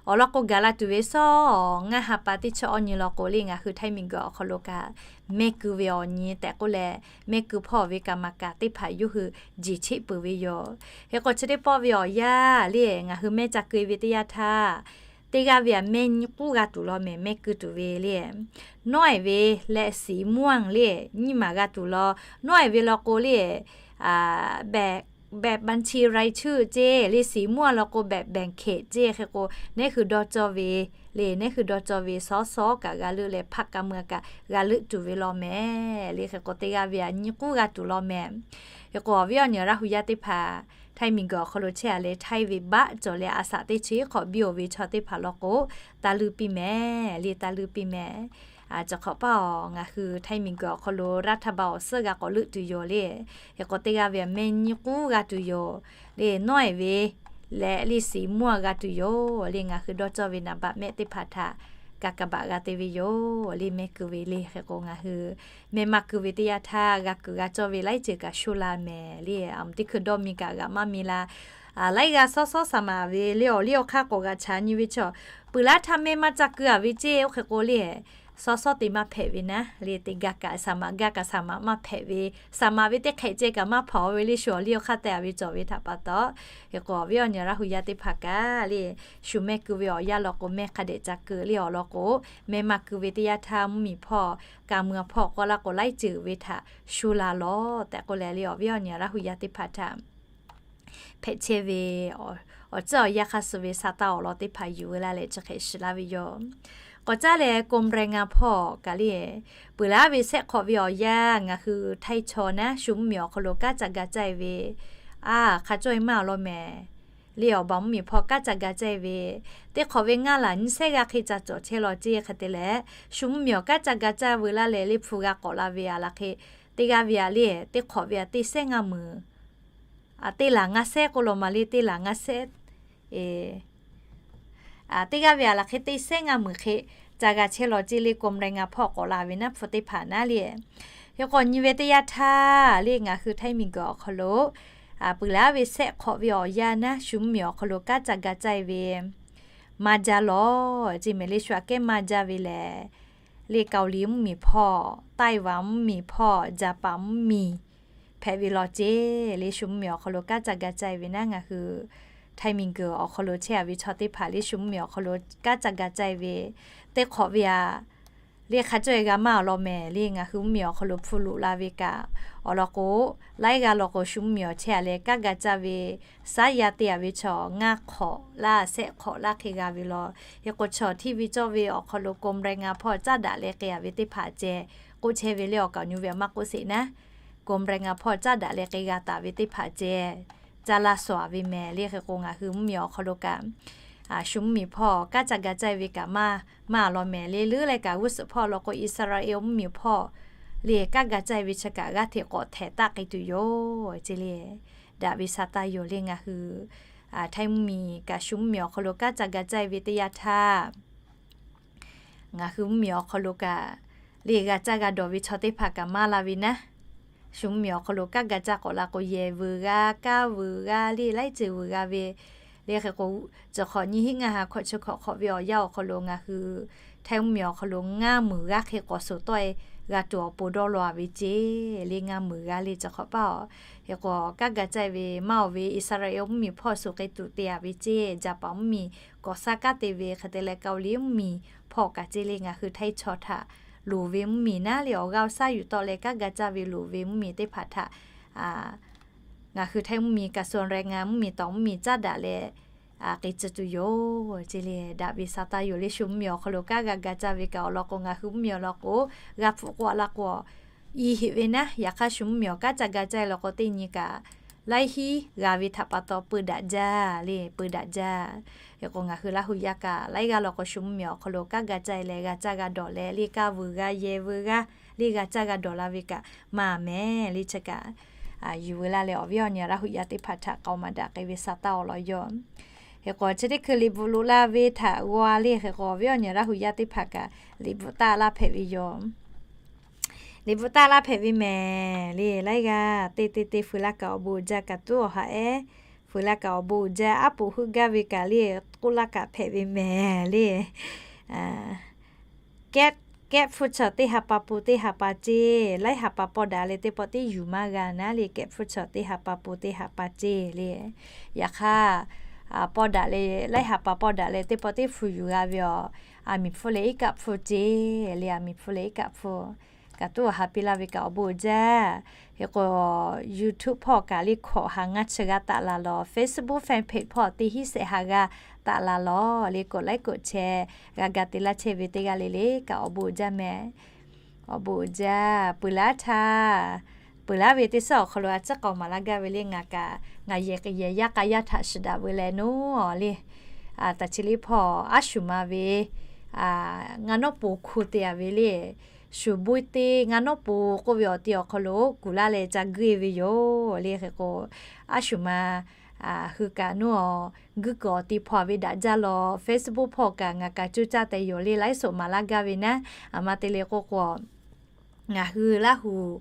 awˬ lawn k'o gaˬ la tuˬ ve sawˉ ngaˇ ha pa teˇ chi awˇ nyi law k'o le ngaˬ hui Htaiˇ miˬguiˬ awˬ hk'aw lo kaꞈ mehˇ ku ve awˬ nyi tehꞈ k'oˆ leh mehˇ ku hpawˇ ve kaꞈ maˍ kaꞈ teˇ hpaˍ yawˇ hui jeˬ cheˆ peuˬ ve yoˬ. Hk'e k'o chi teˇ pawˆ ve awˬ yanˇ le ngaˬ hui mehˇ ca keu ve teˇ yanˇ htaˇ teˇ g'aˇ ve aꞈ mehˇ nyi k'uˉ g'a tuˬ law mehˍ mehˇ ku tuˬ ve le. Nawˉ-ehˍ ve leh siˍ mvuhˇ-anˬ le nyiˇ maˬ g'a tuˬ law. Nawˉ-ehˍ ve law k'o le behꞈ แบบบัญชีรายชื่อ ceˇ le, สีม่วง law k'o แบบแบ่งเขต ceˇ. Hk'e k'o, nehˉ hui dawˇ cawˇ ve le, nehˉ hui dawˇ cawˇ ve สส kaꞈ g'a leuˆ leh พรรคการเมือง kaꞈ g'a leuˆ tuˬ ve law mehˍ le. Hk'e k'o, teˇ g'aˇ ve aꞈ nyi k'uˉ g'a tuˬ law mehˍ. Hk'e k'o, awˬ viˉ awˬ nyi Laˇ hu yaˇ teˇ hpaˍ, Htaiˇ miˬguiˬ awˬ hk'aw lo chehˇ a leh, Htaiˇ ve baˆ cawˬ leh a shaꞈ teˇ chi hk'awꞈ biˇ oˬ ve chaw teˇ hpaˍ law k'o, taˇ leuˆ piˇ mehˍ le, taˇ leuˆ piˇ mehˍ. Chi hk'awꞈ paˇ awˬ, ngaˬ hui Htaiˇ miˬguiˬ awˬ hk'aw lo รัฐบาล awˬ suhˉ g'a k'awꞈ leuˆ tuˬ yoˬ le. Hk'e k'o, teˇ g'aˇ ve aꞈ mehˆ nyi k'uˉ g'a tuˬ yoˬ le. Nawˉ eˍ ve leh le, สีม่วง g'a tuˬ yoˬ le. Ngaˬ hui dawˇ cawˇ ve naˍ baꞈ mehˆ teˇ hpaˍ htaꞈ kaꞈ kaꞈ baꞈ g'a te ve yoˬ le, mehˆ keu ve le. Hk'e k'o, ngaˬ hui mehˆ maˇ keu ve teˇ yanˇ htaˇ g'a kuiˬ g'a cawˇ ve laiˉ ceuˬ kaꞈ sho la mehˍ le. Aˬ mvuhˇ teˇ hkui dawˇ mi kaꞈ g'aꞈ maˇ mi la. Laiˉ g'aˇ sawˉ sawˉ saˍ maˍ ve le, awˬ liˇ awˬ hk'aˇ k'awꞈ g'aꞈ chaꞈ nyi ve chaw, peuˬ laˇ htaˇ mehˆ maˇ ca keu a ve ceˇ. Oˇ hk'e k'o le, sawˉ sawˉ te maˇ hpehꞈ ve naˉ le, te gaˇ kaꞈ saˍ maˍ, gaˇ kaꞈ saˍ maˍ maˇ hpehꞈ ve, saˍ maˍ ve teˇ hk'ehꞈ ceh kaꞈ maˇ hpaˍ ve le, shu awˬ liˇ awˬ hk'aˇ te a ve cawˬ ve htaꞈ pa taw. Hk'e k'o, awˬ viˉ awˬ nyi Laˇ hu yaˇ teˇ hpaˍ kaꞈ le, shu mehˆ keu ve awˬ yanˇ law k'o, mehˆ hk'a dehꞈ ca keu le. Awˬ lawn k'o, mehˆ maˇ keu ve teˇ yanˇ htaˇ mvuhˇmiˬ hpawˇ, ka mui a hpawˇ k'oˆ laˇ k'o, laiˉ ceuˬ ve htaꞈ sho la lawˬ tehꞈ k'oˆ leh le, awˬ viˉ awˬ nyi Laˇ hu yaˇ teˇ hpaˍ htaꞈ hpehꞈ chehˇ ve awˬ tcuhˉ awˬ yanˇ hk'aˇ suh ve sa taˇ awˬ lawn teˇ hpaˍ yuˬ ve laˇ leh chi hk'e shiˍ laˇ ve yoˬ. K'awꞈ caˉ leh กรมแรงงาน hpawˇ kaꞈ le, peuˬ laˇ ve sehˆ hk'awꞈ ve awˬ yanˇ ngaˬ hui Htaiˇ chaw naˉ shu mvuhˇmiˬ awˬ hk'aw lo kanˉ ca ga caˇ ve, a hk'a cawˇ e maˇ awˬ lawn mehˍ le, awˬ baˬ mvuhˇmiˬ hpawˇ kanˉ ca ga caˇ ve, teˇ hk'awꞈ ve ngaˇ laˬ nyiˇ sehˉ g'aˇ hk'e ca cawˬ chehˇ law ceˇ. Hk'e te leh, shu mvuhˇmiˬ awˬ kanˉ ca ga caˇ veu laˇ leh le, hpu g'a k'awꞈ la ve aˬ laˬ hk'e, teˇ g'aˇ ve aꞈ le, teˇ hk'awꞈ ve aꞈ teˇ sehˉ ngaˇ meuˍ, teˇ laˬ ngaˇ sehˉ k'oˆ law ma le, teˇ laˬ ngaˇ sehˉ teˇ g'aˇ ve aˬ laˬ hk'e teˇ sehˉ ngaˇ meuˍ hk'e ca g'a chehˇ law ceˇ le, กรมแรงงาน hpawˇ k'awꞈ la ve naˉ hpu teˇ hpaˍ naˉ le. Hk'e k'o, nyi ve teˇ yanˇ htaˇ le, ngaˬ hui Htaiˇ miˬguiˬ awˬ hk'aw lo peuˬ laˇ ve sehˆ hk'awꞈ ve awˬ yanˇ naˉ shu mvuhˇmiˬ awˬ hk'aw lo kanˉ ca ga caˇ ve maˇ jaˇ lawˬ ceˇ mehˍ le. Shu aꞈ kehˉ maˇ jaˇ ve lehˬ le, Kaoˍliˍ mvuhˇmiˬ hpawˇ, Taiˇ vaˍ mvuhˇmiˬ hpawˇ, Jaˍpaˍ mvuhˇmiˬ hpehꞈ ve law ceˇ le. Shu mvuhˇmiˬ awˬ hk'aw lo kanˉ ca ga caˇ ve naˉ ngaˬ hui Htaiˇ miˬguiˬ awˬ hk'aw lo chehˇ a ve chaw teˇ hpaˍ le, shu mvuhˇmiˬ awˬ hk'aw lo kanˉ ca ga caˇ ve teˇ hk'awꞈ ve aꞈ le, hk'a cawˇ e g'a maˇ awˬ lawn mehˍ le. Ngaˬ hui mvuhˇmiˬ awˬ hk'aw lo hpu loꞈ la ve kaꞈ, awˬ lawn k'o, laiˉ g'aˇ law k'o shu mvuhˇmiˬ awˬ chehˇ a leh kanˉ ga caˇ ve, saˉ yaˇ te a ve chaw ngaˇ hk'awꞈ laˇ, sehˆ hk'awꞈ laˇ hk'e g'a ve law. Hk'e k'o, chaw hteˇ ve cawˇ ve awˬ hk'aw lo กรมแรงงาน hpawˇ caˉ daꞈ leh k'ai a ve teˇ hpaˍ ceh k'oˆ chehˇ ve le. Awˬ kaˍ awˬ nyu ve aꞈ maˇ k'oˆ sheˍ naˉ, กรมแรงงาน hpawˇ caˉ daꞈ leh k'ai g'a taˍ ve teˇ hpaˍ ceh caˇ laˇ shawˍ a ve meh le. Hk'e k'o, ngaˬ hui mvuhˇmiˬ awˬ hk'aw lo kaꞈ shu mvuhˇmiˬ hpawˇ kanˉ ca ga caˇ ve kaꞈ maˇ maˇ awˬ lawn mehˍ le. Leuˉ leh kaꞈ g'uˇ suhˍ hpawˇ law k'o, Iˉsaˍreˍlaˆ mvuhˇmiˬ hpawˇ le kanˉ ga caˇ ve chi kaꞈ g'aˇ hteꞈ k'awꞈ htehˍ taˆ k'ai tuˬ yoˬ ceˇ le. Daꞈ ve sa taˇ yoˬ le. Ngaˬ hui Htaiˇ mvuhˇmiˬ kaꞈ shu mvuhˇmiˬ awˬ hk'aw lo kanˉ ca ga caˇ ve teˇ yanˇ htaˇ, ngaˬ hui mvuhˇmiˬ awˬ hk'aw lo kaꞈ le g'a caˇ g'a dawˬ ve chaw teˇ hpaˍ kaꞈ maˇ la ve naˉ, shu mvuhˇmiˬ awˬ hk'aw lo kanˉ ga caˇ k'awꞈ la k'o, yehˬ vuiˬ g'a, kaˇ vuiˬ g'a le, laiˉ ceuˬ vuiˬ g'a ve le. Hk'e k'o, chi hk'awꞈ nyiˇ hinˉ ngaˇ ha hkawꞈ chi hkawꞈ hk'awꞈ ve awˬ yanˇ awˬ hk'aw lo ngaˬ hui Htaiˇ mvuhˇmiˬ awˬ hk'aw lo ngaˇ meunˍ g'aˇ hk'e k'awꞈ suhˍ tawˆ e g'a tuˬ awˬ pon dawˇ law a ve ceˇ le. Ngaˇ meunˍ g'aˇ le, chi hk'awꞈ paˇ awˬ. Hk'e k'o, kanˉ ga caˇ ve maˇ oˬ ve Iˉsaˍreˍlaˆ mvuhˇmiˬ hpawˇ suhˍ k'ai tuˬ te a ve ceˇ, Jaˍpaˍ mvuhˇmiˬ k'awꞈ saˉ kaˉ te ve hk'e te leh, Kaoˍliˍ mvuhˇmiˬ hpawˇ kaꞈ ceˇ le. Ngaˬ hui Htaiˇ chaw htaꞈ loˍ ve mvuhˇmiˬ naˉ le, awˬ g'aˇ awˬ shaˉ yuˬ tawˆ leh kanˉ ga caˇ ve loˍ ve mvuhˇmiˬ teˇ hpaˍ htaꞈ ngaˬ hui Htaiˇ mvuhˇmiˬ กระทรวงแรงงาน mvuhˇmiˬ tawˍ mvuhˇmiˬ caˉ daꞈ leh k'ai tcuh tuˬ yoˬ ceˇ le. Daꞈ ve sa taˇ yoˬ le. Shu mvuhˇmiˬ awˬ hk'aw lo kanˉ g'a ga caˇ ve kaꞈ awˬ lawn k'o, ngaˬ hui mvuhˇmiˬ awˬ lawn k'o, g'a hpfuhˆ k'oˆ a laˇ k'o, i heꞈ ve naˉ. Yaꞈ hk'aˇ shu mvuhˇmiˬ awˬ kanˉ ca ga caˇ e law k'o, teˇ nyi kaꞈ laiˉ hiˉ g'a ve htaꞈ pa taw peu daꞈ jaˇ le, peu daꞈ jaˇ. Hk'e k'o, ngaˬ hui Laˇ hu yaˇ kaꞈ laiˉ g'aˇ law k'o shu mvuhˇmiˬ awˬ hk'aw lo kanˉ ga caˇ e leh g'a caˇ g'a dawˬ leh le, kaˇ vuiˬ g'a, yehˬ vuiˬ g'a le, g'a caˇ g'a dawˬ la ve kaꞈ maˇ mehˍ le. Chi kaꞈ yuˬ veu laˇ leh awˬ viˉ awˬ nyi Laˇ hu yaˇ teˇ hpaˍ htaꞈ k'aoˍ maˍ daꞈ k'ai ve sa taˇ awˬ lawn yoˬ. Hk'e k'o, chi teˇ hkui liꞈ bvuhꞈ loꞈ la ve htaꞈ g'aw a le. Hk'e k'o, awˬ viˉ awˬ nyi Laˇ hu yaˇ teˇ hpaˍ kaꞈ liꞈ bvuhꞈ taˇ laˇ hpehꞈ ve yoˬ. Liꞈ bvuhꞈ taˇ laˇ hpehꞈ ve mehˍ le. Laiˉ g'aˇ teˇ teˇ teˇ feu laˇ kaꞈ awˬ bon uiˍ jaˇ kaꞈ tuˉ awˬ ha ehˉ, feu laˇ kaꞈ awˬ bon uiˍ jaˇ, aˉ poꞈ heuˆ gaˇ ve kaꞈ le, k'oˆ laˇ kaꞈ hpehꞈ ve mehˍ le. Kehˉ, kehˉ hpfuhˇ chaw teˇ ha pa pun teˇ ha pa ceˇ, laiˉ ha pa pawˇ daꞈ leh teˇ pawˆ teˇ yuˬ maˇ g'a naˉ le, kehˉ hpfuhˇ chaw teˇ ha pa pun teˇ ha pa ceˇ le. Yaꞈ hk'aˇ, pawˇ daꞈ leh, laiˉ ha pa pawˇ daꞈ leh teˇ pawˆ teˇ hpu yuˬ g'a ve awˬ, aˬ miˍ hpfuhˇ leh iˉ kaˆ hpfuhˇ ceˇ le, aˬ miˍ hpfuhˇ leh iˉ kaˆ hpfuhˇ. kaꞈ tuˉ awˬ ha piˇ laˇ ve kaꞈ awˬ bon uiˍ jaˇ. Hk'e k'o, YouTube hpawˇ kaꞈ le hkawꞈ ha ngaˇ chi g'a taˍ la lawˬ, Facebook fan page hpawˇ teˇ hinˉ shehˆ ha g'a taˍ la lawˬ le, กดไลค์ กดแชร์ g'a ga te laˇ chehˇ ve teˇ g'aˇ le le kaꞈ awˬ bon uiˍ jaˇ mehˍ. Awˬ bon uiˍ jaˇ. Peuˬ laˉ htaˇ, peuˬ laˉ ve teˇ suhˉ awˬ hk'aw lo a ciˉ k'awꞈ maˍ laˇ gaˇ ve le, ngaˬ kaꞈ ngaˬ yehˬ k'ai yehˬ yaˇ k'a yaˇ htaꞈ shiˍ daꞈ ve leh nawˉ le, taˍ chi liˇ hpawˇ aˉ shuˍ ma ve ngaˇ nawˉ po hku te a ve le, shuˍ buiˇ teˇ ngaˇ nawˉ po k'oˆ ve awˬ ti awˬ hk'aw lo kuˬ laˇ leh ca guˇ e ve yoˬ le. Hk'e k'o, aˉ shuˍ ma hui kaꞈ nawˉ guˇ kuiˬ awˬ ti hpawˇ a ve daꞈ jaˇ lawˬ, Facebook hpawˇ kaꞈ ngaˬ kaꞈ coˇ caˇ tehꞈ yoˬ le, ไลฟ์สด maˍ laˇ gaˇ ve naˉ. Aˬ ma te le k'oˆ k'o, ngaˬ hui Laˇ huˍ,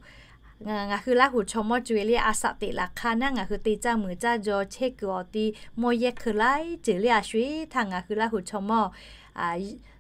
ngaˬ hui Laˇ huˍ chaw mawˇ co e le a shaꞈ teꞈ laꞈ hk'aˇ naˉ, ngaˬ hui te caˇ muiˬ caˇ jaw chehˇ kuiˬ awˬ ti mawˇ yehˇ hkeu laiˉ ceuˬ le a shu eˬ htaˇ ngaˬ hui Laˇ huˍ chaw mawˇ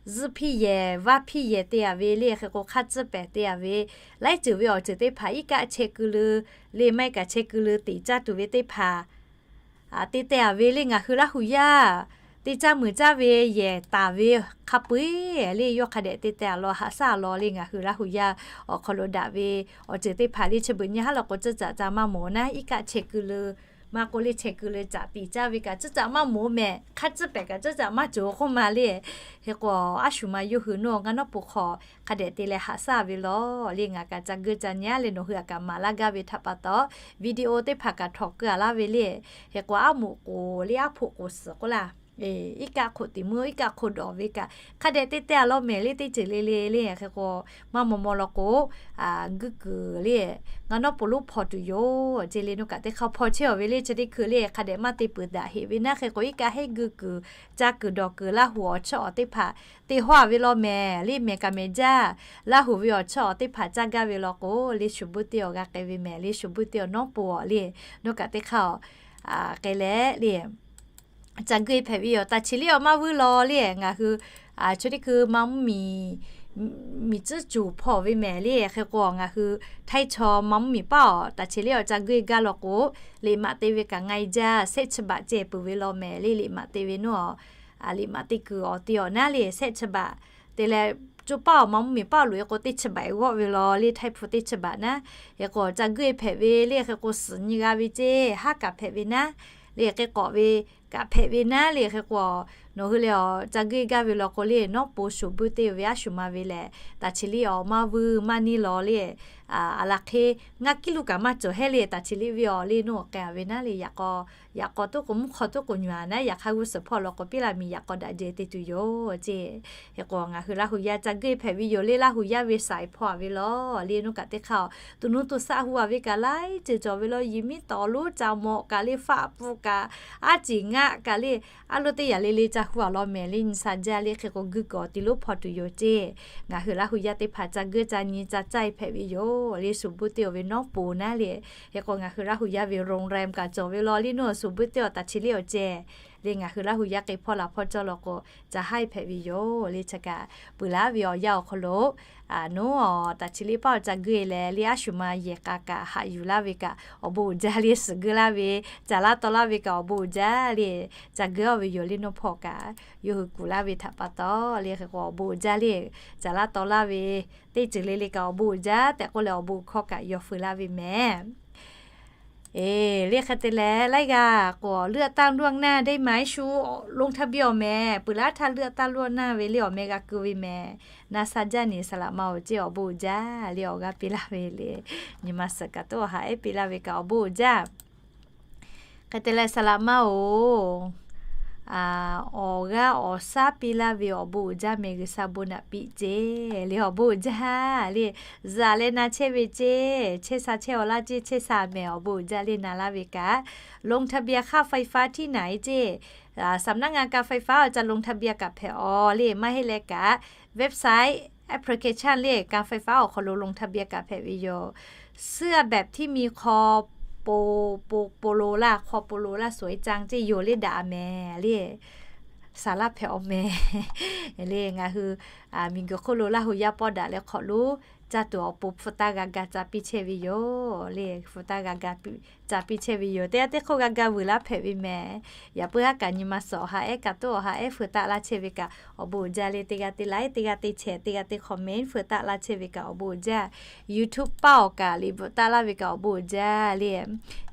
zuhˇ hpiˇ yehˬ vaˇ hpiˇ yehˬ te a ve le, hk'e k'o hk'aˇ tcuhˉ pehˍ te a ve, laiˉ ceuˬ ve awˬ ceuˬ teˇ hpaˍ iˉ kaˆ chehˇ keu le, le maˇ heˆ kaꞈ chehˇ keu le teꞈ caˇ tuˬ ve teˇ hpaˍ te te a ve le, ngaˬ hui Laˇ huˍ yaˇ te caˇ muiˬ caˇ ve yehˬ taˍ ve hk'a peu eˬ le, yawˇ hk'a dehꞈ te te a law haꞈ shaˉ a law le, ngaˬ hui Laˇ huˍ yaˇ awˬ hk'aw lo daꞈ ve awˬ ceuˬ teˇ hpaˍ le chi beuꞈ nyi haˉ law k'o tcuhˇ caꞈ ca maˇ mawˬ naˉ, iˉ kaˆ chehˇ keu le, maˇ k'oˆ le chehˇ keu le caꞈ tiꞈ caˇ ve kaꞈ tcuhˇ caꞈ maˇ mawˬ mehˍ, hk'aˇ tcuhˉ pehˍ kaꞈ tcuhˇ caꞈ maˇ cawˬ k'oˆ ma le. Hk'e k'o, aˉ shuˍ ma yawˇ hui nawˉ ngaˇ nawˉ po hk'aw hk'a dehꞈ te leh haꞈ shaˉ ve lawˬ le, ngaˬ kaꞈ ca guˇ ca nyi a le, nawˬ hui a kaꞈ maˍ laˇ gaˇ ve htaꞈ pa taw, video teˇ hpaˍ kaꞈ htawꞈ keu a laˇ ve le. Hk'e k'o, aˉ moꞈ k'oˍ le aˉ hpoꞈ k'oˍ suhˍ k'oˆ laˇ, iˉ kaˆ hk'oꞈ tiꞈ meuˇ iˉ kaˆ hk'oꞈ dawˬ ve kaꞈ hk'a dehꞈ te te a law mehˍ le, teˇ ceuˬ le le le. Hk'e k'o, maˇ maw maw law k'o, guˇ kuiˬ le ngaˇ nawˉ po lonˉ hpaw tuˬ yoˬ ce le, nawˬ kaꞈ teˇ hk'aˇ hpaw chehˇ a ve le, chi teˇ hkui le hk'a dehꞈ maˇ te peuˬ daꞈ heꞈ ve naˉ. Hk'e k'o, iˉ kaˆ heˆ guˇ kuiˬ ca kuiˬ dawˬ kuiˬ Laˇ huˍ awˬ chawˇ awˬ teˇ hpaˍ te hawˇ a ve law mehˍ le, mehˍ kaꞈ mehˍ jaˇ. Laˇ huˍ ve awˬ chawˇ awˬ teˇ hpaˍ caˇ gaˇ ve law k'o le, shuˍ buiˇ teˇ awˬ g'a k'ai ve mehˍ le, shuˍ buiˇ teˇ awˬ nawˉ po a le, nawˬ kaꞈ teˇ hk'aˇ k'ai leh le ca guˇ e hpehꞈ ve yoˬ. Taˍ chi liˇ awˬ maˇ vuiˇ law le, ngaˬ hui chi teˇ hkui maˇ mvuhˇ miˬ miˬ tcuhˉ cuˬ hpaw ve mehˍ le. Hk'e k'o, ngaˬ hui htaiˇ chaw maˇ mvuhˇ miˬ paˇ awˬ taˍ chi liˇ awˬ ca guˇ e gaˇ law k'o, liꞈ maꞈ te ve kaꞈ nga e jaˇ, shehˆ chi baꞈ ceh peuˬ ve law mehˍ le, liꞈ maꞈ te ve nawˉ, liꞈ maꞈ te kuiˬ awˬ te awˬ naˉ le, shehˆ chi baꞈ te leh, coˇ paˇ awˬ maˇ mvuhˇ miˬ paˇ awˬ loꞈ e k'o teˇ chi baꞈ e g'awˆ ve law le, htaiˇ hpu teˇ chi baꞈ naˉ. Hk'e k'o, ca guˇ e hpehꞈ ve le. Hk'e k'o, suhˍ nyi g'a ve ce, haˉ kaꞈ hpehꞈ ve naˉ le, k'e k'awꞈ ve kaꞈ hpehꞈ ve naˉ le. Hk'e k'o, nawˬ hui lehˬ ca guˇ e gaˇ ve law k'o le, nawˉ po shuˍ buiˇ teˇ ve aˉ shuˍ ma ve lehˬ, taˍ chi liˇ awˬ maˇ vuiˇ maˇ niˇ law le, a la hk'e ngaˇ kiˉ luˇ kaꞈ maˇ cawˬ hehˉ le, taˍ chi liˇ ve awˬ le nawˬ k'ai a ve naˉ le, yaꞈ k'aw, yaꞈ k'aw tuˉ k'o mvuhˇ hk'aw tuˉ k'o nyuˬ a naˉ, yaꞈ hk'aˇ g'uˇ suhˍ hpawˇ law k'o piˇ la miˬ yaꞈ k'aw daꞈ jehˬ te tuˬ yoˬ ce. Hk'e k'o, ngaˬ hui Laˇ huˍ yaˇ ca guˇ e hpehꞈ ve yoˬ le, Laˇ huˍ yaˇ ve saiˍ hpaw a ve law le, nawˬ kaꞈ teˇ hk'aˇ awˬ, to nuˇ to shaˆ hu a ve kaꞈ laiˉ ceuˬ cawˬ ve law, yiˬ miˉ tawˍ lonˉ ca mawꞈ kaꞈ le, faˆ pfuh kaꞈ, aˉ ciˍ ngaˆ kaꞈ le, a lo teˇ yaꞈ le le ca hu a law mehˍ le, nyi sha jaˇ le. Hk'e k'o, guˇ kuiˬ awˬ ti lonˉ hpaw tuˬ yoˬ ce. Ngaˬ hui Laˇ huˍ yaˇ teˇ hpaˍ ca guˇ ca nyi ca caˇ e hpehꞈ ve yoˬ le, shuˍ buiˇ teˇ awˬ ve nawˉ po naˉ le. Hk'e k'o, ngaˬ hui Laˇ huˍ yaˇ ve โรงแรม kaꞈ cawˬ ve law le, nawˬ shuˍ buiˇ teˇ awˬ taˍ chi liˇ awˬ ceh le, ngaˬ hui Laˇ huˍ yaˇ k'e hpawˇ laˬ hpawˇ cawˇ law k'o, ca haˉ e hpehꞈ ve yoˬ le. Chi kaꞈ peuˬ laˉ ve awˬ yanˇ awˬ hk'aw lo, nawˉ taˍ chi liˇ paˇ awˬ ca guˇ e leh le, aˉ shuˍ ma yehˬ k'a kaꞈ haꞈ yuˬ laˇ ve kaꞈ awˬ bon uiˍ jaˇ le, suhˍ guˇ laˇ ve, caˬ laˇ taw laˇ ve kaꞈ awˬ bon uiˍ jaˇ le. Ca guˇ a ve yoˬ le, nawˬ hpawˇ kaꞈ yawˇ hui kuˬ laˇ ve htaꞈ pa taw le. Hk'e k'o, awˬ bon uiˍ jaˇ le, caˬ laˇ taw laˇ ve teˇ ceuˬ le le kaꞈ awˬ bon uiˍ jaˇ tehꞈ k'oˆ leh, awˬ bon hkawˇ kaꞈ yaw feu laˇ ve mehˍ. E, le hk'e te leh laiˉ g'aˇ k'o, เลือกตั้งล่วงหน้าได้ไหม shu ลงทะเบียน awˬ mehˍ, peuˬ laˉ htaˇ เลือกตั้งล่วงหน้า ve le awˬ meh g'a keu ve mehˍ. Na sha jaˇ ni, saˍ laꞈ ma oˬ ce, awˬ bon uiˍ jaˇ le, awˬ g'aˇ piˇ laˇ ve le, nyi ma suhˍ kaꞈ tuˉ awˬ ha ehˉ piˇ laˇ ve kaꞈ awˬ bon uiˍ jaˇ. Hk'e te leh saˍ laꞈ ma oˬ, awˬ g'aˇ awˬ shaˉ piˇ laˇ ve awˬ bon uiˍ jaˇ mehˍ, G'uiˬsha bon naꞈ piˇ ce le, awˬ bon uiˍ jaˇ le. Zuhꞈ leh na chehˇ ve ce, chehˇ sha chehˇ awˬ laˇ ce, chehˇ sha mehˍ, awˬ bon uiˍ jaˇ le, na laˇ ve kaꞈ. ลงทะเบียนเข้าไฟฟ้าที่ไหน ce, สำนักงานการไฟฟ้า awˬ ca ลงทะเบียน kaꞈ hpehꞈ awˬ le, maˇ heˆ leh kaꞈ website application le การไฟฟ้า awˬ hk'aw lo ลงทะเบียน kaꞈ hpehꞈ ve yoˬ. เสื้อแบบที่มีคอ โปโล laˇ, คอ โปโล laˇ, สวยจัง ce, yoˬ le daꞈ a mehˍ le. Saˍ laˇ hpehꞈ awˬ mehˍ le. Ngaˬ hui miˬguiˬ hk'oˆ lo Laˇ huˍ yaˇ pawˆ daꞈ leh hk'awꞈ lonˉ caˇ tuˬ awˬ pon hpu taˇ g'a ga ca piˇ chehˇ ve yoˬ le. Hpu taˇ g'a ga ca piˇ chehˇ ve yoˬ. Teˇ g'aˇ teˇ hk'oˆ g'a ga vuiˬ laˇ hpehꞈ ve mehˍ. Yaꞈ puiˉ haˉ kaꞈ nyi ma suhˍ awˬ ha ehˉ, kaꞈ toˉ awˬ ha ehˉ hpu taˆ laˇ chehˇ ve kaꞈ awˬ bon uiˍ jaˇ le. Teˇ g'aˇ teˇ like, teˇ g'aˇ teˇ share, teˇ g'aˇ teˇ comment hpu taˆ laˇ chehˇ ve kaꞈ awˬ bon uiˍ jaˇ. YouTube paˇ awˬ kaꞈ liꞈ bvuhꞈ taˆ laˇ ve kaꞈ awˬ bon uiˍ jaˇ le.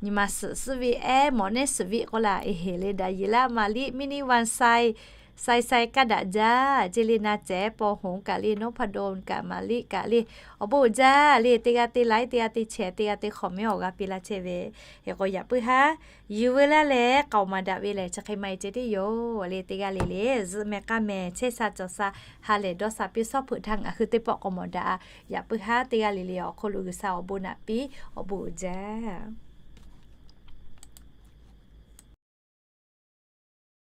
Nyi ma suhˍ suhˉ ve ehˉ mawˬ neˉ suhˍ ve k'oˆ laˇ eˬ heˍ le. Daꞈ yeˬ laˇ maˍ liˇ, mini one size, size size kaˇ daꞈ jaˇ ce le. Na cehˉ paw hoˍ kaꞈ le, noˉ hpa do kaꞈ maˍ liˇ kaꞈ le, awˬ bon uiˍ jaˇ le. Teˇ g'aˇ teˇ like, teˇ g'aˇ teˇ share, teˇ g'aˇ teˇ comment awˬ g'a piˇ laˇ chehˇ ve. Hk'e k'o yaꞈ puiˉ haˉ yuˬ veu laˇ leh k'aoˍ maˍ daꞈ ve lehˬ chi hk'e maˇ e ce teˇ yoˬ le. Teˇ g'aˇ le le zuhꞈ mehˍ k'aˇ mehˍ chehˇ sha cawˬ sha ha lehˬ dawˇ sha piˇ shawˉ hpeuꞈ htaˇ ngaˬ hui teˇ pawˆ k'aoˍ mawˬ daꞈ. Yaꞈ puiˉ haˉ teˇ g'aˇ le le awˬ hk'aw lo G'uiˬsha awˬ bon naꞈ piˇ awˬ bon uiˍ jaˇ.